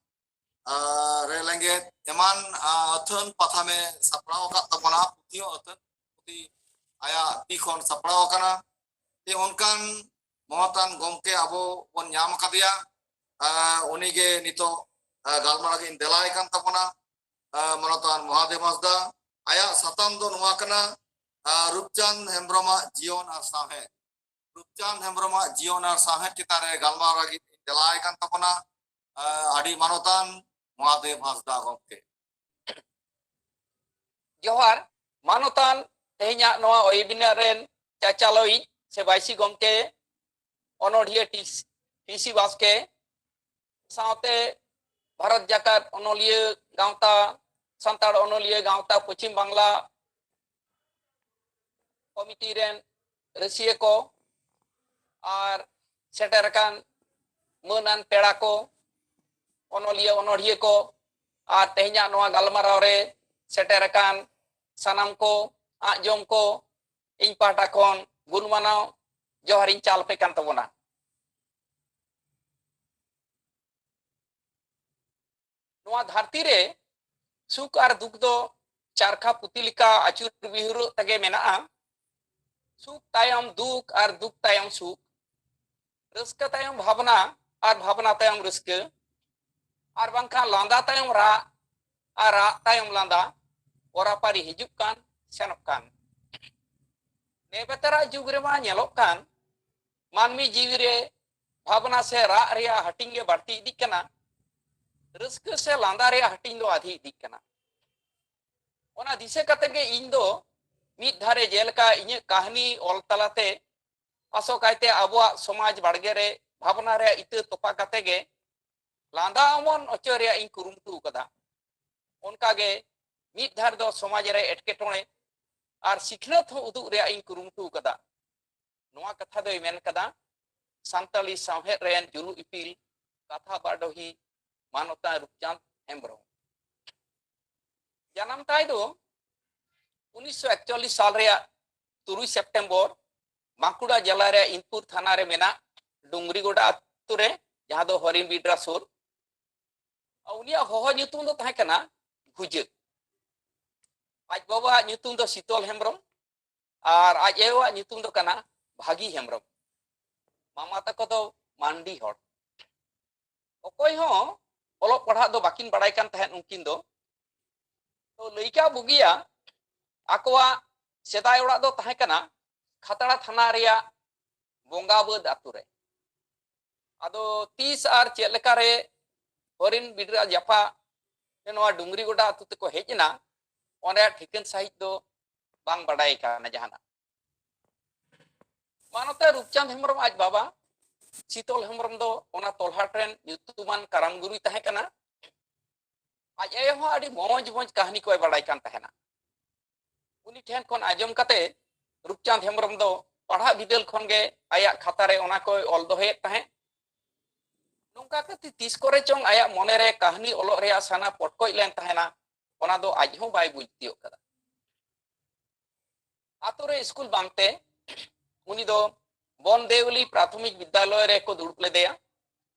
ᱟᱨ ᱨᱮ ᱞᱮᱸᱜᱮᱫ ᱮᱢᱟᱱ, ᱟᱨ ᱟᱹᱛᱷᱟᱹᱱ ᱯᱟᱛᱷᱟᱢᱮ ᱥᱟᱯᱲᱟᱣ ᱟᱠᱟᱫ ᱛᱟᱵᱚᱱᱟ᱾ ᱯᱩᱛᱷᱤ ᱦᱚᱸ ᱟᱹᱛᱷᱟᱹᱱ ᱯᱩᱛᱷᱤ ᱟᱭᱟᱜ ᱛᱤ ᱠᱷᱚᱱ ᱥᱟᱯᱲᱟᱣ ᱟᱠᱟᱱᱟ᱾ ᱛᱮ ᱚᱱᱠᱟᱱ ᱢᱚᱦᱚᱛᱟᱱ ᱜᱚᱢᱠᱮ ᱟᱵᱚ ᱵᱚᱱ ᱧᱟᱢ ᱟᱠᱟᱫᱮᱭᱟ᱾ ᱟᱨ ᱩᱱᱤᱜᱮ ᱱᱤᱛᱚᱜ, ᱟᱨ ᱜᱟᱞᱢᱟᱨᱟᱣ ᱤᱧ ᱫᱮᱞᱟᱭ ᱠᱟᱱ ᱛᱟᱵᱚᱱᱟ, ᱟᱨ ᱢᱟᱱᱚᱛᱟᱱ ᱢᱚᱦᱟᱫᱮᱵ ᱦᱟᱸᱥᱫᱟ᱾ ᱟᱭᱟᱜ ᱥᱟᱛᱟᱢ ᱫᱚ ᱱᱚᱣᱟ ᱠᱟᱱᱟ, ᱟᱨ ᱨᱩᱯᱪᱟᱸᱫᱽ ᱦᱮᱢᱵᱨᱚᱢᱟᱜ ᱡᱤᱭᱚᱱ ᱟᱨ ᱥᱟᱶᱦᱮᱫ᱾ ᱨᱩᱯᱪᱟᱸᱫᱽ ᱦᱮᱢᱵᱨᱚᱢᱟᱜ ᱡᱤᱭᱚᱱ ᱟᱨ ᱥᱟᱶᱦᱮᱫ ᱪᱮᱛᱟᱱ ᱨᱮ ᱜᱟᱞᱢᱟᱨᱟᱣ ᱞᱟᱹᱜᱤᱫ ᱤᱧ ᱫᱮᱞᱟᱭ ᱠᱟᱱ ᱛᱟᱵᱚᱱᱟ, ᱟᱨ ᱟᱹᱰᱤ ᱢᱟᱱᱚᱛᱟᱱ ᱢᱚᱦᱟᱫᱮᱵ ᱦᱟᱸᱥᱫᱟ ᱜᱚᱢᱠᱮ᱾ ᱡᱚᱦᱟᱨ᱾ ᱢᱟᱱᱚᱛᱟᱱ ᱛᱮᱦᱮᱧᱟᱜ ᱱᱚᱣᱟ webinar ᱨᱮᱱ ᱪᱟᱪᱟᱞᱟᱣᱤᱡ ᱥᱮ ᱵᱟᱭᱥᱤ ᱜᱚᱢᱠᱮ, ᱚᱱᱚᱬᱦᱤᱭᱟᱹ ᱴᱤᱥ-, ᱯᱤ ᱥᱤ ᱵᱟᱥᱠᱮ, ᱥᱟᱶᱛᱮ ᱵᱷᱟᱨᱚᱛ ᱡᱟᱠᱟᱛ ᱚᱱᱚᱞᱤᱭᱟᱹ ᱜᱟᱶᱛᱟ, ᱥᱟᱱᱛᱟᱲ ᱚᱱᱚᱞᱤᱭᱟᱹ ᱜᱟᱶᱛᱟ ᱯᱚᱪᱷᱤᱢ ᱵᱟᱝᱞᱟ ᱠᱚᱢᱤᱴᱤ ᱨᱮᱱ ᱨᱟᱹᱥᱤᱭᱟᱹ ᱠᱚ, ᱟᱨ ᱥᱮᱴᱮᱨ ᱟᱠᱟᱱ ᱢᱟᱹᱱᱟᱱ ᱯᱮᱲᱟ ᱠᱚ, ᱚᱱᱚᱞᱤᱭᱟᱹ ᱚᱱᱚᱬᱦᱤᱭᱟᱹ ᱠᱚ, ᱟᱨ ᱛᱮᱦᱮᱧᱟᱜ ᱱᱚᱣᱟ ᱜᱟᱞᱢᱟᱨᱟᱣ ᱨᱮ ᱥᱮᱴᱮᱨ ᱟᱠᱟᱱ ᱥᱟᱱᱟᱢ ᱠᱚ, ᱟᱸᱡᱚᱢ ᱠᱚ, ᱤᱧ ᱯᱟᱦᱴᱟ ᱠᱷᱚᱱ ᱜᱩᱱ ᱢᱟᱱᱟᱣ ᱡᱚᱦᱟᱨᱤᱧ ᱪᱟᱞ ᱟᱯᱮ ᱠᱟᱱ ᱛᱟᱵᱚᱱᱟ᱾ ᱱᱚᱣᱟ ᱫᱷᱟᱹᱨᱛᱤ ᱨᱮ ᱥᱩᱠ ᱟᱨ ᱫᱩᱠ ᱫᱚ ᱪᱟᱨᱠᱷᱟ ᱯᱩᱛᱤ ᱞᱮᱠᱟ ᱟᱹᱪᱩᱨ ᱵᱤᱦᱩᱨᱚᱜ ᱛᱮᱜᱮ ᱢᱮᱱᱟᱜᱼᱟ᱾ ᱥᱩᱠ ᱛᱟᱭᱚᱢ ᱫᱩᱠ ᱟᱨ ᱫᱩᱠ ᱛᱟᱭᱚᱢ ᱥᱩᱠ, ᱨᱟᱹᱥᱠᱟᱹ ᱛᱟᱭᱚᱢ ᱵᱷᱟᱵᱽᱱᱟ ᱟᱨ ᱵᱷᱟᱵᱽᱱᱟ ᱛᱟᱭᱚᱢ ᱨᱟᱹᱥᱠᱟᱹ, ᱟᱨ ᱵᱟᱝᱠᱷᱟᱱ ᱞᱟᱸᱫᱟ ᱛᱟᱭᱚᱢ ᱨᱟᱜ ᱟᱨ ᱨᱟᱜ ᱛᱟᱭᱚᱢ ᱞᱟᱸᱫᱟ, ᱯᱚᱨᱟᱯᱟᱨᱤ ᱦᱤᱡᱩᱜ ᱠᱟᱱ ᱥᱮᱱᱚᱜ ᱠᱟᱱ᱾ ᱱᱮᱵᱮᱛᱟᱨᱟᱜ ᱡᱩᱜᱽ ᱨᱮᱢᱟ ᱧᱮᱞᱚᱜ ᱠᱟᱱ, ᱢᱟᱹᱱᱢᱤ ᱡᱤᱣᱤ ᱨᱮ ᱵᱷᱟᱵᱽᱱᱟ ᱥᱮ ᱨᱟᱜ ᱨᱮᱭᱟᱜ ᱦᱟᱹᱴᱤᱧ ᱜᱮ ᱵᱟᱹᱲᱛᱤ ᱤᱫᱤᱜ ᱠᱟᱱᱟ, ᱨᱟᱹᱥᱠᱟᱹ ᱥᱮ ᱞᱟᱸᱫᱟ ᱨᱮᱭᱟᱜ ᱦᱟᱹᱴᱤᱧ ᱫᱚ ᱟᱫᱷᱤ ᱤᱫᱤᱜ ᱠᱟᱱᱟ᱾ ᱚᱱᱟ ᱫᱤᱥᱟᱹ ᱠᱟᱛᱮ ᱜᱮ ᱤᱧ ᱫᱚ ᱢᱤᱫ ᱫᱷᱟᱨᱮ ᱡᱮᱞᱮᱠᱟ ᱤᱧᱟᱹᱜ ᱠᱟᱹᱦᱱᱤ ᱚᱞ ᱛᱟᱞᱟᱛᱮ ᱟᱥᱚᱠᱟᱭᱛᱮ ᱟᱵᱚᱣᱟᱜ ᱥᱚᱢᱟᱡᱽ ᱵᱟᱲᱜᱮ ᱨᱮ ᱵᱷᱟᱵᱽᱱᱟ ᱨᱮᱭᱟᱜ ᱤᱛᱟᱹ ᱛᱚᱯᱟ ᱠᱟᱛᱮ ᱜᱮ ᱞᱟᱸᱫᱟ ᱚᱢᱚᱱ ᱦᱚᱪᱚ ᱨᱮᱭᱟᱜ ᱤᱧ ᱠᱩᱨᱩᱢᱩᱴᱩ ᱟᱠᱟᱫᱟ᱾ ᱚᱱᱠᱟᱜᱮ ᱢᱤᱫ ᱫᱷᱟᱨᱮ ᱫᱚ ᱥᱚᱢᱟᱡᱽ ᱨᱮ ᱮᱴᱠᱮᱴᱚᱬᱮ ᱟᱨ ᱥᱤᱠᱷᱱᱟᱹᱛ ᱦᱚᱸ ᱩᱫᱩᱜ ᱨᱮᱭᱟᱜ ᱤᱧ ᱠᱩᱨᱩᱢᱩᱴᱩ ᱟᱠᱟᱫᱟ᱾ ᱱᱚᱣᱟ ᱠᱟᱛᱷᱟ ᱫᱚᱭ ᱢᱮᱱ ᱠᱟᱫᱟ ᱥᱟᱱᱛᱟᱲᱤ ᱥᱟᱶᱦᱮᱫ ᱨᱮᱱ ᱡᱩᱞᱩᱜ ᱤᱯᱤᱞ, ᱠᱟᱛᱷᱟ ᱵᱟᱰᱚᱦᱤ, ᱢᱟᱱᱚᱛᱟᱱ ᱨᱩᱯᱪᱟᱸᱫᱽ ᱦᱮᱢᱵᱨᱚᱢ᱾ ᱡᱟᱱᱟᱢ ᱛᱟᱭ ᱫᱚ ᱩᱱᱤᱥᱥᱚ ᱮᱠᱪᱚᱞᱞᱤᱥ ᱥᱟᱞ ᱨᱮᱭᱟᱜ ᱛᱩᱨᱩᱭ ᱥᱮᱯᱴᱮᱢᱵᱚᱨ ᱵᱟᱸᱠᱩᱲᱟ ᱡᱮᱞᱟ ᱨᱮᱭᱟᱜ ᱤᱱᱫᱩᱯᱩᱨ ᱛᱷᱟᱱᱟ ᱨᱮ ᱢᱮᱱᱟᱜ ᱰᱩᱝᱨᱤᱜᱚᱰᱟ ᱟᱛᱳ ᱨᱮ ᱡᱟᱦᱟᱸ ᱫᱚ ᱦᱚᱨᱤᱱ ᱵᱤᱰᱨᱟ ᱥᱩᱨ᱾ ᱩᱱᱤᱭᱟᱜ ᱦᱚᱦᱚ ᱧᱩᱛᱩᱢ ᱫᱚ ᱛᱟᱦᱮᱸ ᱠᱟᱱᱟ ᱵᱷᱩᱡᱟᱹ᱾ ᱟᱡ ᱵᱟᱵᱟᱣᱟᱜ ᱧᱩᱛᱩᱢ ᱫᱚ ᱥᱤᱛᱚᱞ ᱦᱮᱢᱵᱨᱚᱢ ᱟᱨ ᱟᱡ ᱟᱭᱳᱣᱟᱜ ᱧᱩᱛᱩᱢ ᱫᱚ ᱠᱟᱱᱟ ᱵᱷᱟᱹᱜᱤ ᱦᱮᱢᱵᱨᱚᱢ᱾ ᱢᱟᱢᱟ ᱛᱟᱠᱚ ᱫᱚ ᱢᱟᱱᱰᱤ ᱦᱚᱲ᱾ ᱚᱠᱚᱭ ᱦᱚᱸ ᱚᱞᱚᱜ ᱯᱟᱲᱦᱟᱜ ᱫᱚ ᱵᱟᱹᱠᱤᱱ ᱵᱟᱲᱟᱭ ᱠᱟᱱ ᱛᱟᱦᱮᱸᱫ ᱩᱱᱠᱤᱱ ᱫᱚ᱾ ᱛᱚ ᱞᱟᱹᱭ ᱠᱟᱜ ᱵᱩᱜᱤᱭᱟ, ᱟᱠᱚᱣᱟᱜ ᱥᱮᱫᱟᱭ ᱚᱲᱟᱜ ᱫᱚ ᱛᱟᱦᱮᱸ ᱠᱟᱱᱟ ᱠᱷᱟᱛᱲᱟ ᱛᱷᱟᱱᱟ ᱨᱮᱭᱟᱜ ᱵᱚᱸᱜᱟ ᱵᱟᱹᱫᱽ ᱟᱛᱳ ᱨᱮ᱾ ᱟᱫᱚ ᱛᱤᱥ ᱟᱨ ᱪᱮᱫ ᱞᱮᱠᱟᱨᱮ ᱦᱚᱨᱤᱱ ᱵᱤᱰᱨᱟ ᱡᱟᱯᱷᱟ ᱥᱮ ᱱᱚᱣᱟ ᱰᱩᱝᱨᱤ ᱜᱚᱰᱟ ᱟᱛᱳ ᱛᱮᱠᱚ ᱦᱮᱡ ᱮᱱᱟ, ᱚᱱᱟ ᱨᱮᱭᱟᱜ ᱴᱷᱤᱠᱟᱹᱱ ᱥᱟᱺᱦᱤᱡ ᱫᱚ ᱵᱟᱝ ᱵᱟᱰᱟᱭ ᱠᱟᱱᱟ ᱡᱟᱦᱟᱱᱟᱜ᱾ ᱢᱟᱱᱚᱛᱮ ᱨᱩᱯᱪᱟᱸᱫᱽ ᱦᱮᱢᱵᱨᱚᱢ ᱟᱡ ᱵᱟᱵᱟ ᱥᱤᱛᱚᱞ ᱦᱮᱢᱵᱨᱚᱢ ᱫᱚ ᱚᱱᱟ ᱛᱚᱞᱦᱟᱴ ᱨᱮᱱ ᱧᱩᱛᱩᱢᱟᱱ ᱠᱟᱨᱟᱢ ᱜᱩᱨᱩᱭ ᱛᱟᱦᱮᱸ ᱠᱟᱱᱟ᱾ ᱟᱡ ᱟᱭᱳ ᱦᱚᱸ ᱟᱹᱰᱤ ᱢᱚᱡᱽ ᱢᱚᱡᱽ ᱠᱟᱹᱦᱱᱤ ᱠᱚᱭ ᱵᱟᱲᱟᱭ ᱠᱟᱱ ᱛᱟᱦᱮᱱᱟ᱾ ᱩᱱᱤ ᱴᱷᱮᱱ ᱠᱷᱚᱱ ᱟᱸᱡᱚᱢ ᱠᱟᱛᱮ ᱨᱩᱯᱪᱟᱸᱫᱽ ᱦᱮᱢᱵᱨᱚᱢ ᱫᱚ ᱯᱟᱲᱦᱟᱜ ᱵᱤᱫᱟᱹᱞ ᱠᱷᱚᱱ ᱜᱮ ᱟᱭᱟᱜ ᱠᱷᱟᱛᱟ ᱨᱮ ᱚᱱᱟ ᱠᱚᱭ ᱚᱞ ᱫᱚᱦᱚᱭᱮᱫ ᱛᱟᱦᱮᱸᱫ᱾ ᱱᱚᱝᱠᱟ ᱠᱟᱛᱮ ᱛᱤᱥ ᱠᱚᱨᱮ ᱪᱚᱝ ᱟᱭᱟᱜ ᱢᱚᱱᱮ ᱨᱮ ᱠᱟᱹᱦᱱᱤ ᱚᱞᱚᱜ ᱨᱮᱭᱟᱜ ᱥᱟᱱᱟ ᱯᱚᱴᱠᱚᱡ ᱞᱮᱱ ᱛᱟᱦᱮᱱᱟ, ᱚᱱᱟ ᱫᱚ ᱟᱡ ᱦᱚᱸ ᱵᱟᱭ ᱵᱩᱡᱽ ᱛᱤᱭᱳᱜ ᱠᱟᱫᱟ᱾ ᱟᱛᱳ ᱨᱮ ᱥᱠᱩᱞ ᱵᱟᱝᱛᱮ ᱩᱱᱤ ᱫᱚ ᱵᱚᱱᱫᱮᱣᱞᱤ ᱯᱨᱟᱛᱷᱚᱢᱤᱠ ᱵᱤᱫᱽᱫᱟᱞᱚᱭ ᱨᱮᱠᱚ ᱫᱩᱲᱩᱵ ᱞᱮᱫᱮᱭᱟ᱾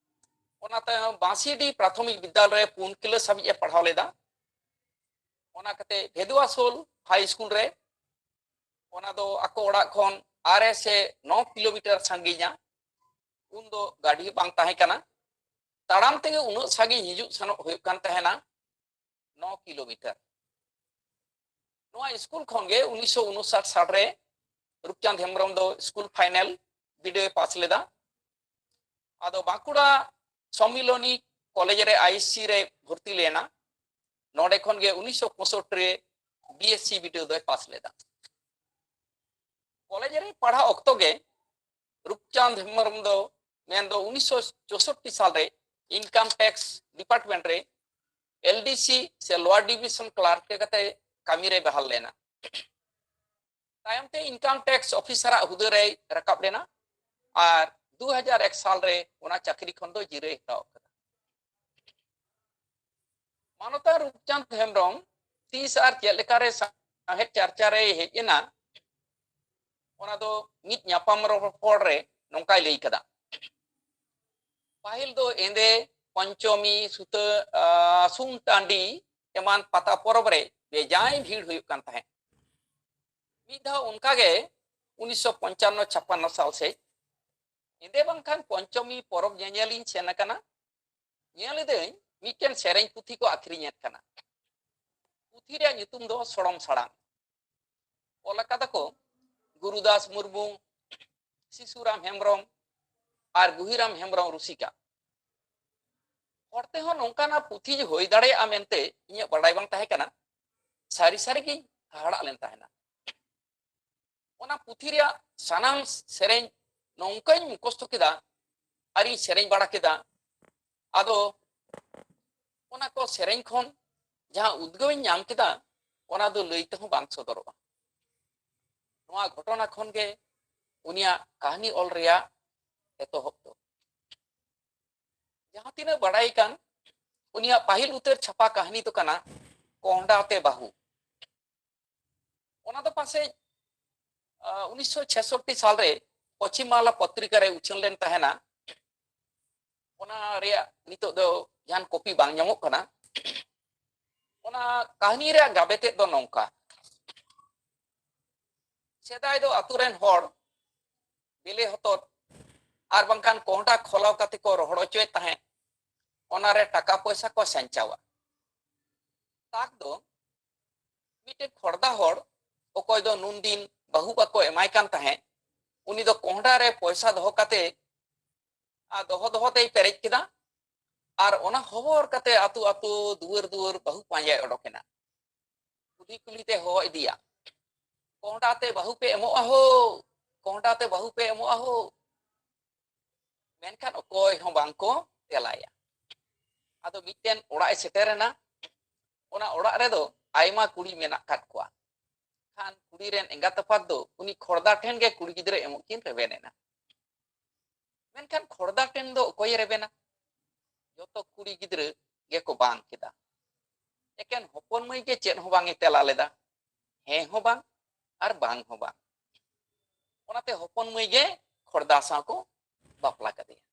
ᱚᱱᱟ ᱛᱟᱭᱚᱢ ᱵᱟᱸᱥᱤᱰᱤ ᱯᱨᱟᱛᱷᱚᱢᱤᱠ ᱵᱤᱫᱽᱫᱟᱞᱚᱭ ᱨᱮ ᱯᱩᱱ ᱠᱞᱟᱥ ᱦᱟᱹᱵᱤᱡ ᱮ ᱯᱟᱲᱦᱟᱣ ᱞᱮᱫᱟ᱾ ᱚᱱᱟ ᱠᱟᱛᱮ ᱵᱷᱮᱫᱩᱣᱟᱥᱳᱞ ᱦᱟᱭ ᱥᱠᱩᱞ ᱨᱮ, ᱚᱱᱟ ᱫᱚ ᱟᱠᱚ ᱚᱲᱟᱜ ᱠᱷᱚᱱ ᱟᱨᱮ ᱥᱮ ᱱᱚ ᱠᱤᱞᱳᱢᱤᱴᱟᱨ ᱥᱟᱺᱜᱤᱧᱟ᱾ ᱩᱱ ᱫᱚ ᱜᱟᱹᱰᱤ ᱵᱟᱝ ᱛᱟᱦᱮᱸ ᱠᱟᱱᱟ, ᱛᱟᱲᱟᱢ ᱛᱮᱜᱮ ᱩᱱᱟᱹᱜ ᱥᱟᱺᱜᱤᱧ ᱦᱤᱡᱩᱜ ᱥᱮᱱᱚᱜ ᱦᱩᱭᱩᱜ ᱠᱟᱱ ᱛᱟᱦᱮᱱᱟ, ᱱᱚ ᱠᱤᱞᱳᱢᱤᱴᱟᱨ᱾ ᱱᱚᱣᱟ ᱥᱠᱩᱞ ᱠᱷᱚᱱ ᱜᱮ ᱩᱱᱤᱥᱥᱚ ᱩᱱᱩᱥᱟᱴ ᱥᱟᱞ ᱨᱮ ᱨᱩᱯᱪᱟᱸᱫᱽ ᱦᱮᱢᱵᱨᱚᱢ ᱫᱚ ᱥᱠᱩᱞ ᱯᱷᱟᱭᱱᱮᱞ ᱵᱤᱰᱟᱹᱣ ᱮ ᱯᱟᱥ ᱞᱮᱫᱟ᱾ ᱟᱫᱚ ᱵᱟᱸᱠᱩᱲᱟ ᱥᱚᱢᱢᱤᱞᱚᱱᱤ ᱠᱚᱞᱮᱡᱽ ᱨᱮ ᱟᱭᱤᱥᱤ ᱨᱮ ᱵᱷᱚᱨᱛᱤ ᱞᱮᱱᱟ᱾ ᱱᱚᱰᱮ ᱠᱷᱚᱱ ᱜᱮ ᱩᱱᱤᱥᱥᱚ ᱯᱚᱸᱭᱥᱚᱴᱴᱤ ᱨᱮ ᱵᱤᱮᱥᱥᱤ ᱵᱤᱰᱟᱹᱣ ᱫᱚᱭ ᱯᱟᱥ ᱞᱮᱫᱟ᱾ ᱠᱚᱞᱮᱡᱽ ᱨᱮ ᱯᱟᱲᱦᱟᱣ ᱚᱠᱛᱚ ᱜᱮ ᱨᱩᱯᱪᱟᱸᱫᱽ ᱦᱮᱢᱵᱨᱚᱢ ᱫᱚ, ᱢᱮᱱᱫᱚ ᱩᱱᱤᱥᱥᱚ ᱪᱳᱥᱳᱴᱴᱤ ᱥᱟᱞ ᱨᱮ ᱤᱱᱠᱟᱢ ᱴᱮᱠᱥ ᱰᱤᱯᱟᱨᱴᱢᱮᱱᱴ ᱨᱮ ᱮᱞᱰᱤᱥᱤ ᱥᱮ ᱞᱳᱣᱟᱨ ᱰᱤᱵᱷᱤᱥᱚᱱ ᱠᱞᱟᱨᱠ ᱞᱮᱠᱟᱛᱮ ᱠᱟᱹᱢᱤ ᱨᱮ ᱵᱟᱦᱟᱞ ᱞᱮᱱᱟ᱾ ᱛᱟᱭᱚᱢ ᱛᱮ ᱤᱱᱠᱟᱢ ᱴᱮᱠᱥ ᱚᱯᱷᱤᱥᱟᱨᱟᱜ ᱦᱩᱫᱟᱹ ᱨᱮᱭ ᱨᱟᱠᱟᱵ ᱞᱮᱱᱟ ᱟᱨ ᱫᱩ ᱦᱟᱡᱟᱨ ᱮᱠ ᱥᱟᱞ ᱨᱮ ᱚᱱᱟ ᱪᱟᱹᱠᱨᱤ ᱠᱷᱚᱱ ᱫᱚ ᱡᱤᱨᱟᱹᱣ ᱦᱟᱛᱟᱣ ᱠᱟᱫᱟ᱾ ᱢᱟᱱᱚᱛᱟᱱ ᱨᱩᱯᱪᱟᱸᱫᱽ ᱦᱮᱢᱵᱨᱚᱢ ᱛᱤᱥ ᱟᱨ ᱪᱮᱫ ᱞᱮᱠᱟᱨᱮ ᱥᱟᱶᱦᱮᱫ ᱪᱟᱨᱪᱟ ᱨᱮᱭ ᱦᱮᱡ ᱮᱱᱟ, ᱚᱱᱟ ᱫᱚ ᱢᱤᱫ ᱧᱟᱯᱟᱢ ᱨᱚᱯᱚᱲ ᱨᱮ ᱱᱚᱝᱠᱟᱭ ᱞᱟᱹᱭ ᱠᱟᱫᱟ᱾ ᱯᱟᱹᱦᱤᱞ ᱫᱚ ᱮᱸᱫᱮ, ᱯᱚᱧᱪᱚᱢᱤ, ᱥᱩᱛᱟᱹ ᱟᱨ ᱥᱩᱱ ᱴᱟᱺᱰᱤ ᱮᱢᱟᱱ ᱯᱟᱛᱟ ᱯᱚᱨᱚᱵᱽ ᱨᱮ ᱵᱮᱡᱟᱭ ᱵᱷᱤᱲ ᱦᱩᱭᱩᱜ ᱠᱟᱱ ᱛᱟᱦᱮᱸᱫ᱾ ᱢᱤᱫ ᱫᱷᱟᱣ ᱚᱱᱠᱟᱜᱮ ᱩᱱᱤᱥᱥᱚ ᱯᱚᱧᱪᱟᱱᱱᱚ ᱪᱷᱟᱯᱟᱱᱱᱚ ᱥᱟᱞ ᱥᱮᱫ ᱮᱸᱫᱮ ᱵᱟᱝᱠᱷᱟᱱ ᱯᱚᱧᱪᱚᱢᱤ ᱯᱚᱨᱚᱵᱽ ᱧᱮᱧᱮᱞᱤᱧ ᱥᱮᱱ ᱟᱠᱟᱱᱟ᱾ ᱧᱮᱞ ᱮᱫᱟᱹᱧ ᱢᱤᱫᱴᱮᱱ ᱥᱮᱨᱮᱧ ᱯᱩᱛᱷᱤ ᱠᱚ ᱟᱹᱠᱷᱨᱤᱧᱮᱫ ᱠᱟᱱᱟ᱾ ᱯᱩᱛᱷᱤ ᱨᱮᱭᱟᱜ ᱧᱩᱛᱩᱢ ᱫᱚ ᱥᱚᱲᱚᱢ ᱥᱟᱲᱟᱢ᱾ ᱚᱞ ᱟᱠᱟᱫᱟ ᱠᱚ ᱜᱩᱨᱩᱫᱟᱥ ᱢᱩᱨᱢᱩ, ᱥᱤᱥᱩᱨᱟᱢ ᱦᱮᱢᱵᱨᱚᱢ ᱟᱨ ᱜᱩᱦᱤᱨᱟᱢ ᱦᱮᱢᱵᱨᱚᱢ ᱨᱩᱥᱤᱠᱟ᱾ ᱦᱚᱲ ᱛᱮᱦᱚᱸ ᱱᱚᱝᱠᱟᱱᱟᱜ ᱯᱩᱛᱷᱤ ᱦᱩᱭ ᱫᱟᱲᱮᱭᱟᱜᱼᱟ ᱢᱮᱱᱛᱮ ᱤᱧᱟᱹᱜ ᱵᱟᱰᱟᱭ ᱵᱟᱝ ᱛᱟᱦᱮᱸ ᱠᱟᱱᱟ᱾ ᱥᱟᱹᱨᱤ ᱥᱟᱹᱨᱤ ᱜᱤᱧ ᱦᱟᱦᱟᱲᱟᱜ ᱞᱮᱱ ᱛᱟᱦᱮᱱᱟ᱾ ᱚᱱᱟ ᱯᱩᱛᱷᱤ ᱨᱮᱭᱟᱜ ᱥᱟᱱᱟᱢ ᱥᱮᱨᱮᱧ ᱱᱚᱝᱠᱟᱧ ᱢᱩᱠᱷᱚᱥᱛᱚ ᱠᱮᱫᱟ ᱟᱨᱤᱧ ᱥᱮᱨᱮᱧ ᱵᱟᱲᱟ ᱠᱮᱫᱟ᱾ ᱟᱫᱚ ᱚᱱᱟ ᱠᱚ ᱥᱮᱨᱮᱧ ᱠᱷᱚᱱ ᱡᱟᱦᱟᱸ ᱩᱫᱽᱜᱟᱹᱣ ᱤᱧ ᱧᱟᱢ ᱠᱮᱫᱟ, ᱚᱱᱟ ᱫᱚ ᱞᱟᱹᱭ ᱛᱮᱦᱚᱸ ᱵᱟᱝ ᱥᱚᱫᱚᱨᱚᱜᱼᱟ᱾ ᱱᱚᱣᱟ ᱜᱷᱚᱴᱚᱱᱟ ᱠᱷᱚᱱ ᱜᱮ ᱩᱱᱤᱭᱟᱜ ᱠᱟᱹᱦᱱᱤ ᱚᱞ ᱨᱮᱭᱟᱜ ᱮᱛᱚᱦᱚᱵ ᱫᱚ᱾ ᱡᱟᱦᱟᱸ ᱛᱤᱱᱟᱹᱜ ᱵᱟᱲᱟᱭ ᱠᱟᱱ, ᱩᱱᱤᱭᱟᱜ ᱯᱟᱹᱦᱤᱞ ᱩᱛᱟᱹᱨ ᱪᱷᱟᱯᱟ ᱠᱟᱹᱦᱱᱤ ᱫᱚ ᱠᱟᱱᱟ ᱠᱚᱸᱦᱰᱟ ᱛᱮ ᱵᱟᱹᱦᱩ᱾ ᱚᱱᱟ ᱫᱚ ᱯᱟᱥᱮᱡ ᱩᱱᱤᱥᱥᱚ ᱪᱷᱮᱥᱚᱴᱴᱤ ᱥᱟᱞᱨᱮ ᱯᱚᱪᱷᱤᱢ ᱵᱟᱝᱞᱟ ᱯᱚᱛᱨᱤᱠᱟ ᱨᱮ ᱩᱪᱷᱟᱹᱱ ᱞᱮᱱ ᱛᱟᱦᱮᱱᱟ᱾ ᱚᱱᱟ ᱨᱮᱭᱟᱜ ᱱᱤᱛᱚᱜ ᱫᱚ ᱡᱟᱦᱟᱱ ᱠᱚᱯᱤ ᱵᱟᱝ ᱧᱟᱢᱚᱜ ᱠᱟᱱᱟ᱾ ᱚᱱᱟ ᱠᱟᱹᱦᱱᱤ ᱨᱮᱭᱟᱜ ᱜᱟᱵᱮ ᱛᱮᱫ ᱫᱚ ᱱᱚᱝᱠᱟ᱾ ᱥᱮᱫᱟᱭ ᱫᱚ ᱟᱛᱳ ᱨᱮᱱ ᱦᱚᱲ ᱵᱮᱞᱮ ᱦᱚᱛᱚᱫ ᱟᱨ ᱵᱟᱝᱠᱷᱟᱱ ᱠᱚᱸᱦᱰᱟ ᱠᱷᱚᱞᱟᱣ ᱠᱟᱛᱮ ᱠᱚ ᱨᱚᱦᱚᱲ ᱦᱚᱪᱚᱭᱮᱫ ᱛᱟᱦᱮᱸᱫ᱾ ᱚᱱᱟᱨᱮ ᱴᱟᱠᱟ ᱯᱚᱭᱥᱟ ᱠᱚ ᱥᱟᱧᱪᱟᱣᱟ᱾ ᱛᱟᱠ ᱫᱚ ᱢᱤᱫᱴᱮᱱ ᱠᱷᱚᱲᱫᱟ ᱦᱚᱲ, ᱚᱠᱚᱭ ᱫᱚ ᱱᱩᱱᱫᱤᱱ ᱵᱟᱹᱦᱩ ᱵᱟᱠᱚ ᱮᱢᱟᱭ ᱠᱟᱱ ᱛᱟᱦᱮᱸᱫ, ᱩᱱᱤ ᱫᱚ ᱠᱚᱸᱦᱰᱟ ᱨᱮ ᱯᱚᱭᱥᱟ ᱫᱚᱦᱚ ᱠᱟᱛᱮ ᱟᱨ ᱫᱚᱦᱚ ᱫᱚᱦᱚ ᱛᱮᱭ ᱯᱮᱨᱮᱡ ᱠᱮᱫᱟ᱾ ᱟᱨ ᱚᱱᱟ ᱦᱚᱵᱚᱨ ᱠᱟᱛᱮ ᱟᱹᱛᱩ ᱟᱹᱛᱩ, ᱫᱩᱣᱟᱹᱨ ᱫᱩᱣᱟᱹᱨ ᱵᱟᱹᱦᱩ ᱯᱟᱸᱡᱟᱭ ᱚᱰᱚᱠ ᱮᱱᱟ᱾ ᱠᱩᱞᱦᱤ ᱠᱩᱞᱦᱤ ᱛᱮ ᱦᱚᱦᱚ ᱤᱫᱤᱭᱟ, "ᱠᱚᱸᱦᱰᱟ ᱛᱮ ᱵᱟᱹᱦᱩ ᱯᱮ ᱮᱢᱚᱜᱼᱟ ᱦᱳ, ᱠᱚᱸᱦᱰᱟ ᱛᱮ ᱵᱟᱹᱦᱩ ᱯᱮ ᱮᱢᱚᱜᱼᱟ ᱦᱳ!" ᱢᱮᱱᱠᱷᱟᱱ ᱚᱠᱚᱭ ᱦᱚᱸ ᱵᱟᱝ ᱠᱚ ᱛᱮᱞᱟᱭᱟ᱾ ᱟᱫᱚ ᱢᱤᱫᱴᱮᱱ ᱚᱲᱟᱜ ᱮ ᱥᱮᱴᱮᱨᱮᱱᱟ᱾ ᱚᱱᱟ ᱚᱲᱟᱜ ᱨᱮᱫᱚ ᱟᱭᱢᱟ ᱠᱩᱲᱤ ᱢᱮᱱᱟᱜ ᱟᱠᱟᱫ ᱠᱚᱣᱟ᱾ ᱠᱷᱟᱱ ᱠᱩᱲᱤ ᱨᱮᱱ ᱮᱸᱜᱟᱛ ᱟᱯᱟᱛ ᱫᱚ ᱩᱱᱤ ᱠᱷᱚᱲᱫᱟ ᱴᱷᱮᱱ ᱜᱮ ᱠᱩᱲᱤ ᱜᱤᱫᱽᱨᱟᱹ ᱮᱢᱚᱜ ᱠᱤᱱ ᱨᱮᱵᱮᱱ ᱮᱱᱟ᱾ ᱢᱮᱱᱠᱷᱟᱱ ᱠᱷᱚᱲᱫᱟ ᱴᱷᱮᱱ ᱫᱚ ᱚᱠᱚᱭᱮ ᱨᱮᱵᱮᱱᱟ? ᱡᱚᱛᱚ ᱠᱩᱲᱤ ᱜᱤᱫᱽᱨᱟᱹ ᱜᱮᱠᱚ ᱵᱟᱝ ᱠᱮᱫᱟ᱾ ᱮᱠᱮᱱ ᱦᱚᱯᱚᱱ ᱢᱟᱹᱭ ᱜᱮ ᱪᱮᱫ ᱦᱚᱸ ᱵᱟᱝ ᱮ ᱛᱮᱞᱟ ᱞᱮᱫᱟ, ᱦᱮᱸ ᱦᱚᱸ ᱵᱟᱝ ᱟᱨ ᱵᱟᱝ ᱦᱚᱸ ᱵᱟᱝ᱾ ᱚᱱᱟᱛᱮ ᱦᱚᱯᱚᱱ ᱢᱟᱹᱭ ᱜᱮ ᱠᱷᱚᱲᱫᱟ ᱥᱟᱶ ᱠᱚ ᱵᱟᱯᱞᱟ ᱠᱮᱫᱮᱭᱟ᱾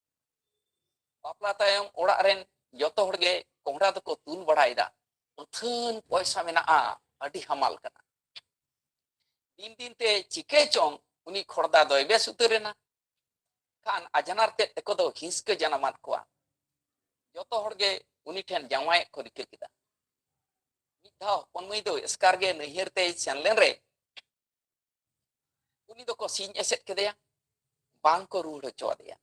ᱵᱟᱯᱞᱟ ᱛᱟᱭᱚᱢ ᱚᱲᱟᱜ ᱨᱮᱱ ᱡᱚᱛᱚ ᱦᱚᱲ ᱜᱮ ᱠᱚᱸᱦᱰᱟ ᱫᱚᱠᱚ ᱛᱩᱞ ᱵᱟᱲᱟᱭᱮᱫᱟ, ᱟᱹᱛᱷᱟᱹᱱ ᱯᱚᱭᱥᱟ ᱢᱮᱱᱟᱜᱼᱟ, ᱟᱹᱰᱤ ᱦᱟᱢᱟᱞ ᱠᱟᱱᱟ᱾ ᱫᱤᱱ ᱫᱤᱱ ᱛᱮ ᱪᱤᱠᱟᱹ ᱪᱚᱝ ᱩᱱᱤ ᱠᱷᱚᱲᱫᱟ ᱫᱚᱭ ᱵᱮᱥ ᱩᱛᱟᱹᱨ ᱮᱱᱟ᱾ ᱠᱷᱟᱱ ᱟᱡᱷᱱᱟᱨ ᱛᱮᱫ ᱛᱮᱠᱚ ᱫᱚ ᱦᱤᱸᱥᱠᱟᱹ ᱡᱟᱱᱟᱢᱟᱫ ᱠᱚᱣᱟ᱾ ᱡᱚᱛᱚ ᱦᱚᱲ ᱜᱮ ᱩᱱᱤ ᱴᱷᱮᱱ ᱡᱟᱶᱟᱭᱮᱫ ᱠᱚ ᱨᱤᱠᱟᱹ ᱠᱮᱫᱟ᱾ ᱢᱤᱫ ᱫᱷᱟᱣ ᱦᱚᱯᱚᱱ ᱢᱟᱹᱭ ᱫᱚ ᱮᱥᱠᱟᱨ ᱜᱮ ᱱᱟᱹᱭᱦᱟᱹᱨ ᱛᱮᱭ ᱥᱮᱱ ᱞᱮᱱ ᱨᱮ ᱩᱱᱤ ᱫᱚᱠᱚ ᱥᱤᱧ ᱮᱥᱮᱫ ᱠᱮᱫᱮᱭᱟ, ᱵᱟᱝ ᱠᱚ ᱨᱩᱣᱟᱹᱲ ᱦᱚᱪᱚ ᱟᱫᱮᱭᱟ᱾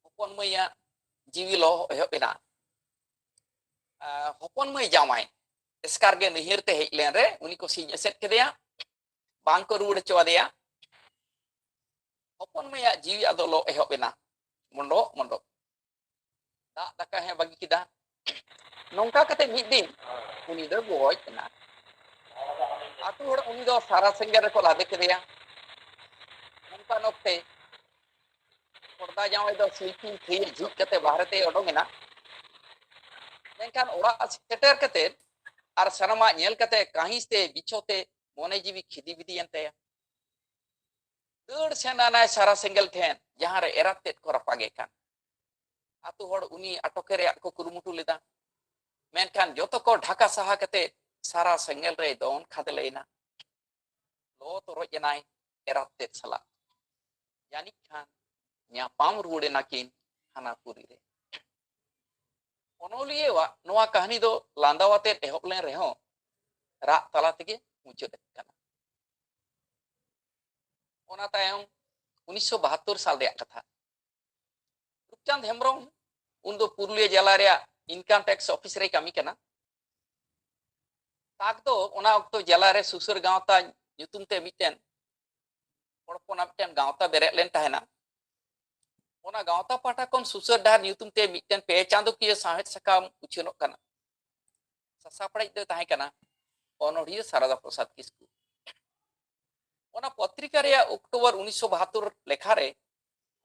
ᱦᱚᱯᱚᱱ ᱢᱟᱹᱭᱟᱜ ᱡᱤᱣᱤ ᱞᱚ ᱮᱦᱚᱵ ᱮᱱᱟ᱾ ᱟᱨ ᱦᱚᱯᱚᱱ ᱢᱟᱹᱭ ᱡᱟᱶᱟᱭ ᱮᱥᱠᱟᱨ ᱜᱮ ᱱᱟᱹᱭᱦᱟᱹᱨ ᱛᱮ ᱦᱮᱡ ᱞᱮᱱ ᱨᱮ ᱩᱱᱤ ᱠᱚ ᱥᱤᱧ ᱮᱥᱮᱫ ᱠᱮᱫᱮᱭᱟ, ᱵᱟᱝ ᱠᱚ ᱨᱩᱣᱟᱹᱲ ᱦᱚᱪᱚ ᱟᱫᱮᱭᱟ᱾ ᱦᱚᱯᱚᱱ ᱢᱟᱹᱭᱟᱜ ᱡᱤᱣᱤ ᱟᱫᱚ ᱞᱚ ᱮᱦᱚᱵ ᱮᱱᱟ, ᱢᱚᱸᱰᱚᱜ ᱢᱚᱸᱰᱚᱜ᱾ ᱫᱟᱜ ᱫᱟᱠᱟ ᱦᱚᱸᱭ ᱵᱟᱹᱜᱤ ᱠᱮᱫᱟ᱾ ᱱᱚᱝᱠᱟ ᱠᱟᱛᱮ ᱢᱤᱫ ᱫᱤᱱ ᱩᱱᱤ ᱫᱚ ᱜᱚᱡ ᱮᱱᱟ᱾ ᱟᱛᱳ ᱦᱚᱲ ᱩᱱᱤ ᱫᱚ ᱥᱟᱨᱟ ᱥᱮᱸᱜᱮᱞ ᱨᱮᱠᱚ ᱞᱟᱫᱮ ᱠᱮᱫᱮᱭᱟ᱾ ᱚᱱᱠᱟᱱ ᱚᱠᱛᱮ ᱠᱷᱚᱲᱫᱟ ᱡᱟᱶᱟᱭ ᱫᱚ ᱥᱤᱞᱯᱤᱧ ᱠᱷᱟᱹᱭᱟᱹ ᱡᱷᱤᱡ ᱠᱟᱛᱮ ᱵᱟᱦᱨᱮ ᱛᱮᱭ ᱚᱰᱚᱝ ᱮᱱᱟ᱾ ᱢᱮᱱᱠᱷᱟᱱ ᱚᱲᱟᱜ ᱥᱮᱴᱮᱨ ᱠᱟᱛᱮ ᱟᱨ ᱥᱟᱱᱟᱢᱟᱜ ᱧᱮᱞ ᱠᱟᱛᱮ ᱠᱟᱹᱦᱤᱥ ᱛᱮ ᱵᱤᱪᱷᱚ ᱛᱮ ᱢᱚᱱᱮ ᱡᱤᱣᱤ ᱠᱷᱤᱫᱤ ᱵᱤᱫᱤᱭᱮᱱ ᱛᱟᱭᱟ᱾ ᱫᱟᱹᱲ ᱥᱮᱱ ᱟᱱᱟᱭ ᱥᱟᱨᱟ ᱥᱮᱸᱜᱮᱞ ᱴᱷᱮᱱ, ᱡᱟᱦᱟᱸ ᱨᱮ ᱮᱨᱟᱛ ᱛᱮᱫ ᱠᱚ ᱨᱟᱯᱟᱜᱮ ᱠᱟᱱ᱾ ᱟᱛᱳ ᱦᱚᱲ ᱩᱱᱤ ᱟᱴᱚᱠᱮ ᱨᱮᱭᱟᱜ ᱠᱚ ᱠᱩᱨᱩᱢᱩᱴᱩ ᱞᱮᱫᱟ, ᱢᱮᱱᱠᱷᱟᱱ ᱡᱚᱛᱚ ᱠᱚ ᱰᱷᱟᱠᱟ ᱥᱟᱦᱟ ᱠᱟᱛᱮ ᱥᱟᱨᱟ ᱥᱮᱸᱜᱮᱞ ᱨᱮᱭ ᱫᱚᱱ ᱠᱷᱟᱫᱽᱞᱮᱭᱮᱱᱟ᱾ ᱞᱚ ᱛᱚᱨᱚᱡ ᱮᱱᱟᱭ ᱮᱨᱟᱛ ᱛᱮᱫ ᱥᱟᱞᱟᱜ᱾ ᱡᱟᱹᱱᱤᱡ ᱠᱷᱟᱱ ᱧᱟᱯᱟᱢ ᱨᱩᱣᱟᱹᱲ ᱮᱱᱟ ᱠᱤᱱ ᱦᱟᱱᱟ ᱯᱩᱨᱤ ᱨᱮ᱾ ᱚᱱᱚᱞᱤᱭᱟᱹᱣᱟᱜ ᱱᱚᱣᱟ ᱠᱟᱹᱦᱱᱤ ᱫᱚ ᱞᱟᱸᱫᱟᱣᱟᱛᱮᱫ ᱮᱦᱚᱵ ᱞᱮᱱ ᱨᱮᱦᱚᱸ ᱨᱟᱜ ᱛᱟᱞᱟ ᱛᱮᱜᱮ ᱢᱩᱪᱟᱹᱫ ᱟᱠᱟᱱᱟ᱾ ᱚᱱᱟ ᱛᱟᱭᱚᱢ ᱩᱱᱤᱥᱥᱚ ᱵᱟᱦᱟᱛᱛᱳᱨ ᱥᱟᱞ ᱨᱮᱭᱟᱜ ᱠᱟᱛᱷᱟ᱾ ᱨᱩᱯᱪᱟᱸᱫᱽ ᱦᱮᱢᱵᱨᱚᱢ ᱩᱱᱫᱚ ᱯᱩᱨᱩᱞᱤᱭᱟᱹ ᱡᱮᱞᱟ ᱨᱮᱭᱟᱜ ᱤᱱᱠᱟᱢ ᱴᱮᱠᱥ ᱚᱯᱷᱤᱥ ᱨᱮᱭ ᱠᱟᱹᱢᱤ ᱠᱟᱱᱟ᱾ ᱛᱟᱠ ᱫᱚ ᱚᱱᱟ ᱚᱠᱛᱚ ᱡᱮᱞᱟ ᱨᱮ ᱥᱩᱥᱟᱹᱨ ᱜᱟᱶᱛᱟ ᱧᱩᱛᱩᱢ ᱛᱮ ᱢᱤᱫᱴᱮᱱ ᱦᱚᱲ ᱦᱚᱯᱚᱱᱟᱜ ᱢᱤᱫᱴᱮᱱ ᱜᱟᱶᱛᱟ ᱵᱮᱨᱮᱫ ᱞᱮᱱ ᱛᱟᱦᱮᱱᱟ᱾ ᱚᱱᱟ ᱜᱟᱶᱛᱟ ᱯᱟᱦᱴᱟ ᱠᱷᱚᱱ ᱥᱩᱥᱟᱹᱨ ᱰᱟᱦᱟᱨ ᱧᱩᱛᱩᱢ ᱛᱮ ᱢᱤᱫᱴᱮᱱ ᱯᱮ ᱪᱟᱸᱫᱚᱠᱤᱭᱟᱹ ᱥᱟᱶᱦᱮᱫ ᱥᱟᱠᱟᱢ ᱩᱪᱷᱟᱹᱱᱚᱜ ᱠᱟᱱᱟ᱾ ᱥᱟᱥᱟᱯᱲᱟᱣᱤᱡ ᱫᱚᱭ ᱛᱟᱦᱮᱸ ᱠᱟᱱᱟ ᱚᱱᱚᱲᱦᱤᱭᱟᱹ ᱥᱟᱨᱚᱫᱟ ᱯᱨᱚᱥᱟᱫᱽ ᱠᱤᱥᱠᱩ᱾ ᱚᱱᱟ ᱯᱚᱛᱨᱤᱠᱟ ᱨᱮᱭᱟᱜ ᱚᱠᱴᱳᱵᱚᱨ ᱩᱱᱤᱥᱥᱚ ᱵᱟᱦᱟᱛᱛᱳᱨ ᱞᱮᱠᱷᱟ ᱨᱮ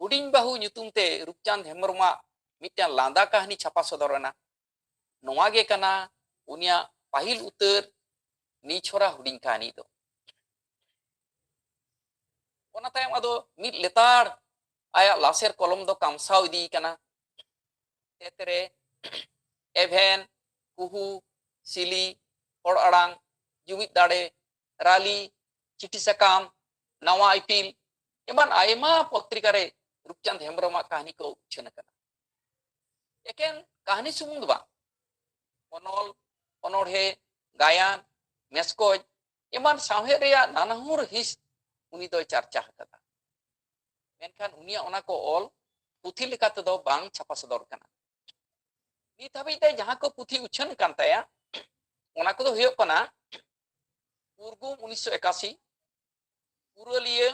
ᱦᱩᱰᱤᱧ ᱵᱟᱹᱦᱩ ᱧᱩᱛᱩᱢ ᱛᱮ ᱨᱩᱯᱪᱟᱸᱫᱽ ᱦᱮᱢᱵᱨᱚᱢᱟᱜ ᱢᱤᱫᱴᱟᱝ ᱞᱟᱸᱫᱟ ᱠᱟᱹᱦᱱᱤ ᱪᱷᱟᱯᱟ ᱥᱚᱫᱚᱨ ᱮᱱᱟ᱾ ᱱᱚᱣᱟ ᱜᱮ ᱠᱟᱱᱟ ᱩᱱᱤᱭᱟᱜ ᱯᱟᱹᱦᱤᱞ ᱩᱛᱟᱹᱨ ᱱᱤᱪᱷᱚᱨᱟ ᱦᱩᱰᱤᱧ ᱠᱟᱹᱦᱱᱤ ᱫᱚ᱾ ᱚᱱᱟ ᱛᱟᱭᱚᱢ ᱟᱫᱚ ᱢᱤᱫ ᱞᱮᱛᱟᱲ ᱟᱭᱟᱜ ᱞᱟᱥᱮᱨ ᱠᱚᱞᱚᱢ ᱫᱚ ᱠᱟᱢᱥᱟᱣ ᱤᱫᱤ ᱠᱟᱱᱟ᱾ ᱛᱮᱛᱨᱮ, ᱮᱵᱷᱮᱱ, ᱠᱩᱦᱩ, ᱥᱤᱞᱤ, ᱦᱚᱲ ᱟᱲᱟᱝ, ᱡᱩᱢᱤᱫ ᱫᱟᱲᱮ, ᱨᱟᱞᱤ, ᱪᱤᱴᱷᱤ ᱥᱟᱠᱟᱢ, ᱱᱟᱣᱟ ᱤᱯᱤᱞ ᱮᱢᱟᱱ ᱟᱭᱢᱟ ᱯᱚᱛᱨᱤᱠᱟ ᱨᱮ ᱨᱩᱯᱪᱟᱸᱫᱽ ᱦᱮᱢᱵᱨᱚᱢᱟᱜ ᱠᱟᱹᱦᱱᱤ ᱠᱚ ᱩᱪᱷᱟᱹᱱ ᱟᱠᱟᱱᱟ᱾ ᱮᱠᱮᱱ ᱠᱟᱹᱦᱱᱤ ᱥᱩᱢᱩᱝ ᱫᱚ ᱵᱟᱝ, ᱚᱱᱚᱞ, ᱚᱱᱚᱬᱦᱮ, ᱜᱟᱭᱟᱱ, ᱢᱮᱥᱠᱚᱡ ᱮᱢᱟᱱ ᱥᱟᱶᱦᱮᱫ ᱨᱮᱭᱟᱜ ᱱᱟᱱᱟᱦᱩᱱᱟᱹᱨ ᱦᱤᱸᱥ ᱩᱱᱤ ᱫᱚᱭ ᱪᱟᱨᱪᱟ ᱟᱠᱟᱫᱟ᱾ ᱢᱮᱱᱠᱷᱟᱱ ᱩᱱᱤᱭᱟᱜ ᱚᱱᱟ ᱠᱚ ᱚᱞ ᱯᱩᱛᱷᱤ ᱞᱮᱠᱟ ᱛᱮᱫᱚ ᱵᱟᱝ ᱪᱷᱟᱯᱟ ᱥᱚᱫᱚᱨ ᱠᱟᱱᱟ᱾ ᱱᱤᱛ ᱦᱟᱹᱵᱤᱡ ᱛᱮ ᱡᱟᱦᱟᱸ ᱠᱚ ᱯᱩᱛᱷᱤ ᱩᱪᱷᱟᱹᱱ ᱠᱟᱱ ᱛᱟᱭᱟ, ᱚᱱᱟ ᱠᱚᱫᱚ ᱦᱩᱭᱩᱜ ᱠᱟᱱᱟ ᱩᱨᱜᱩᱢ ᱩᱱᱤᱥᱥᱚ ᱮᱠᱟᱥᱤ, ᱯᱩᱨᱟᱹᱞᱤᱭᱟᱹ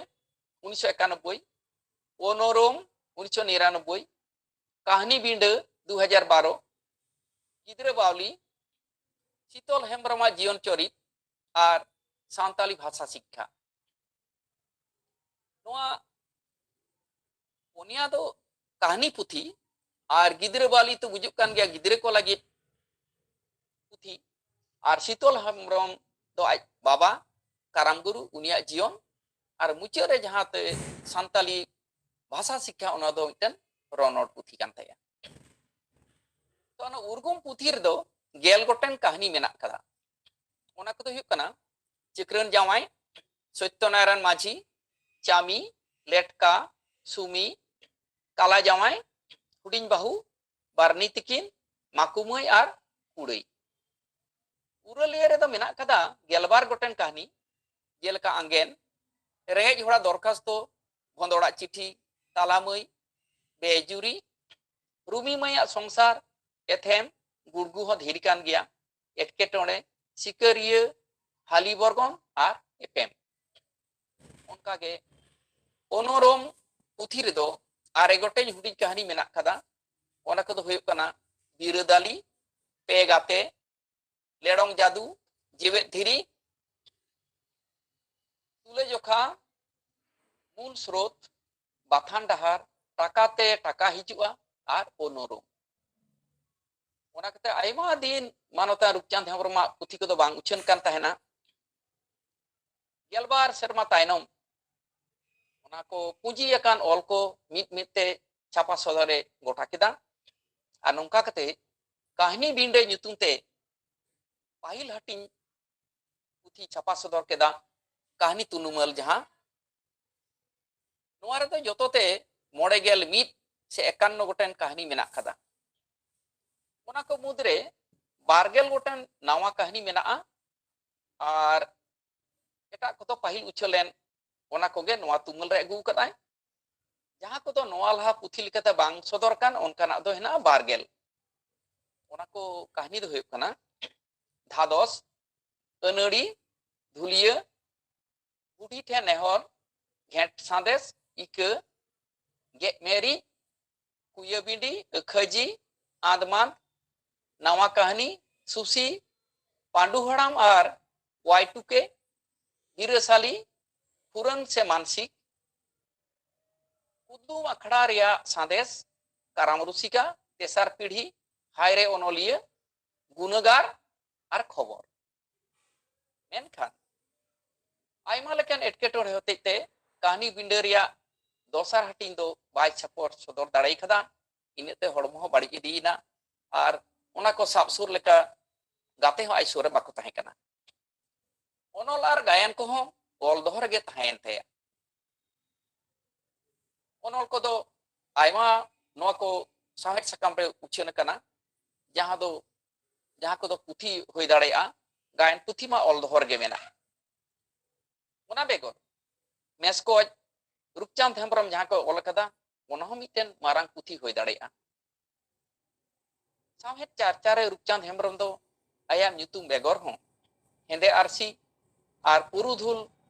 ᱩᱱᱤᱥᱥᱚ ᱮᱠᱟᱱᱚᱵᱵᱳᱭ, ᱚᱱᱚᱨᱚᱢ ᱩᱱᱤᱥᱥᱚ ᱱᱤᱨᱟᱱᱚᱵᱵᱳᱭ, ᱠᱟᱹᱦᱱᱤ ᱵᱤᱸᱰᱟᱹ ᱫᱩ ᱦᱟᱡᱟᱨ ᱵᱟᱨᱚ, ᱜᱤᱫᱽᱨᱟᱹ ᱵᱟᱣᱞᱤ, ᱥᱤᱛᱚᱞ ᱦᱮᱢᱵᱨᱚᱢᱟᱜ ᱡᱤᱭᱚᱱ ᱪᱚᱨᱤᱛ ᱟᱨ ᱥᱟᱱᱛᱟᱞᱤ ᱵᱷᱟᱥᱟ ᱥᱤᱠᱠᱷᱟ᱾ ᱱᱚᱣᱟ ᱯᱩᱱᱭᱟ ᱫᱚ ᱠᱟᱹᱦᱱᱤ ᱯᱩᱛᱷᱤ ᱟᱨ ᱜᱤᱫᱽᱨᱟᱹ ᱵᱟᱣᱞᱤ ᱛᱚ ᱵᱩᱡᱩᱜ ᱠᱟᱱ ᱜᱮᱭᱟ, ᱜᱤᱫᱽᱨᱟᱹ ᱠᱚ ᱞᱟᱹᱜᱤᱫ ᱯᱩᱛᱷᱤ, ᱟᱨ ᱥᱤᱛᱚᱞ ᱦᱮᱢᱵᱨᱚᱢ ᱫᱚ ᱟᱡ ᱵᱟᱵᱟ ᱠᱟᱨᱟᱢ ᱜᱩᱨᱩ, ᱩᱱᱤᱭᱟᱜ ᱡᱤᱭᱚᱱ, ᱟᱨ ᱢᱩᱪᱟᱹᱫ ᱨᱮ ᱡᱟᱦᱟᱸ ᱛᱮ ᱥᱟᱱᱛᱟᱞᱤ ᱵᱷᱟᱥᱟ ᱥᱤᱠᱠᱷᱟ, ᱚᱱᱟ ᱫᱚ ᱢᱤᱫᱴᱮᱱ ᱨᱚᱱᱚᱲ ᱯᱩᱛᱷᱤ ᱠᱟᱱ ᱛᱟᱭᱟ᱾ ᱛᱚ ᱚᱱᱟ ᱩᱨᱜᱩᱢ ᱯᱩᱛᱷᱤ ᱨᱮᱫᱚ ᱜᱮᱞ ᱜᱚᱴᱮᱱ ᱠᱟᱹᱦᱱᱤ ᱢᱮᱱᱟᱜ ᱠᱟᱫᱟ᱾ ᱚᱱᱟ ᱠᱚᱫᱚ ᱦᱩᱭᱩᱜ ᱠᱟᱱᱟ ᱪᱟᱹᱠᱨᱟᱹᱱ ᱡᱟᱶᱟᱭ, ᱥᱚᱛᱭᱚᱱᱟᱨᱟᱭᱚᱱ ᱢᱟᱹᱡᱷᱤ, ᱪᱟᱢᱤ, ᱞᱮᱴᱠᱟ, ᱥᱩᱢᱤ, ᱠᱟᱞᱟ ᱡᱟᱶᱟᱭ, ᱦᱩᱰᱤᱧ ᱵᱟᱹᱦᱩ, ᱵᱟᱨᱱᱤ ᱛᱤᱠᱤᱱ, ᱢᱟᱠᱩ ᱢᱟᱹᱭ ᱟᱨ ᱠᱩᱲᱟᱹᱭ᱾ ᱯᱩᱨᱟᱹᱞᱤᱭᱟᱹ ᱨᱮᱫᱚ ᱢᱮᱱᱟᱜ ᱠᱟᱫᱟ ᱜᱮᱞᱵᱟᱨ ᱜᱚᱴᱮᱱ ᱠᱟᱹᱦᱱᱤ, ᱡᱮᱞᱮᱠᱟ ᱟᱝᱜᱮᱱ, ᱨᱮᱸᱜᱮᱡ ᱦᱚᱲᱟᱜ ᱫᱚᱨᱠᱷᱟᱥᱛᱚ, ᱵᱷᱚᱸᱫᱚᱲᱟᱜ ᱪᱤᱴᱷᱤ, ᱛᱟᱞᱟ ᱢᱟᱹᱭ, ᱵᱮᱡᱩᱨᱤ, ᱨᱩᱢᱤ ᱢᱟᱹᱭᱟᱜ ᱥᱚᱝᱥᱟᱨ, ᱮᱛᱷᱮᱢ, ᱜᱩᱲᱜᱩ ᱦᱚᱸ ᱫᱷᱤᱨᱤ ᱠᱟᱱ ᱜᱮᱭᱟ, ᱮᱴᱠᱮᱴᱚᱬᱮ, ᱥᱤᱠᱟᱹᱨᱤᱭᱟᱹ, ᱦᱟᱹᱞᱤ ᱵᱚᱨᱜᱚᱱ ᱟᱨ ᱮᱯᱮᱢ᱾ ᱚᱱᱠᱟᱜᱮ ᱚᱱᱚᱨᱚᱢ ᱯᱩᱛᱷᱤ ᱨᱮᱫᱚ ᱟᱨᱮ ᱜᱚᱴᱮᱡ ᱦᱩᱰᱤᱧ ᱠᱟᱹᱦᱱᱤ ᱢᱮᱱᱟᱜ ᱠᱟᱫᱟ᱾ ᱚᱱᱟ ᱠᱚᱫᱚ ᱦᱩᱭᱩᱜ ᱠᱟᱱᱟ ᱵᱤᱨᱟᱹᱫᱟᱞᱤ, ᱯᱮ ᱜᱟᱛᱮ, ᱞᱮᱲᱚᱝ ᱡᱟᱫᱩ, ᱡᱮᱣᱮᱫ ᱫᱷᱤᱨᱤ, ᱛᱩᱞᱟᱹᱡᱚᱠᱷᱟ, ᱢᱩᱞ ᱥᱨᱳᱛ, ᱵᱟᱛᱷᱟᱱ ᱰᱟᱦᱟᱨ, ᱴᱟᱠᱟᱛᱮ ᱴᱟᱠᱟ ᱦᱤᱡᱩᱜᱼᱟ ᱟᱨ ᱚᱱᱚᱨᱚᱢ᱾ ᱚᱱᱟ ᱠᱟᱛᱮ ᱟᱭᱢᱟ ᱫᱤᱱ ᱢᱟᱱᱚᱛᱟᱱ ᱨᱩᱯᱪᱟᱸᱫᱽ ᱦᱮᱢᱵᱨᱚᱢᱟᱜ ᱯᱩᱛᱷᱤ ᱠᱚᱫᱚ ᱵᱟᱝ ᱩᱪᱷᱟᱹᱱ ᱠᱟᱱ ᱛᱟᱦᱮᱱᱟ᱾ ᱜᱮᱞᱵᱟᱨ ᱥᱮᱨᱢᱟ ᱛᱟᱭᱱᱚᱢ ᱚᱱᱟ ᱠᱚ ᱯᱩᱸᱡᱤ ᱟᱠᱟᱱ ᱚᱞ ᱠᱚ ᱢᱤᱫ ᱢᱤᱫ ᱛᱮ ᱪᱷᱟᱯᱟ ᱥᱚᱫᱚᱨᱮ ᱜᱚᱴᱟ ᱠᱮᱫᱟ᱾ ᱟᱨ ᱱᱚᱝᱠᱟ ᱠᱟᱛᱮ ᱠᱟᱹᱦᱱᱤ ᱵᱤᱱᱰᱟᱹ ᱧᱩᱛᱩᱢ ᱛᱮ ᱯᱟᱹᱦᱤᱞ ᱦᱟᱹᱴᱤᱧ ᱯᱩᱛᱷᱤ ᱪᱷᱟᱯᱟ ᱥᱚᱫᱚᱨ ᱠᱮᱫᱟ, ᱠᱟᱹᱦᱱᱤ ᱛᱩᱱᱩᱢᱟᱹᱞ ᱡᱟᱦᱟᱸ᱾ ᱱᱚᱣᱟ ᱨᱮᱫᱚ ᱡᱚᱛᱚ ᱛᱮ ᱢᱚᱬᱮ ᱜᱮᱞ ᱢᱤᱫ ᱥᱮ ᱮᱠᱟᱱᱱᱚ ᱜᱚᱴᱮᱱ ᱠᱟᱹᱦᱱᱤ ᱢᱮᱱᱟᱜ ᱠᱟᱫᱟ᱾ ᱚᱱᱟ ᱠᱚ ᱢᱩᱫᱽᱨᱮ ᱵᱟᱨ ᱜᱮᱞ ᱜᱚᱴᱮᱱ ᱱᱟᱣᱟ ᱠᱟᱹᱦᱱᱤ ᱢᱮᱱᱟᱜᱼᱟ ᱟᱨ ᱮᱴᱟᱜ ᱠᱚᱫᱚ ᱯᱟᱹᱦᱤᱞ ᱩᱪᱷᱟᱹᱞ ᱮᱱ, ᱚᱱᱟ ᱠᱚᱜᱮ ᱱᱚᱣᱟ ᱛᱩᱢᱟᱹᱞ ᱨᱮ ᱟᱹᱜᱩ ᱠᱟᱫᱟᱭ᱾ ᱡᱟᱦᱟᱸ ᱠᱚᱫᱚ ᱱᱚᱣᱟ ᱞᱟᱦᱟ ᱯᱩᱛᱷᱤ ᱞᱮᱠᱟᱛᱮ ᱵᱟᱝ ᱥᱚᱫᱚᱨ ᱠᱟᱱ, ᱚᱱᱠᱟᱱᱟᱜ ᱫᱚ ᱦᱮᱱᱟᱜᱼᱟ ᱵᱟᱨ ᱜᱮᱞ᱾ ᱚᱱᱟ ᱠᱚ ᱠᱟᱹᱦᱱᱤ ᱫᱚ ᱦᱩᱭᱩᱜ ᱠᱟᱱᱟ ᱫᱷᱟᱫᱚᱥ, ᱟᱹᱱᱟᱹᱲᱤ, ᱫᱷᱩᱞᱤᱭᱟᱹ, ᱵᱩᱰᱷᱤ ᱴᱷᱮᱱ ᱱᱮᱦᱚᱨ, ᱜᱷᱮᱸᱴ ᱥᱟᱸᱫᱮᱥ, ᱤᱠᱟᱹ, ᱜᱮᱜ ᱢᱮᱨᱤᱡ, ᱠᱩᱭᱟᱹ ᱵᱤᱸᱰᱤ, ᱟᱹᱠᱷᱟᱹᱡᱤ, ᱟᱸᱫᱽᱢᱟᱸᱫᱽ, ᱱᱟᱣᱟ ᱠᱟᱹᱦᱱᱤ, ᱥᱩᱥᱤ, ᱯᱟᱹᱰᱩ ᱦᱟᱲᱟᱢ ᱟᱨ ᱣᱟᱭ ᱴᱩ ᱠᱮ, ᱜᱤᱨᱟᱹᱥᱟᱞᱤ, ᱯᱷᱩᱨᱟᱹᱱ ᱥᱮ ᱢᱟᱱᱥᱤᱠ, ᱠᱩᱫᱩᱢ ᱟᱠᱷᱲᱟ ᱨᱮᱭᱟᱜ ᱥᱟᱸᱫᱮᱥ, ᱠᱟᱨᱟᱢ ᱨᱩᱥᱤᱠᱟ, ᱛᱮᱥᱟᱨ ᱯᱤᱲᱦᱤ, ᱦᱟᱭᱨᱮ ᱚᱱᱚᱞᱤᱭᱟᱹ, ᱜᱩᱱᱟᱹᱜᱟᱨ ᱟᱨ ᱠᱷᱚᱵᱚᱨ᱾ ᱢᱮᱱᱠᱷᱟᱱ ᱟᱭᱢᱟ ᱞᱮᱠᱟᱱ ᱮᱴᱠᱮᱴᱚᱬᱮ ᱦᱚᱛᱮᱡ ᱛᱮ ᱠᱟᱹᱦᱱᱤ ᱵᱤᱸᱰᱟᱹ ᱨᱮᱭᱟᱜ ᱫᱚᱥᱟᱨ ᱦᱟᱹᱴᱤᱧ ᱫᱚ ᱵᱟᱭ ᱪᱷᱟᱯᱚᱨ ᱥᱚᱫᱚᱨ ᱫᱟᱲᱮ ᱠᱟᱫᱟ᱾ ᱤᱱᱟᱹᱜ ᱛᱮ ᱦᱚᱲᱢᱚ ᱦᱚᱸ ᱵᱟᱹᱲᱤᱡ ᱤᱫᱤᱭᱮᱱᱟ ᱟᱨ ᱚᱱᱟ ᱠᱚ ᱥᱟᱵ ᱥᱩᱨ ᱞᱮᱠᱟ ᱜᱟᱛᱮ ᱦᱚᱸ ᱟᱡ ᱥᱩᱨ ᱨᱮ ᱵᱟᱠᱚ ᱛᱟᱦᱮᱸ ᱠᱟᱱᱟ᱾ ᱚᱱᱚᱞ ᱟᱨ ᱜᱟᱭᱟᱱ ᱠᱚᱦᱚᱸ ᱚᱞ ᱫᱚᱦᱚ ᱨᱮᱜᱮ ᱛᱟᱦᱮᱸᱭᱮᱱ ᱛᱟᱭᱟ᱾ ᱚᱱᱚᱞ ᱠᱚᱫᱚ ᱟᱭᱢᱟ ᱱᱚᱣᱟ ᱠᱚ ᱥᱟᱶᱦᱮᱫ ᱥᱟᱠᱟᱢ ᱨᱮ ᱩᱪᱷᱟᱹᱱ ᱟᱠᱟᱱᱟ, ᱡᱟᱦᱟᱸ ᱫᱚ, ᱡᱟᱦᱟᱸ ᱠᱚᱫᱚ ᱯᱩᱛᱷᱤ ᱦᱩᱭ ᱫᱟᱲᱮᱭᱟᱜᱼᱟ, ᱜᱟᱭᱟᱱ ᱯᱩᱛᱷᱤ ᱢᱟ ᱚᱞ ᱫᱚᱦᱚ ᱨᱮᱜᱮ ᱢᱮᱱᱟᱜᱼᱟ᱾ ᱚᱱᱟ ᱵᱮᱜᱚᱨ ᱢᱮᱥᱠᱚᱡ, ᱨᱩᱯᱪᱟᱸᱫᱽ ᱦᱮᱢᱵᱨᱚᱢ ᱡᱟᱦᱟᱸ ᱠᱚ ᱚᱞ ᱟᱠᱟᱫᱟ, ᱚᱱᱟ ᱦᱚᱸ ᱢᱤᱫᱴᱮᱱ ᱢᱟᱨᱟᱝ ᱯᱩᱛᱷᱤ ᱦᱩᱭ ᱫᱟᱲᱮᱭᱟᱜᱼᱟ᱾ ᱥᱟᱶᱦᱮᱫ ᱪᱟᱨᱪᱟ ᱨᱮ ᱨᱩᱯᱪᱟᱸᱫᱽ ᱦᱮᱢᱵᱨᱚᱢ ᱫᱚ ᱟᱭᱟᱜ ᱧᱩᱛᱩᱢ ᱵᱮᱜᱚᱨ ᱦᱚᱸ ᱦᱮᱸᱫᱮ ᱟᱹᱨᱥᱤ ᱟᱨ ᱯᱩᱨᱩᱫᱷᱩᱞ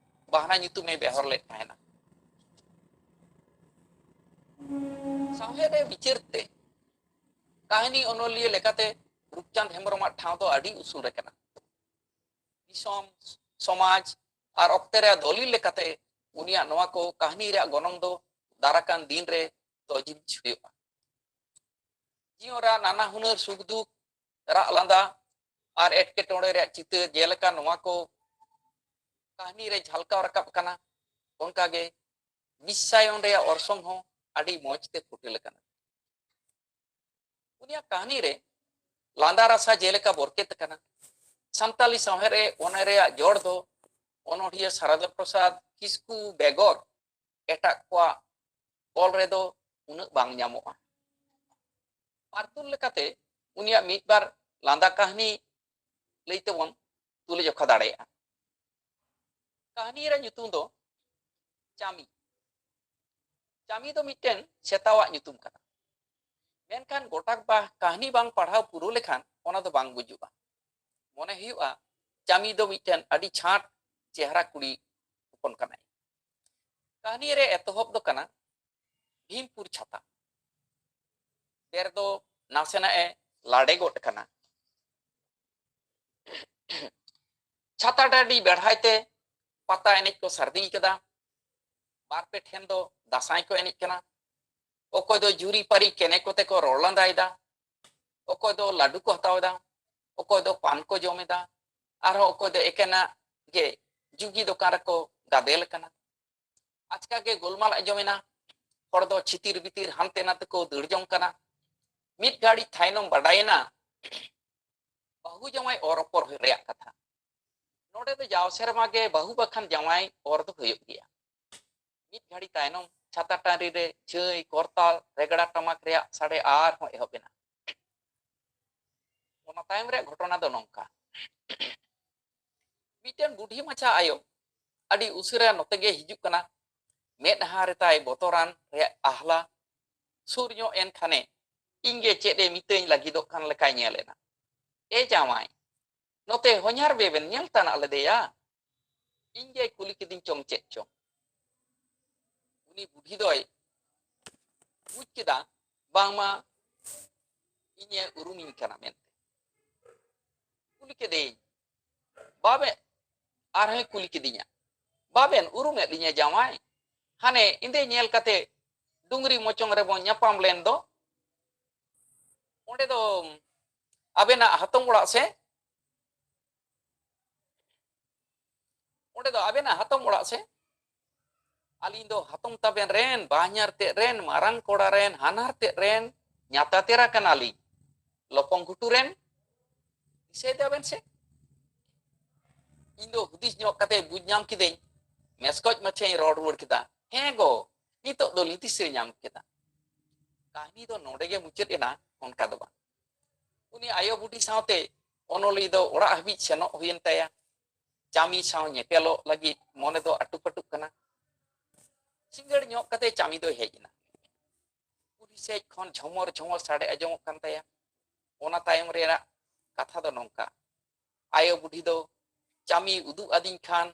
ᱵᱟᱦᱱᱟ ᱧᱩᱛᱩᱢᱮ ᱵᱮᱣᱦᱟᱨ ᱞᱮᱫ ᱛᱟᱦᱮᱱᱟ᱾ ᱥᱟᱶᱦᱮᱫ ᱨᱮ ᱵᱤᱪᱟᱹᱨ ᱛᱮ ᱠᱟᱹᱦᱱᱤ ᱚᱱᱚᱞᱤᱭᱟᱹ ᱞᱮᱠᱟᱛᱮ ᱨᱩᱯᱪᱟᱸᱫᱽ ᱦᱮᱢᱵᱨᱚᱢᱟᱜ ᱴᱷᱟᱶ ᱫᱚ ᱟᱹᱰᱤ ᱩᱥᱩᱞ ᱨᱮ ᱠᱟᱱᱟ᱾ ᱫᱤᱥᱚᱢ, ᱥᱚᱢᱟᱡᱽ ᱟᱨ ᱚᱠᱛᱮ ᱨᱮᱭᱟᱜ ᱫᱚᱞᱤᱞ ᱞᱮᱠᱟᱛᱮ ᱩᱱᱤᱭᱟᱜ ᱱᱚᱣᱟ ᱠᱚ ᱠᱟᱹᱦᱱᱤ ᱨᱮᱭᱟᱜ ᱜᱚᱱᱚᱝ ᱫᱚ ᱫᱟᱨᱟᱠᱟᱱ ᱫᱤᱱ ᱨᱮ ᱛᱚᱡᱵᱤᱡ ᱦᱩᱭᱩᱜᱼᱟ᱾ ᱡᱤᱭᱚᱱ ᱨᱮᱭᱟᱜ ᱱᱟᱱᱟ ᱦᱩᱱᱟᱹᱨ ᱥᱩᱠ ᱫᱩᱠ, ᱨᱟᱜ ᱞᱟᱸᱫᱟ ᱟᱨ ᱮᱴᱠᱮᱴᱚᱬᱮ ᱨᱮᱭᱟᱜ ᱪᱤᱛᱟᱹᱨ, ᱡᱮᱞᱮᱠᱟ ᱱᱚᱣᱟ ᱠᱚ ᱠᱟᱹᱦᱱᱤ ᱨᱮ ᱡᱷᱟᱞᱠᱟᱣ ᱨᱟᱠᱟᱵ ᱠᱟᱱᱟ, ᱚᱱᱠᱟᱜᱮ ᱵᱤᱥᱥᱟᱭᱚᱱ ᱨᱮᱭᱟᱜ ᱚᱨᱥᱚᱝ ᱦᱚᱸ ᱟᱹᱰᱤ ᱢᱚᱡᱽ ᱛᱮ ᱯᱷᱩᱴᱮᱞ ᱟᱠᱟᱱᱟ᱾ ᱩᱱᱤᱭᱟᱜ ᱠᱟᱹᱦᱱᱤ ᱨᱮ ᱞᱟᱸᱫᱟ ᱨᱟᱥᱟ ᱡᱮᱞᱮᱠᱟ ᱵᱚᱨᱠᱮᱛ ᱟᱠᱟᱱᱟ᱾ ᱥᱟᱱᱛᱟᱞᱤ ᱥᱟᱶᱦᱮᱫ ᱨᱮ ᱚᱱᱟ ᱨᱮᱭᱟᱜ ᱡᱚᱲ ᱫᱚ ᱚᱱᱚᱬᱦᱤᱭᱟᱹ ᱥᱟᱨᱚᱫᱟ ᱯᱨᱚᱥᱟᱫᱽ ᱠᱤᱥᱠᱩ ᱵᱮᱜᱚᱨ ᱮᱴᱟᱜ ᱠᱚᱣᱟᱜ ᱚᱞ ᱨᱮᱫᱚ ᱩᱱᱟᱹᱜ ᱵᱟᱝ ᱧᱟᱢᱚᱜᱼᱟ᱾ ᱯᱟᱨᱛᱩᱞ ᱞᱮᱠᱟᱛᱮ ᱩᱱᱤᱭᱟᱜ ᱢᱤᱫ ᱵᱟᱨ ᱞᱟᱸᱫᱟ ᱠᱟᱹᱦᱱᱤ ᱞᱟᱹᱭ ᱛᱮᱵᱚᱱ ᱛᱩᱞᱟᱹᱡᱚᱠᱷᱟ ᱫᱟᱲᱮᱭᱟᱜᱼᱟ᱾ ᱠᱟᱹᱦᱱᱤ ᱨᱮ ᱧᱩᱛᱩᱢ ᱫᱚ ᱪᱟᱢᱤ᱾ ᱪᱟᱢᱤ ᱫᱚ ᱢᱤᱫᱴᱮᱱ ᱥᱮᱛᱟᱣᱟᱜ ᱧᱩᱛᱩᱢ ᱠᱟᱱᱟ᱾ ᱢᱮᱱᱠᱷᱟᱱ ᱜᱚᱴᱟ ᱵᱟ-, ᱠᱟᱹᱦᱱᱤ ᱵᱟᱝ ᱯᱟᱲᱦᱟᱣ ᱯᱩᱨᱟᱹᱣ ᱞᱮᱠᱷᱟᱱ ᱚᱱᱟ ᱫᱚ ᱵᱟᱝ ᱵᱩᱡᱩᱜᱼᱟ᱾ ᱢᱚᱱᱮ ᱦᱩᱭᱩᱜᱼᱟ ᱪᱟᱢᱤ ᱫᱚ ᱢᱤᱫᱴᱮᱱ ᱟᱹᱰᱤ ᱪᱷᱟᱸᱴ ᱪᱮᱦᱨᱟ ᱠᱩᱲᱤ ᱦᱚᱯᱚᱱ ᱠᱟᱱᱟᱭ᱾ ᱠᱟᱹᱦᱱᱤ ᱨᱮ ᱮᱛᱚᱦᱚᱵ ᱫᱚ ᱠᱟᱱᱟ ᱵᱷᱤᱢᱯᱩᱨ ᱪᱷᱟᱛᱟ᱾ ᱵᱮᱨ ᱫᱚ ᱱᱟᱥᱮᱱᱟᱜ ᱮ ᱞᱟᱰᱮ ᱜᱚᱫ ᱠᱟᱱᱟ᱾ ᱪᱷᱟᱛᱟ ᱰᱟᱹᱰᱤ ᱵᱮᱲᱦᱟᱭ ᱛᱮ ᱯᱟᱛᱟ ᱮᱱᱮᱡ ᱠᱚ ᱥᱟᱹᱨᱫᱤ ᱠᱟᱫᱟ᱾ ᱵᱟᱨ ᱯᱮ ᱴᱷᱮᱱ ᱫᱚ ᱫᱟᱸᱥᱟᱭ ᱠᱚ ᱮᱱᱮᱡ ᱠᱟᱱᱟ᱾ ᱚᱠᱚᱭ ᱫᱚ ᱡᱩᱨᱤ ᱯᱟᱹᱨᱤ ᱠᱮᱱᱮ ᱠᱚᱛᱮ ᱠᱚ ᱨᱚᱲ ᱞᱟᱸᱫᱟᱭᱮᱫᱟ, ᱚᱠᱚᱭ ᱫᱚ ᱞᱟᱹᱰᱩ ᱠᱚ ᱦᱟᱛᱟᱣ ᱮᱫᱟ, ᱚᱠᱚᱭ ᱫᱚ ᱯᱟᱱ ᱠᱚ ᱡᱚᱢ ᱮᱫᱟ, ᱟᱨᱦᱚᱸ ᱚᱠᱚᱭ ᱫᱚ ᱮᱠᱮᱱᱟᱜ ᱜᱮ ᱡᱩᱜᱤ ᱫᱚᱠᱟᱱ ᱨᱮᱠᱚ ᱜᱟᱫᱮᱞ ᱟᱠᱟᱱᱟ᱾ ᱟᱪᱠᱟ ᱜᱮ ᱜᱳᱞᱢᱟᱞ ᱟᱸᱡᱚᱢᱮᱱᱟ᱾ ᱦᱚᱲ ᱫᱚ ᱪᱷᱤᱛᱤᱨ ᱵᱤᱛᱤᱨ ᱦᱟᱱᱛᱮ ᱱᱟᱛᱮ ᱠᱚ ᱫᱟᱹᱲ ᱡᱚᱝ ᱠᱟᱱᱟ᱾ ᱢᱤᱫ ᱜᱷᱟᱹᱲᱤ ᱛᱟᱭᱱᱚᱢ ᱵᱟᱰᱟᱭᱮᱱᱟ ᱵᱟᱹᱦᱩ ᱡᱟᱶᱟᱭ ᱚᱨ ᱨᱚᱯᱚᱲ ᱨᱮᱭᱟᱜ ᱠᱟᱛᱷᱟ᱾ ᱱᱚᱰᱮ ᱫᱚ ᱡᱟᱣ ᱥᱮᱨᱢᱟ ᱜᱮ ᱵᱟᱹᱦᱩ ᱵᱟᱠᱷᱟᱱ ᱡᱟᱶᱟᱭ ᱚᱨ ᱫᱚ ᱦᱩᱭᱩᱜ ᱜᱮᱭᱟ᱾ ᱢᱤᱫ ᱜᱷᱟᱹᱲᱤ ᱛᱟᱭᱱᱚᱢ ᱪᱷᱟᱛᱟ ᱴᱟᱺᱰᱤ ᱨᱮ ᱪᱷᱟᱹᱭ, ᱠᱚᱨᱛᱟᱞ, ᱨᱮᱜᱽᱲᱟ ᱴᱟᱢᱟᱠ ᱨᱮᱭᱟᱜ ᱥᱟᱰᱮ ᱟᱨᱦᱚᱸ ᱮᱦᱚᱵ ᱮᱱᱟ᱾ ᱚᱱᱟ ᱛᱟᱭᱚᱢ ᱨᱮᱭᱟᱜ ᱜᱷᱚᱴᱚᱱᱟ ᱫᱚ ᱱᱚᱝᱠᱟ᱾ ᱢᱤᱫᱴᱮᱱ ᱵᱩᱰᱷᱤ ᱢᱟᱪᱷᱟ ᱟᱭᱳ ᱟᱹᱰᱤ ᱩᱥᱟᱹᱨᱟ ᱱᱚᱛᱮ ᱜᱮ ᱦᱤᱡᱩᱜ ᱠᱟᱱᱟ᱾ ᱢᱮᱫᱦᱟ ᱨᱮᱛᱟᱭ ᱵᱚᱛᱚᱨᱟᱱ ᱨᱮᱭᱟᱜ ᱟᱦᱞᱟ᱾ ᱥᱩᱨ ᱧᱚᱜ ᱮᱱ ᱠᱷᱟᱱᱮ ᱤᱧ ᱜᱮ ᱪᱮᱫ ᱮ ᱢᱤᱛᱟᱹᱧ ᱞᱟᱹᱜᱤᱫᱚᱜ ᱠᱟᱱ ᱞᱮᱠᱟᱭ ᱧᱮᱞ ᱮᱱᱟ᱾ "ᱮ ᱡᱟᱶᱟᱭ, ᱱᱚᱛᱮ ᱦᱚᱧᱦᱟᱨ ᱵᱮᱵᱮᱱ ᱧᱮᱞ ᱛᱟᱱᱟᱜ ᱞᱮᱫᱮᱭᱟ?" ᱤᱧ ᱜᱮᱭ ᱠᱩᱞᱤ ᱠᱤᱫᱤᱧ ᱪᱚᱝ ᱪᱮᱫ ᱪᱚᱝ᱾ ᱩᱱᱤ ᱵᱩᱰᱷᱤ ᱫᱚᱭ ᱵᱩᱡᱽ ᱠᱮᱫᱟ ᱵᱟᱝᱢᱟ ᱤᱧᱮ ᱩᱨᱩᱢᱤᱧ ᱠᱟᱱᱟ ᱢᱮᱱᱛᱮ᱾ ᱠᱩᱞᱤ ᱠᱮᱫᱮᱭᱟᱹᱧ, "ᱵᱟᱵᱮ-," ᱟᱨᱦᱚᱸᱭ ᱠᱩᱞᱤ ᱠᱤᱫᱤᱧᱟ, "ᱵᱟᱵᱮᱱ ᱩᱨᱩᱢᱮᱫ ᱞᱤᱧᱟ ᱡᱟᱶᱟᱭ? ᱦᱟᱱᱮ ᱮᱸᱫᱮ ᱧᱮᱞ ᱠᱟᱛᱮ ᱰᱩᱝᱨᱤ ᱢᱚᱪᱚᱝ ᱨᱮᱵᱚᱱ ᱧᱟᱯᱟᱢ ᱞᱮᱱ ᱫᱚ, ᱚᱸᱰᱮ ᱫᱚ ᱟᱵᱮᱱᱟᱜ ᱦᱟᱛᱚᱢ ᱚᱲᱟᱜ ᱥᱮ?" ᱚᱸᱰᱮ ᱫᱚ ᱟᱵᱮᱱᱟᱜ ᱦᱟᱛᱚᱢ ᱚᱲᱟᱜ ᱥᱮ? ᱟᱹᱞᱤᱧ ᱫᱚ ᱦᱟᱛᱚᱢ ᱛᱟᱵᱮᱱ ᱨᱮᱱ, ᱵᱟᱦᱧᱟᱨ ᱛᱮᱫ ᱨᱮᱱ, ᱢᱟᱨᱟᱝ ᱠᱚᱲᱟ ᱨᱮᱱ, ᱦᱟᱱᱦᱟᱨ ᱛᱮᱫ ᱨᱮᱱ, ᱧᱟᱛᱟᱛᱮᱨᱟ ᱠᱟᱱᱟᱞᱤᱧ ᱞᱚᱯᱚᱝ ᱜᱷᱩᱴᱩ ᱨᱮᱱ᱾ ᱫᱤᱥᱟᱹᱭ ᱫᱟᱵᱮᱱ ᱥᱮ? ᱤᱧ ᱫᱚ ᱦᱩᱫᱤᱥ ᱧᱚᱜ ᱠᱟᱛᱮ ᱵᱩᱡᱽ ᱧᱟᱢ ᱠᱤᱫᱟᱹᱧ, ᱢᱮᱥᱠᱚᱡ ᱢᱟᱪᱷᱟᱧ ᱨᱚᱲ ᱨᱩᱣᱟᱹᱲ ᱠᱮᱫᱟ, "ᱦᱮᱸ ᱜᱚ, ᱱᱤᱛᱚᱜ ᱫᱚ ᱞᱤᱧ ᱫᱤᱥᱟᱹ ᱧᱟᱢ ᱠᱮᱫᱟ᱾" ᱠᱟᱹᱦᱱᱤ ᱫᱚ ᱱᱚᱰᱮ ᱜᱮ ᱢᱩᱪᱟᱹᱫ ᱮᱱᱟ, ᱚᱱᱠᱟ ᱫᱚ ᱵᱟᱝ᱾ ᱩᱱᱤ ᱟᱭᱳ ᱵᱩᱰᱷᱤ ᱥᱟᱶᱛᱮ ᱚᱱᱚᱞᱤᱭᱟᱹ ᱫᱚ ᱚᱲᱟᱜ ᱦᱟᱹᱵᱤᱡ ᱥᱮᱱᱚᱜ ᱦᱩᱭᱮᱱ ᱛᱟᱭᱟ᱾ ᱪᱟᱢᱤ ᱥᱟᱶ ᱧᱮᱯᱮᱞᱚᱜ ᱞᱟᱹᱜᱤᱫ ᱢᱚᱱᱮ ᱫᱚ ᱟᱹᱴᱩ ᱯᱟᱹᱴᱩᱜ ᱠᱟᱱᱟ᱾ ᱥᱤᱸᱜᱟᱹᱲ ᱧᱚᱜ ᱠᱟᱛᱮ ᱪᱟᱢᱤ ᱫᱚᱭ ᱦᱮᱡ ᱮᱱᱟ᱾ ᱠᱩᱞᱦᱤ ᱥᱮᱫ ᱠᱷᱚᱱ ᱡᱷᱚᱢᱚᱨ ᱡᱷᱚᱢᱚᱨ ᱥᱟᱰᱮ ᱟᱸᱡᱚᱢᱚᱜ ᱠᱟᱱ ᱛᱟᱭᱟ᱾ ᱚᱱᱟ ᱛᱟᱭᱚᱢ ᱨᱮᱱᱟᱜ ᱠᱟᱛᱷᱟ ᱫᱚ ᱱᱚᱝᱠᱟ, ᱟᱭᱳ ᱵᱩᱰᱷᱤ ᱫᱚ ᱪᱟᱢᱤ ᱩᱫᱩᱜ ᱟᱹᱫᱤᱧ ᱠᱷᱟᱱ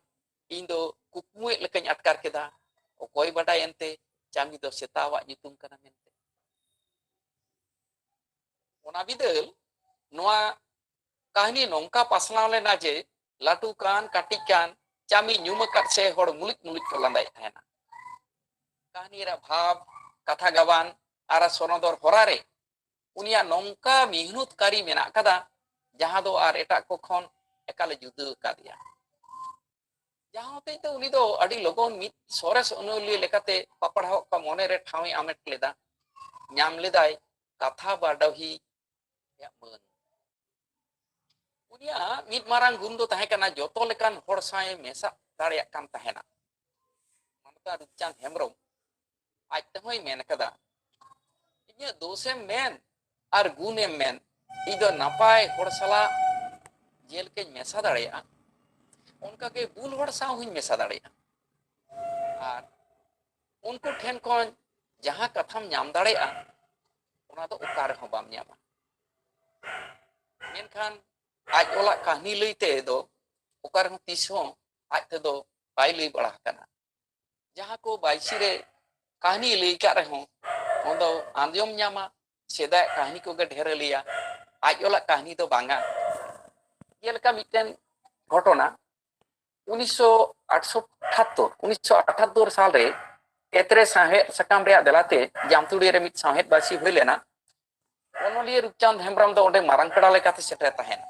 ᱤᱧ ᱫᱚ ᱠᱩᱠᱢᱩᱭᱮᱫ ᱞᱮᱠᱟᱧ ᱟᱴᱠᱟᱨ ᱠᱮᱫᱟ᱾ ᱚᱠᱚᱭ ᱵᱟᱰᱟᱭ ᱮᱱᱛᱮ ᱪᱟᱢᱤ ᱫᱚ ᱥᱮᱛᱟᱣᱟᱜ ᱧᱩᱛᱩᱢ ᱠᱟᱱᱟ ᱢᱮᱱᱛᱮ᱾ ᱚᱱᱟ ᱵᱤᱫᱟᱹᱞ ᱱᱚᱣᱟ ᱠᱟᱹᱦᱱᱤ ᱱᱚᱝᱠᱟ ᱯᱟᱥᱱᱟᱣ ᱞᱮᱱᱟ ᱡᱮ ᱞᱟᱹᱴᱩ ᱠᱟᱱ ᱠᱟᱹᱴᱤᱡ ᱠᱟᱱ ᱪᱟᱹᱢᱤ ᱧᱩᱢ ᱟᱠᱟᱫ ᱥᱮ ᱦᱚᱲ ᱢᱩᱞᱩᱡ ᱢᱩᱞᱩᱡ ᱠᱚ ᱞᱟᱸᱫᱟᱭᱮᱫ ᱛᱟᱦᱮᱱᱟ᱾ ᱠᱟᱹᱦᱱᱤ ᱨᱮᱭᱟᱜ ᱵᱷᱟᱵᱽ, ᱠᱟᱛᱷᱟ ᱜᱟᱵᱟᱱ ᱟᱨ ᱥᱚᱱᱚᱫᱚᱨ ᱦᱚᱨᱟ ᱨᱮ ᱩᱱᱤᱭᱟᱜ ᱱᱚᱝᱠᱟ ᱢᱤᱦᱱᱩᱛ ᱠᱟᱹᱨᱤ ᱢᱮᱱᱟᱜ ᱟᱠᱟᱫᱟ, ᱡᱟᱦᱟᱸ ᱫᱚ ᱟᱨ ᱮᱴᱟᱜ ᱠᱚ ᱠᱷᱚᱱ ᱮᱠᱟᱞᱮ ᱡᱩᱫᱟᱹ ᱟᱠᱟᱫᱮᱭᱟ᱾ ᱡᱟᱦᱟᱸ ᱦᱚᱛᱮᱡ ᱛᱮ ᱩᱱᱤ ᱫᱚ ᱟᱹᱰᱤ ᱞᱚᱜᱚᱱ ᱢᱤᱫ ᱥᱚᱨᱮᱥ ᱚᱱᱚᱞᱤᱭᱟᱹ ᱞᱮᱠᱟᱛᱮ ᱯᱟᱯᱲᱟᱣᱟᱜ ᱠᱚ ᱢᱚᱱᱮᱨᱮ ᱴᱷᱟᱶ ᱮ ᱟᱢᱮᱴ ᱞᱮᱫᱟ, ᱧᱟᱢ ᱞᱮᱫᱟᱭ ᱠᱟᱛᱷᱟ ᱵᱟᱰᱚᱦᱤ ᱨᱮᱭᱟᱜ ᱢᱟᱹᱱ᱾ ᱩᱱᱤᱭᱟᱜ ᱢᱤᱫ ᱢᱟᱨᱟᱝ ᱜᱩᱱ ᱫᱚ ᱛᱟᱦᱮᱸ ᱠᱟᱱᱟ ᱡᱚᱛᱚ ᱞᱮᱠᱟᱱ ᱦᱚᱲ ᱥᱟᱶ ᱮ ᱢᱮᱥᱟᱜ ᱫᱟᱲᱮᱭᱟᱜ ᱠᱟᱱ ᱛᱟᱦᱮᱱᱟ᱾ ᱢᱟᱱᱚᱛᱟᱱ ᱨᱩᱯᱪᱟᱸᱫᱽ ᱦᱮᱢᱵᱨᱚᱢ ᱟᱡ ᱛᱮᱦᱚᱸᱭ ᱢᱮᱱ ᱟᱠᱟᱫᱟ, "ᱤᱧᱟᱹᱜ ᱫᱳᱥᱮᱢ ᱢᱮᱱ ᱟᱨ ᱜᱩᱱᱮᱢ ᱢᱮᱱ, ᱤᱧ ᱫᱚ ᱱᱟᱯᱟᱭ ᱦᱚᱲ ᱥᱟᱞᱟᱜ ᱡᱮᱞᱮᱠᱟᱧ ᱢᱮᱥᱟ ᱫᱟᱲᱮᱭᱟᱜᱼᱟ, ᱚᱱᱠᱟᱜᱮ ᱵᱩᱞ ᱦᱚᱲ ᱥᱟᱶ ᱦᱚᱸᱧ ᱢᱮᱥᱟ ᱫᱟᱲᱮᱭᱟᱜᱼᱟ᱾ ᱟᱨ ᱩᱱᱠᱩ ᱴᱷᱮᱱ ᱠᱷᱚᱱ ᱡᱟᱦᱟᱸ ᱠᱟᱛᱷᱟᱢ ᱧᱟᱢ ᱫᱟᱲᱮᱭᱟᱜᱼᱟ, ᱚᱱᱟ ᱫᱚ ᱚᱠᱟ ᱨᱮᱦᱚᱸ ᱵᱟᱢ ᱧᱟᱢᱟ᱾" ᱢᱮᱱᱠᱷᱟᱱ ᱟᱡ ᱚᱞᱟᱜ ᱠᱟᱹᱦᱱᱤ ᱞᱟᱹᱭ ᱛᱮ ᱫᱚ ᱚᱠᱟ ᱨᱮᱦᱚᱸ ᱛᱤᱥ ᱦᱚᱸ ᱟᱡ ᱛᱮᱫᱚ ᱵᱟᱭ ᱞᱟᱹᱭ ᱵᱟᱲᱟ ᱟᱠᱟᱱᱟ᱾ ᱡᱟᱦᱟᱸ ᱠᱚ ᱵᱟᱭᱥᱤ ᱨᱮ ᱠᱟᱹᱦᱱᱤ ᱞᱟᱹᱭ ᱟᱠᱟᱫ ᱨᱮᱦᱚᱸ, ᱚᱱᱟ ᱫᱚ ᱟᱸᱡᱚᱢ ᱧᱟᱢᱟ, ᱥᱮᱫᱟᱭᱟᱜ ᱠᱟᱹᱦᱱᱤ ᱠᱚᱜᱮ ᱰᱷᱮᱨᱮ ᱞᱟᱹᱭᱟ, ᱟᱡ ᱚᱞᱟᱜ ᱠᱟᱹᱦᱱᱤ ᱫᱚ ᱵᱟᱝᱟ᱾ ᱡᱮᱞᱮᱠᱟ ᱢᱤᱫᱴᱮᱱ ᱜᱷᱚᱴᱚᱱᱟ, ᱩᱱᱤᱥᱥᱚ ᱟᱴᱟᱛᱛᱳᱨ, ᱩᱱᱤᱥᱥᱚ ᱟᱴᱟᱛᱛᱳᱨ ᱥᱟᱞ ᱨᱮ ᱮᱛᱨᱮ ᱥᱟᱶᱦᱮᱫ ᱥᱟᱠᱟᱢ ᱨᱮᱭᱟᱜ ᱫᱮᱞᱟᱛᱮ ᱡᱟᱢᱛᱩᱲᱤ ᱨᱮ ᱢᱤᱫ ᱥᱟᱶᱦᱮᱫ ᱵᱟᱹᱭᱥᱤ ᱦᱩᱭ ᱞᱮᱱᱟ᱾ ᱚᱱᱚᱞᱤᱭᱟᱹ ᱨᱩᱯᱪᱟᱸᱫᱽ ᱦᱮᱢᱵᱨᱚᱢ ᱫᱚ ᱚᱸᱰᱮ ᱢᱟᱨᱟᱝ ᱯᱮᱲᱟ ᱞᱮᱠᱟᱛᱮ ᱥᱮᱴᱮᱨ ᱛᱟᱦᱮᱱ᱾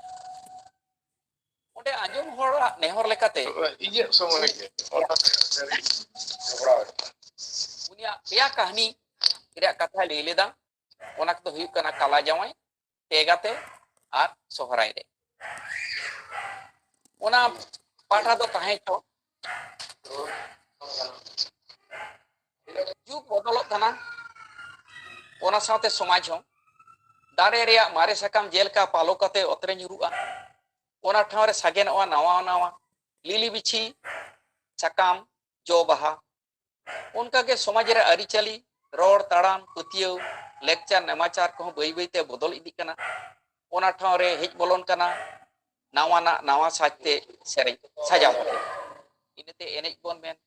ᱚᱸᱰᱮ ᱟᱸᱡᱚᱢ ᱦᱚᱲᱟᱜ ᱱᱮᱦᱚᱨ ᱞᱮᱠᱟᱛᱮ ᱤᱧᱟᱹᱜ ᱥᱚᱢᱚᱭ ᱜᱮ ᱚᱱᱟ ᱡᱚᱯᱲᱟᱣ ᱮᱱᱟ᱾ ᱩᱱᱤᱭᱟᱜ ᱯᱮᱭᱟ ᱠᱟᱹᱦᱱᱤ ᱨᱮᱭᱟᱜ ᱠᱟᱛᱷᱟᱭ ᱞᱟᱹᱭ ᱞᱮᱫᱟ᱾ ᱚᱱᱟ ᱠᱚᱫᱚ ᱦᱩᱭᱩᱜ ᱠᱟᱱᱟ ᱠᱟᱞᱟ ᱡᱟᱶᱟᱭ, ᱯᱮ ᱜᱟᱛᱮ ᱟᱨ ᱥᱚᱦᱨᱟᱭ ᱨᱮ᱾ ᱚᱱᱟ ᱯᱟᱦᱴᱟ ᱫᱚ ᱛᱟᱦᱮᱸ ᱪᱚ, ᱡᱩᱜᱽ ᱵᱚᱫᱚᱞᱚᱜ ᱠᱟᱱᱟ, ᱚᱱᱟ ᱥᱟᱶᱛᱮ ᱥᱚᱢᱟᱡᱽ ᱦᱚᱸ᱾ ᱫᱟᱨᱮ ᱨᱮᱭᱟᱜ ᱢᱟᱨᱮ ᱥᱟᱠᱟᱢ ᱡᱮᱞᱮᱠᱟ ᱯᱟᱞᱚ ᱠᱟᱛᱮ ᱚᱛᱨᱮ ᱧᱩᱨᱩᱜᱼᱟ, ᱚᱱᱟ ᱴᱷᱟᱶ ᱨᱮ ᱥᱟᱜᱮᱱᱚᱜᱼᱟ ᱱᱟᱣᱟ ᱱᱟᱣᱟ ᱞᱤᱞᱤ ᱵᱤᱪᱷᱤ ᱥᱟᱠᱟᱢ, ᱡᱚ ᱵᱟᱦᱟ᱾ ᱚᱱᱠᱟᱜᱮ ᱥᱚᱢᱟᱡᱽ ᱨᱮ ᱟᱹᱨᱤᱪᱟᱹᱞᱤ, ᱨᱚᱲ, ᱛᱟᱲᱟᱢ, ᱯᱟᱹᱛᱭᱟᱹᱣ, ᱞᱮᱠᱪᱟᱨ, ᱱᱮᱢᱟᱪᱟᱨ ᱠᱚᱦᱚᱸ ᱵᱟᱹᱭ ᱵᱟᱹᱭᱛᱮ ᱵᱚᱫᱚᱞ ᱤᱫᱤᱜ ᱠᱟᱱᱟ᱾ ᱚᱱᱟ ᱴᱷᱟᱶ ᱨᱮ ᱦᱮᱡ ᱵᱚᱞᱚᱱ ᱠᱟᱱᱟ ᱱᱟᱣᱟᱱᱟᱜ ᱱᱟᱣᱟ ᱥᱟᱡᱽᱛᱮ ᱥᱮᱨᱮᱧ ᱥᱟᱡᱟᱣ ᱠᱟᱛᱮ᱾ ᱤᱱᱟᱹᱛᱮ ᱮᱱᱮᱡ ᱵᱚᱱ ᱢᱮᱱ,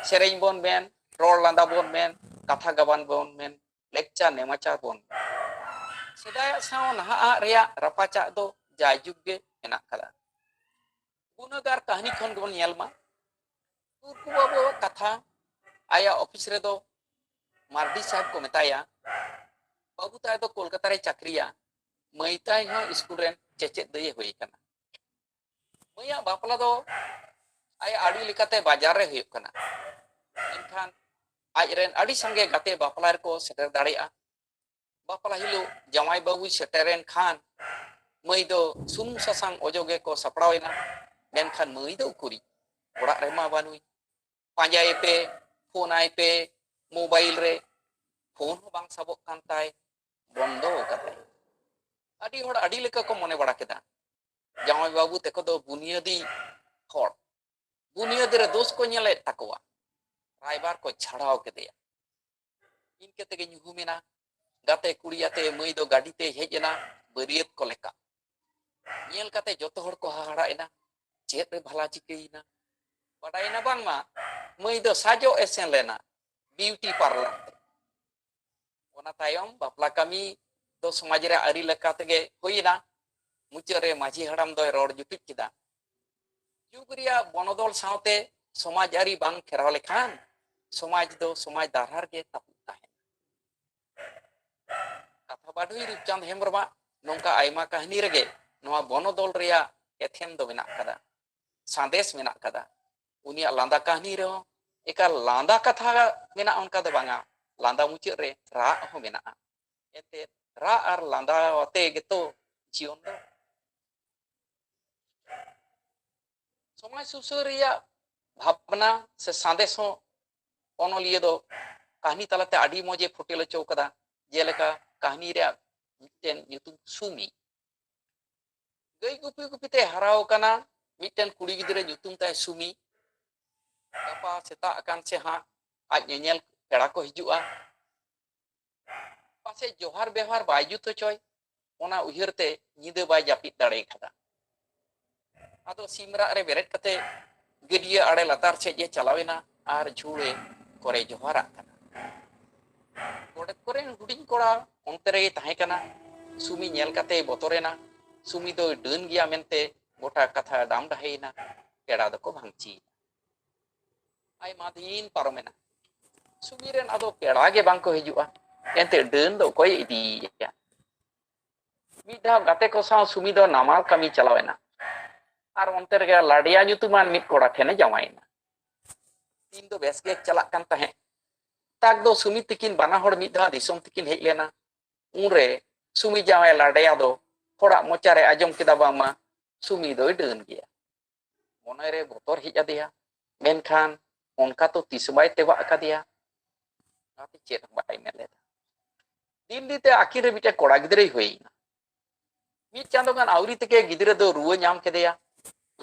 ᱥᱮᱨᱮᱧ ᱵᱚᱱ ᱢᱮᱱ, ᱨᱚᱲ ᱞᱟᱸᱫᱟ ᱵᱚᱱ ᱢᱮᱱ, ᱠᱟᱛᱷᱟ ᱜᱟᱵᱟᱱ ᱵᱚᱱ ᱢᱮᱱ, ᱞᱮᱠᱪᱟᱨ ᱱᱮᱢᱟᱪᱟᱨ ᱵᱚᱱ ᱢᱮᱱ᱾ ᱥᱮᱫᱟᱭᱟᱜ ᱥᱟᱶ ᱱᱟᱦᱟᱜ ᱨᱮᱭᱟᱜ ᱨᱟᱯᱟᱪᱟᱜ ᱫᱚ ᱡᱟᱭᱡᱩᱜᱽ ᱜᱮ ᱢᱮᱱᱟᱜ ᱠᱟᱫᱟ᱾ ᱜᱩᱱᱟᱹᱜᱟᱨ ᱠᱟᱹᱦᱱᱤ ᱠᱷᱚᱱ ᱜᱮᱵᱚᱱ ᱧᱮᱞ ᱢᱟ᱾ ᱩᱱᱠᱩ ᱵᱟᱵᱩᱣᱟᱜ ᱠᱟᱛᱷᱟ, ᱟᱭᱟᱜ ᱚᱯᱷᱤᱥ ᱨᱮᱫᱚ ᱢᱟᱨᱰᱤ ᱥᱟᱦᱮᱵᱽ ᱠᱚ ᱢᱮᱛᱟᱭᱟ, ᱵᱟᱹᱵᱩ ᱛᱟᱭ ᱫᱚ ᱠᱳᱞᱠᱟᱛᱟ ᱨᱮᱭ ᱪᱟᱹᱠᱨᱤᱭᱟ, ᱢᱟᱹᱭ ᱛᱟᱭ ᱦᱚᱸ ᱥᱠᱩᱞ ᱨᱮᱱ ᱪᱮᱪᱮᱫ ᱫᱟᱹᱭᱮ ᱦᱩᱭ ᱟᱠᱟᱱᱟ᱾ ᱢᱟᱹᱭᱟᱜ ᱵᱟᱯᱞᱟ ᱫᱚ ᱟᱭᱟᱜ ᱟᱹᱰᱤ ᱞᱮᱠᱟᱛᱮ ᱵᱟᱡᱟᱨ ᱨᱮ ᱦᱩᱭᱩᱜ ᱠᱟᱱᱟ, ᱢᱮᱱᱠᱷᱟᱱ ᱟᱡ ᱨᱮᱱ ᱟᱹᱰᱤ ᱥᱟᱸᱜᱮ ᱜᱟᱛᱮ ᱵᱟᱯᱞᱟ ᱨᱮᱠᱚ ᱥᱮᱴᱮᱨ ᱫᱟᱲᱮᱭᱟᱜᱼᱟ᱾ ᱵᱟᱯᱞᱟ ᱦᱤᱞᱳᱜ ᱡᱟᱶᱟᱭ ᱵᱟᱹᱵᱩᱭ ᱥᱮᱴᱮᱨᱮᱱ ᱠᱷᱟᱱ ᱢᱟᱹᱭ ᱫᱚ ᱥᱩᱱᱩᱢ ᱥᱟᱥᱟᱝ ᱚᱡᱚᱜ ᱜᱮᱠᱚ ᱥᱟᱯᱲᱟᱣ ᱮᱱᱟ, ᱢᱮᱱᱠᱷᱟᱱ ᱢᱟᱹᱭ ᱫᱚ ᱩᱠᱩᱨᱤᱡ, ᱚᱲᱟᱜ ᱨᱮᱢᱟ ᱵᱟᱹᱱᱩᱭ᱾ ᱯᱟᱸᱡᱟᱭᱮ ᱯᱮ, ᱯᱷᱳᱱ ᱟᱭ ᱯᱮ, ᱢᱳᱵᱟᱭᱤᱞ ᱨᱮ ᱯᱷᱳᱱ ᱦᱚᱸ ᱵᱟᱝ ᱥᱟᱵᱚᱜ ᱠᱟᱱ ᱛᱟᱭ, ᱵᱚᱱᱫᱚ ᱟᱠᱟᱫᱟᱭ᱾ ᱟᱹᱰᱤ ᱦᱚᱲ ᱟᱹᱰᱤ ᱞᱮᱠᱟ ᱠᱚ ᱢᱚᱱᱮ ᱵᱟᱲᱟ ᱠᱮᱫᱟ, ᱡᱟᱶᱟᱭ ᱵᱟᱹᱵᱩ ᱛᱟᱠᱚ ᱫᱚ ᱵᱩᱱᱤᱭᱟᱹᱫᱤ ᱦᱚᱲ, ᱵᱩᱱᱤᱭᱟᱹᱫ ᱨᱮ ᱫᱳᱥ ᱠᱚ ᱧᱮᱞᱮᱫ ᱛᱟᱠᱚᱣᱟ᱾ ᱨᱟᱭᱵᱟᱨ ᱠᱚ ᱪᱷᱟᱲᱟᱣ ᱠᱮᱫᱮᱭᱟ᱾ ᱤᱱᱠᱟᱹ ᱛᱮᱜᱮ ᱧᱩᱦᱩᱢ ᱮᱱᱟ᱾ ᱜᱟᱛᱮ ᱠᱩᱲᱤ ᱟᱛᱮ ᱢᱟᱹᱭ ᱫᱚ ᱜᱟᱹᱰᱤ ᱛᱮᱭ ᱦᱮᱡ ᱮᱱᱟ, ᱵᱟᱹᱨᱭᱟᱹᱛ ᱠᱚ ᱞᱮᱠᱟ᱾ ᱧᱮᱞ ᱠᱟᱛᱮ ᱡᱚᱛᱚ ᱦᱚᱲ ᱠᱚ ᱦᱟᱦᱟᱲᱟᱜ ᱮᱱᱟ, ᱪᱮᱫ ᱨᱮ ᱵᱷᱟᱞᱟ ᱪᱤᱠᱟᱹᱭᱮᱱᱟ? ᱵᱟᱰᱟᱭᱮᱱᱟ ᱵᱟᱝᱢᱟ ᱢᱟᱹᱭ ᱫᱚ ᱥᱟᱡᱚᱜ ᱮ ᱥᱮᱱ ᱞᱮᱱᱟ ᱵᱤᱭᱩᱴᱤ ᱯᱟᱨᱞᱟᱨ ᱛᱮ᱾ ᱚᱱᱟ ᱛᱟᱭᱚᱢ ᱵᱟᱯᱞᱟ ᱠᱟᱹᱢᱤ ᱫᱚ ᱥᱚᱢᱟᱡᱽ ᱨᱮ ᱟᱹᱨᱤ ᱞᱮᱠᱟ ᱛᱮᱜᱮ ᱦᱩᱭᱮᱱᱟ᱾ ᱢᱩᱪᱟᱹᱫ ᱨᱮ ᱢᱟᱹᱡᱷᱤ ᱦᱟᱲᱟᱢ ᱫᱚᱭ ᱨᱚᱲ ᱡᱩᱴᱩᱡ ᱠᱮᱫᱟ, ᱡᱩᱜᱽ ᱨᱮᱭᱟᱜ ᱵᱚᱱᱚᱫᱚᱞ ᱥᱟᱶᱛᱮ ᱥᱚᱢᱟᱡᱽ ᱟᱹᱨᱤ ᱵᱟᱝ ᱯᱷᱮᱨᱟᱣ ᱞᱮᱠᱷᱟᱱ ᱥᱚᱢᱟᱡᱽ ᱫᱚ ᱥᱚᱢᱟᱡᱽ ᱫᱟᱨᱦᱟ ᱨᱮᱜᱮ ᱛᱟᱹᱯᱩᱜ ᱛᱟᱦᱮᱱᱟ᱾ ᱠᱟᱛᱷᱟ ᱵᱟᱰᱚᱭᱤ ᱨᱩᱯᱪᱟᱸᱫᱽ ᱦᱮᱢᱵᱨᱚᱢᱟᱜ ᱱᱚᱝᱠᱟ ᱟᱭᱢᱟ ᱠᱟᱹᱦᱱᱤ ᱨᱮᱜᱮ ᱱᱚᱣᱟ ᱵᱚᱱᱚᱫᱚᱞ ᱨᱮᱭᱟᱜ ᱮᱛᱷᱮᱢ ᱫᱚ ᱢᱮᱱᱟᱜ ᱠᱟᱫᱟ, ᱥᱟᱸᱫᱮᱥ ᱢᱮᱱᱟᱜ ᱠᱟᱫᱟ᱾ ᱩᱱᱤᱭᱟᱜ ᱞᱟᱸᱫᱟ ᱠᱟᱹᱦᱱᱤ ᱨᱮᱦᱚᱸ ᱮᱠᱟᱞ ᱞᱟᱸᱫᱟ ᱠᱟᱛᱷᱟ ᱢᱮᱱᱟᱜᱼᱟ ᱚᱱᱠᱟ ᱫᱚ ᱵᱟᱝᱟ, ᱞᱟᱸᱫᱟ ᱢᱩᱪᱟᱹᱫ ᱨᱮ ᱨᱟᱜ ᱦᱚᱸ ᱢᱮᱱᱟᱜᱼᱟ᱾ ᱮᱱᱛᱮᱫ ᱨᱟᱜ ᱟᱨ ᱞᱟᱸᱫᱟ ᱟᱛᱮ ᱜᱮᱛᱚ ᱡᱤᱭᱚᱱ ᱫᱚ᱾ ᱥᱚᱢᱟᱡᱽ ᱥᱩᱥᱟᱹᱨ ᱨᱮᱭᱟᱜ ᱵᱷᱟᱵᱽᱱᱟ ᱥᱮ ᱥᱟᱸᱫᱮᱥ ᱦᱚᱸ ᱚᱱᱚᱞᱤᱭᱟᱹ ᱫᱚ ᱠᱟᱹᱦᱱᱤ ᱛᱟᱞᱟᱛᱮ ᱟᱹᱰᱤ ᱢᱚᱡᱽ ᱮ ᱯᱷᱩᱴᱮᱞ ᱦᱚᱪᱚ ᱠᱟᱫᱟ᱾ ᱡᱮᱞᱮᱠᱟ ᱠᱟᱹᱦᱱᱤ ᱨᱮᱭᱟᱜ ᱢᱤᱫᱴᱮᱱ ᱧᱩᱛᱩᱢ ᱥᱩᱢᱤ᱾ ᱜᱟᱹᱭ ᱜᱩᱯᱤ ᱜᱩᱯᱤ ᱛᱮ ᱦᱟᱨᱟᱣ ᱠᱟᱱᱟ ᱢᱤᱫᱴᱮᱱ ᱠᱩᱲᱤ ᱜᱤᱫᱽᱨᱟᱹ, ᱧᱩᱛᱩᱢ ᱛᱟᱭ ᱥᱩᱢᱤ᱾ ᱜᱟᱯᱟ ᱥᱮᱛᱟᱜ ᱟᱠᱟᱱ ᱥᱮ ᱦᱟᱸᱜ ᱟᱡ ᱧᱮᱧᱮᱞ ᱯᱮᱲᱟ ᱠᱚ ᱦᱤᱡᱩᱜᱼᱟ᱾ ᱯᱟᱥᱮᱡ ᱡᱚᱦᱟᱨ ᱵᱮᱣᱦᱟᱨ ᱵᱟᱭ ᱡᱩᱛ ᱦᱚᱪᱚᱭ, ᱚᱱᱟ ᱩᱭᱦᱟᱹᱨ ᱛᱮ ᱧᱤᱫᱟᱹ ᱵᱟᱭ ᱡᱟᱹᱯᱤᱫ ᱫᱟᱲᱮ ᱠᱟᱫᱟ᱾ ᱟᱫᱚ ᱥᱤᱢ ᱨᱟᱜ ᱨᱮ ᱵᱮᱨᱮᱫ ᱠᱟᱛᱮ ᱜᱟᱹᱰᱭᱟᱹ ᱟᱲᱮ ᱞᱟᱛᱟᱨ ᱥᱮᱫ ᱮ ᱪᱟᱞᱟᱣ ᱮᱱᱟ ᱟᱨ ᱡᱷᱩᱲᱮ ᱠᱚᱨᱮ ᱡᱚᱦᱟᱨᱟᱜ ᱠᱟᱱᱟ᱾ ᱜᱚᱰᱮᱛ ᱠᱚᱨᱮᱱ ᱦᱩᱰᱤᱧ ᱠᱚᱲᱟ ᱚᱱᱛᱮ ᱨᱮᱭ ᱛᱟᱦᱮᱸ ᱠᱟᱱᱟ᱾ ᱥᱩᱢᱤ ᱧᱮᱞ ᱠᱟᱛᱮᱭ ᱵᱚᱛᱚᱨᱮᱱᱟ᱾ ᱥᱩᱢᱤ ᱫᱚᱭ ᱰᱟᱹᱱ ᱜᱮᱭᱟ ᱢᱮᱱᱛᱮ ᱜᱚᱴᱟ ᱠᱟᱛᱷᱟ ᱰᱟᱢ ᱰᱟᱦᱮᱭᱮᱱᱟ᱾ ᱯᱮᱲᱟ ᱫᱚᱠᱚ ᱵᱷᱟᱝᱪᱤᱭᱮᱱᱟ᱾ ᱟᱭᱢᱟ ᱫᱤᱱ ᱯᱟᱨᱚᱢᱮᱱᱟ᱾ ᱥᱩᱢᱤ ᱨᱮᱱ ᱟᱫᱚ ᱯᱮᱲᱟ ᱜᱮ ᱵᱟᱝ ᱠᱚ ᱦᱤᱡᱩᱜᱼᱟ᱾ ᱮᱱᱛᱮ ᱰᱟᱹᱱ ᱫᱚ ᱚᱠᱚᱭᱮ ᱤᱫᱤᱭᱮᱭᱟ? ᱢᱤᱫ ᱫᱷᱟᱣ ᱜᱟᱛᱮ ᱠᱚ ᱥᱟᱶ ᱥᱩᱢᱤ ᱫᱚ ᱱᱟᱢᱟᱞ ᱠᱟᱹᱢᱤ ᱪᱟᱞᱟᱣ ᱮᱱᱟ᱾ ᱟᱨ ᱚᱱᱛᱮ ᱨᱮᱜᱮ ᱞᱟᱰᱮᱭᱟ ᱧᱩᱛᱩᱢᱟᱱ ᱢᱤᱫ ᱠᱚᱲᱟ ᱴᱷᱮᱱᱮ ᱡᱟᱶᱟᱭᱮᱱᱟ᱾ ᱫᱤᱱ ᱫᱚ ᱵᱮᱥ ᱜᱮ ᱪᱟᱞᱟᱜ ᱠᱟᱱ ᱛᱟᱦᱮᱸᱫ᱾ ᱛᱟᱠ ᱫᱚ ᱥᱩᱢᱤ ᱛᱤᱠᱤᱱ ᱵᱟᱱᱟ ᱦᱚᱲ ᱢᱤᱫ ᱫᱷᱟᱣ ᱫᱤᱥᱚᱢ ᱛᱤᱠᱤᱱ ᱦᱮᱡ ᱞᱮᱱᱟ᱾ ᱩᱱᱨᱮ ᱥᱩᱢᱤ ᱡᱟᱶᱟᱭ ᱞᱟᱰᱮᱭᱟ ᱫᱚ ᱦᱚᱲᱟᱜ ᱢᱚᱪᱟᱨᱮ ᱟᱸᱡᱚᱢ ᱠᱮᱫᱟ ᱵᱟᱝᱢᱟ ᱥᱩᱢᱤ ᱫᱚᱭ ᱰᱟᱹᱱ ᱜᱮᱭᱟ᱾ ᱢᱚᱱᱮᱨᱮ ᱵᱚᱛᱚᱨ ᱦᱮᱡ ᱟᱫᱮᱭᱟ, ᱢᱮᱱᱠᱷᱟᱱ ᱚᱱᱠᱟ ᱛᱚ ᱛᱤᱥ ᱵᱟᱭ ᱛᱮᱵᱟᱜ ᱟᱠᱟᱫᱮᱭᱟ᱾ ᱚᱱᱟᱛᱮ ᱪᱮᱫ ᱦᱚᱸ ᱵᱟᱭ ᱢᱮᱱ ᱞᱮᱫᱟ᱾ ᱫᱤᱱ ᱫᱤᱱ ᱛᱮ ᱟᱹᱠᱤᱱ ᱨᱮ ᱢᱤᱫᱴᱮᱱ ᱠᱚᱲᱟ ᱜᱤᱫᱽᱨᱟᱹᱭ ᱦᱩᱭ ᱮᱱᱟ᱾ ᱢᱤᱫ ᱪᱟᱸᱫᱚ ᱜᱟᱱ ᱟᱹᱣᱨᱤ ᱛᱮᱜᱮ ᱜᱤᱫᱽᱨᱟᱹ ᱫᱚ ᱨᱩᱣᱟᱹ ᱧᱟᱢ ᱠᱮᱫᱮᱭᱟ᱾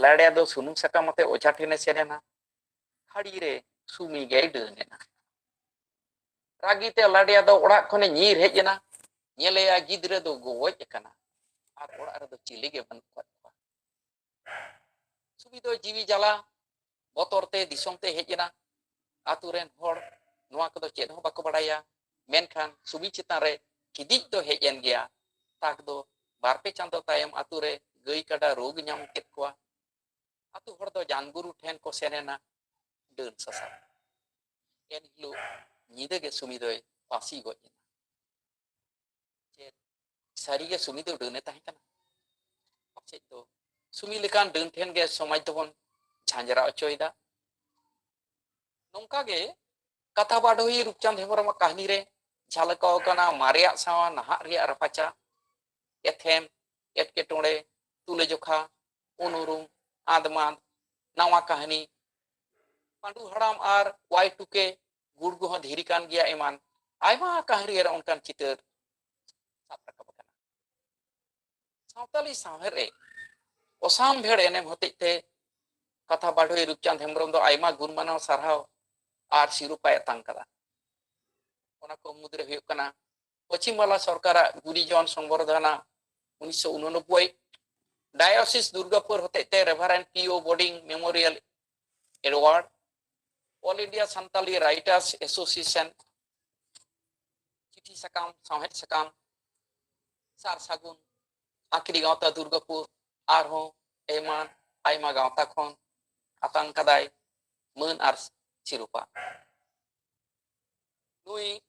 ᱞᱟᱰᱮᱭᱟ ᱫᱚ ᱥᱩᱱᱩᱢ ᱥᱟᱠᱟᱢ ᱟᱛᱮ ᱚᱡᱷᱟ ᱴᱷᱮᱱᱮ ᱥᱮᱱ ᱮᱱᱟ᱾ ᱠᱷᱟᱹᱲᱤ ᱨᱮ ᱥᱩᱢᱤ ᱜᱮᱭ ᱰᱟᱹᱱ ᱮᱱᱟ᱾ ᱨᱟᱹᱜᱤ ᱛᱮ ᱞᱟᱰᱮᱭᱟ ᱫᱚ ᱚᱲᱟᱜ ᱠᱷᱚᱱᱮ ᱧᱤᱨ ᱦᱮᱡ ᱮᱱᱟ᱾ ᱧᱮᱞᱮᱭᱟ ᱜᱤᱫᱽᱨᱟᱹ ᱫᱚ ᱜᱚᱡ ᱟᱠᱟᱱᱟ ᱟᱨ ᱚᱲᱟᱜ ᱨᱮᱫᱚ ᱪᱤᱞᱤ ᱜᱮ ᱵᱟᱹᱱᱩᱜ ᱟᱠᱟᱫ ᱠᱚᱣᱟ᱾ ᱥᱩᱢᱤ ᱫᱚ ᱡᱤᱣᱤ ᱡᱟᱞᱟ ᱵᱚᱛᱚᱨ ᱛᱮ ᱫᱤᱥᱚᱢ ᱛᱮ ᱦᱮᱡ ᱮᱱᱟ᱾ ᱟᱛᱳ ᱨᱮᱱ ᱦᱚᱲ ᱱᱚᱣᱟ ᱠᱚᱫᱚ ᱪᱮᱫ ᱦᱚᱸ ᱵᱟᱠᱚ ᱵᱟᱲᱟᱭᱟ, ᱢᱮᱱᱠᱷᱟᱱ ᱥᱩᱢᱤ ᱪᱮᱛᱟᱱ ᱨᱮ ᱠᱤᱫᱤᱡ ᱫᱚ ᱦᱮᱡ ᱮᱱ ᱜᱮᱭᱟ᱾ ᱛᱟᱠ ᱫᱚ ᱵᱟᱨ ᱯᱮ ᱪᱟᱸᱫᱚ ᱛᱟᱭᱚᱢ ᱟᱛᱳ ᱨᱮ ᱜᱟᱹᱭ ᱠᱟᱰᱟ ᱨᱳᱜᱽ ᱧᱟᱢ ᱠᱮᱫ ᱠᱚᱣᱟ᱾ ᱟᱛᱳ ᱦᱚᱲ ᱫᱚ ᱡᱟᱱᱜᱩᱨᱩ ᱴᱷᱮᱱ ᱠᱚ ᱥᱮᱱ ᱮᱱᱟ ᱰᱟᱹᱱ ᱥᱟᱥᱟᱵ᱾ ᱮᱱ ᱦᱤᱞᱳᱜ ᱧᱤᱫᱟᱹ ᱜᱮ ᱥᱩᱢᱤ ᱫᱚᱭ ᱯᱟᱹᱥᱤ ᱜᱚᱡ ᱮᱱᱟ᱾ ᱪᱮᱫ ᱥᱟᱹᱨᱤᱜᱮ ᱥᱩᱢᱤ ᱫᱚ ᱰᱟᱹᱱᱮ ᱛᱟᱦᱮᱸ ᱠᱟᱱᱟ? ᱯᱟᱪᱮᱫ ᱫᱚ ᱥᱩᱢᱤ ᱞᱮᱠᱟᱱ ᱰᱟᱹᱱ ᱴᱷᱮᱱ ᱜᱮ ᱥᱚᱢᱟᱡᱽ ᱫᱚᱵᱚᱱ ᱡᱷᱟᱸᱡᱽᱨᱟ ᱦᱚᱪᱚᱭᱮᱫᱟ᱾ ᱱᱚᱝᱠᱟ ᱜᱮ ᱠᱟᱛᱷᱟ ᱵᱟᱰᱚᱦᱤ ᱨᱩᱯᱪᱟᱸᱫᱽ ᱦᱮᱢᱵᱨᱚᱢᱟᱜ ᱠᱟᱹᱦᱱᱤ ᱨᱮ ᱡᱷᱟᱞᱠᱟᱣ ᱟᱠᱟᱱᱟ ᱢᱟᱨᱮᱭᱟᱜ ᱥᱟᱶ ᱱᱟᱦᱟᱜ ᱨᱮᱭᱟᱜ ᱨᱟᱯᱟᱪᱟᱜ, ᱮᱛᱷᱮᱢ, ᱮᱴᱠᱮᱴᱚᱬᱮ, ᱛᱩᱞᱟᱹᱡᱚᱠᱷᱟ, ᱩᱱᱩᱨᱩᱢ, ᱟᱸᱫᱽᱢᱟᱸᱫᱽ, ᱱᱟᱣᱟ ᱠᱟᱹᱦᱱᱤ, ᱯᱟᱹᱰᱩ ᱦᱟᱲᱟᱢ ᱟᱨ ᱣᱟᱭ ᱴᱩ ᱠᱮ ᱜᱩᱲᱜᱩ ᱦᱚᱸ ᱫᱷᱤᱨᱤ ᱠᱟᱱ ᱜᱮᱭᱟ ᱮᱢᱟᱱ ᱟᱭᱢᱟ ᱠᱟᱹᱦᱱᱤ ᱨᱮ ᱚᱱᱠᱟᱱ ᱪᱤᱛᱟᱹᱨ ᱥᱟᱵ ᱨᱟᱠᱟᱵ ᱟᱠᱟᱱᱟ᱾ ᱥᱟᱶᱛᱟᱞᱤ ᱥᱟᱶᱦᱮᱫ ᱨᱮ ᱚᱥᱟᱢ ᱵᱷᱮᱲ ᱮᱱᱮᱢ ᱦᱚᱛᱮᱡ ᱛᱮ ᱠᱟᱛᱷᱟ ᱵᱟᱰᱚᱭᱤ ᱨᱩᱯᱪᱟᱸᱫᱽ ᱦᱮᱢᱵᱨᱚᱢ ᱫᱚ ᱟᱭᱢᱟ ᱜᱩᱱ ᱢᱟᱱᱟᱣ ᱥᱟᱨᱦᱟᱣ ᱟᱨ ᱥᱤᱨᱳᱯᱟᱭ ᱟᱛᱟᱝ ᱠᱟᱫᱟ᱾ ᱚᱱᱟ ᱠᱚ ᱢᱩᱫᱽᱨᱮ ᱦᱩᱭᱩᱜ ᱠᱟᱱᱟ ᱯᱚᱪᱷᱤᱢ ᱵᱟᱝᱞᱟ ᱥᱚᱨᱠᱟᱨᱟᱜ ᱜᱩᱱᱤᱡᱚᱱ ᱥᱚᱝᱵᱚᱨᱫᱷᱚᱱᱟ ᱩᱱᱤᱥᱥᱚ ᱩᱱᱚᱱᱚᱵᱵᱳᱭ, ᱰᱟᱭᱳᱥᱤᱥ ᱫᱩᱨᱜᱟᱯᱩᱨ ᱦᱚᱛᱮᱡ ᱛᱮ reverend P O Bodding memorial award, all India Santali writers association ᱪᱤᱴᱷᱤ ᱥᱟᱠᱟᱢ, ᱥᱟᱶᱦᱮᱫ ᱥᱟᱠᱟᱢ, ᱥᱟᱨ ᱥᱟᱹᱜᱩᱱ ᱟᱹᱠᱷᱨᱤ ᱜᱟᱶᱛᱟ ᱫᱩᱨᱜᱟᱯᱩᱨ, ᱟᱨᱦᱚᱸ ᱮᱢᱟᱱ ᱟᱭᱢᱟ ᱜᱟᱶᱛᱟ ᱠᱷᱚᱱ ᱟᱛᱟᱝ ᱠᱟᱫᱟᱭ ᱢᱟᱹᱱ ᱟᱨ ᱥᱤᱨᱳᱯᱟ᱾ ᱱᱩᱭ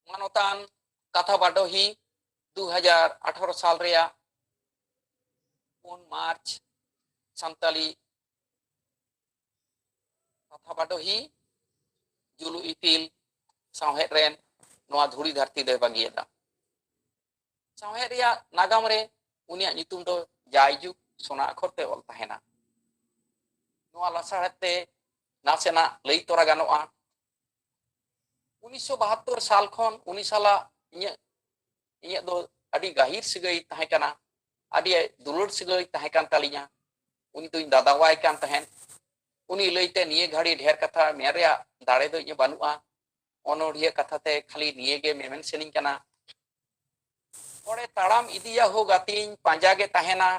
ᱢᱟᱱᱚᱛᱟᱱ ᱠᱟᱛᱷᱟ ᱵᱟᱰᱚᱦᱤ ᱫᱩ ᱦᱟᱡᱟᱨ ᱟᱴᱷᱟᱨᱚ ᱥᱟᱞ ᱨᱮᱭᱟᱜ ᱯᱩᱱ ᱢᱟᱨᱪ ᱥᱟᱱᱛᱟᱞᱤ ᱠᱟᱛᱷᱟ ᱵᱟᱰᱚᱦᱤ ᱡᱩᱞᱩ ᱤᱯᱤᱞ ᱥᱟᱶᱦᱮᱫ ᱨᱮᱱ ᱱᱚᱣᱟ ᱫᱷᱩᱲᱤ ᱫᱷᱟᱹᱨᱛᱤ ᱫᱚᱭ ᱵᱟᱹᱜᱤᱭᱟᱫᱟ᱾ ᱥᱟᱶᱦᱮᱫ ᱨᱮᱭᱟᱜ ᱱᱟᱜᱟᱢ ᱨᱮ ᱩᱱᱤᱭᱟᱜ ᱧᱩᱛᱩᱢ ᱫᱚ ᱡᱟᱭᱡᱩᱜᱽ ᱥᱚᱱᱟ ᱟᱠᱷᱚᱨ ᱛᱮ ᱚᱞ ᱛᱟᱦᱮᱱᱟ᱾ ᱱᱚᱣᱟ ᱞᱟᱥᱟᱲᱦᱮᱫ ᱛᱮ ᱱᱟᱥᱮᱱᱟᱜ ᱞᱟᱹᱭ ᱛᱚᱨᱟ ᱜᱟᱱᱚᱜᱼᱟ᱾ ᱩᱱᱤᱥᱥᱚ ᱵᱟᱦᱟᱛᱛᱳᱨ ᱥᱟᱞ ᱠᱷᱚᱱ ᱩᱱᱤ ᱥᱟᱞᱟᱜ ᱤᱧᱟᱹᱜ, ᱤᱧᱟᱹᱜ ᱫᱚ ᱟᱹᱰᱤ ᱜᱟᱹᱦᱤᱨ ᱥᱟᱹᱜᱟᱹᱭ ᱛᱟᱦᱮᱸ ᱠᱟᱱᱟ, ᱟᱹᱰᱤ ᱫᱩᱞᱟᱹᱲ ᱥᱟᱹᱜᱟᱹᱭ ᱛᱟᱦᱮᱸ ᱠᱟᱱ ᱛᱟᱹᱞᱤᱧᱟ᱾ ᱩᱱᱤ ᱫᱚᱧ ᱫᱟᱫᱟᱣᱟᱭ ᱠᱟᱱ ᱛᱟᱦᱮᱸᱫ᱾ ᱩᱱᱤ ᱞᱟᱹᱭᱛᱮ ᱱᱤᱭᱟᱹ ᱜᱷᱟᱹᱲᱤ ᱰᱷᱮᱨ ᱠᱟᱛᱷᱟ ᱢᱮᱱ ᱨᱮᱭᱟᱜ ᱫᱟᱲᱮ ᱫᱚ ᱤᱧᱟᱹᱜ ᱵᱟᱹᱱᱩᱜᱼᱟ᱾ ᱚᱱᱚᱬᱦᱤᱭᱟᱹ ᱠᱟᱛᱷᱟ ᱛᱮ ᱠᱷᱟᱹᱞᱤ ᱱᱤᱭᱟᱹ ᱜᱮ ᱢᱮᱢᱮᱱ ᱥᱟᱹᱱᱟᱹᱧ ᱠᱟᱱᱟ᱾ ᱦᱚᱲᱮ ᱛᱟᱲᱟᱢ ᱤᱫᱤᱭᱟ ᱦᱳ ᱜᱟᱛᱮᱧ, ᱯᱟᱸᱡᱟ ᱜᱮ ᱛᱟᱦᱮᱱᱟ᱾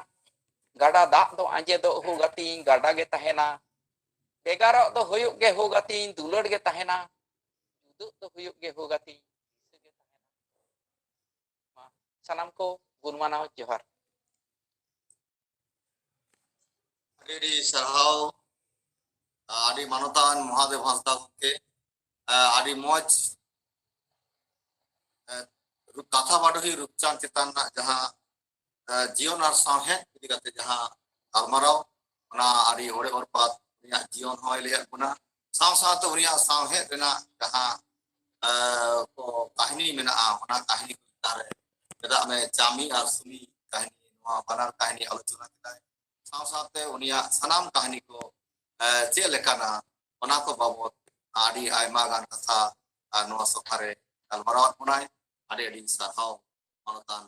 ᱜᱟᱰᱟ ᱫᱟᱜ ᱫᱚ ᱟᱸᱡᱮᱫᱚᱜ ᱦᱳ ᱜᱟᱛᱮᱧ, ᱜᱟᱰᱟ ᱜᱮ ᱛᱟᱦᱮᱱᱟ᱾ ᱵᱷᱮᱜᱟᱨᱚᱜ ᱫᱚ ᱦᱩᱭᱩᱜ ᱜᱮ ᱦᱳ ᱜᱟᱛᱮᱧ, ᱫᱩᱞᱟᱹᱲ ᱜᱮ ᱛᱟᱦᱮᱱᱟ᱾ ᱡᱩᱫᱟᱹᱜ ᱫᱚ ᱦᱩᱭᱩᱜ ᱜᱮ ᱦᱳ ᱜᱟᱛᱮᱧ, ᱫᱤᱥᱟᱹ ᱜᱮ ᱛᱟᱦᱮᱱᱟ᱾ ᱢᱟ, ᱥᱟᱱᱟᱢ ᱠᱚ ᱜᱩᱱ ᱢᱟᱱᱟᱣ ᱡᱚᱦᱟᱨ᱾ ᱟᱹᱰᱤ ᱟᱹᱰᱤ ᱥᱟᱨᱦᱟᱣ, ᱟᱹᱰᱤ ᱢᱟᱱᱚᱛᱟᱱ ᱢᱚᱦᱟᱫᱮᱵ ᱦᱟᱸᱥᱫᱟ ᱜᱚᱢᱠᱮ᱾ ᱟᱹᱰᱤ ᱢᱚᱡᱽ, ᱠᱟᱛᱷᱟ ᱵᱟᱰᱚᱦᱤ ᱨᱩᱯᱪᱟᱸᱫᱽ ᱪᱮᱛᱟᱱ ᱨᱮᱱᱟᱜ ᱡᱟᱦᱟᱸ ᱡᱤᱭᱚᱱ ᱟᱨ ᱥᱟᱶᱦᱮᱫ ᱤᱫᱤ ᱠᱟᱛᱮ ᱡᱟᱦᱟᱸ ᱜᱟᱞᱢᱟᱨᱟᱣ, ᱚᱱᱟ ᱟᱹᱰᱤ ᱚᱲᱮ ᱚᱨᱯᱟᱛ ᱩᱱᱤᱭᱟᱜ ᱡᱤᱭᱚᱱ ᱦᱚᱸᱭ ᱞᱟᱹᱭᱟᱫ ᱵᱚᱱᱟ, ᱥᱟᱶ ᱥᱟᱶᱛᱮ ᱩᱱᱤᱭᱟᱜ ᱥᱟᱶᱦᱮᱫ ᱨᱮᱱᱟᱜ ᱡᱟᱦᱟᱸ ᱠᱚ ᱠᱟᱹᱦᱱᱤ ᱢᱮᱱᱟᱜᱼᱟ, ᱚᱱᱟ ᱠᱟᱹᱦᱱᱤ ᱠᱚ ᱪᱮᱛᱟᱱ ᱨᱮ ᱪᱮᱫᱟᱜ ᱢᱮ ᱪᱟᱢᱤ ᱟᱨ ᱥᱩᱢᱤ ᱠᱟᱹᱦᱱᱤ, ᱱᱚᱣᱟ ᱵᱟᱱᱟᱨ ᱠᱟᱹᱦᱱᱤ ᱟᱞᱳᱪᱚᱱᱟ ᱠᱮᱫᱟᱭ᱾ ᱥᱟᱶ ᱥᱟᱶᱛᱮ ᱩᱱᱤᱭᱟᱜ ᱥᱟᱱᱟᱢ ᱠᱟᱹᱦᱱᱤ ᱠᱚ ᱪᱮᱫ ᱞᱮᱠᱟᱱᱟ, ᱚᱱᱟ ᱠᱚ ᱵᱟᱵᱚᱛ ᱟᱹᱰᱤ ᱟᱭᱢᱟ ᱜᱟᱱ ᱠᱟᱛᱷᱟ ᱱᱚᱣᱟ ᱥᱚᱵᱷᱟ ᱨᱮ ᱜᱟᱞᱢᱟᱨᱟᱣᱟᱫ ᱵᱚᱱᱟᱭ᱾ ᱟᱹᱰᱤ ᱟᱹᱰᱤ ᱥᱟᱨᱦᱟᱣ ᱢᱟᱱᱚᱛᱟᱱ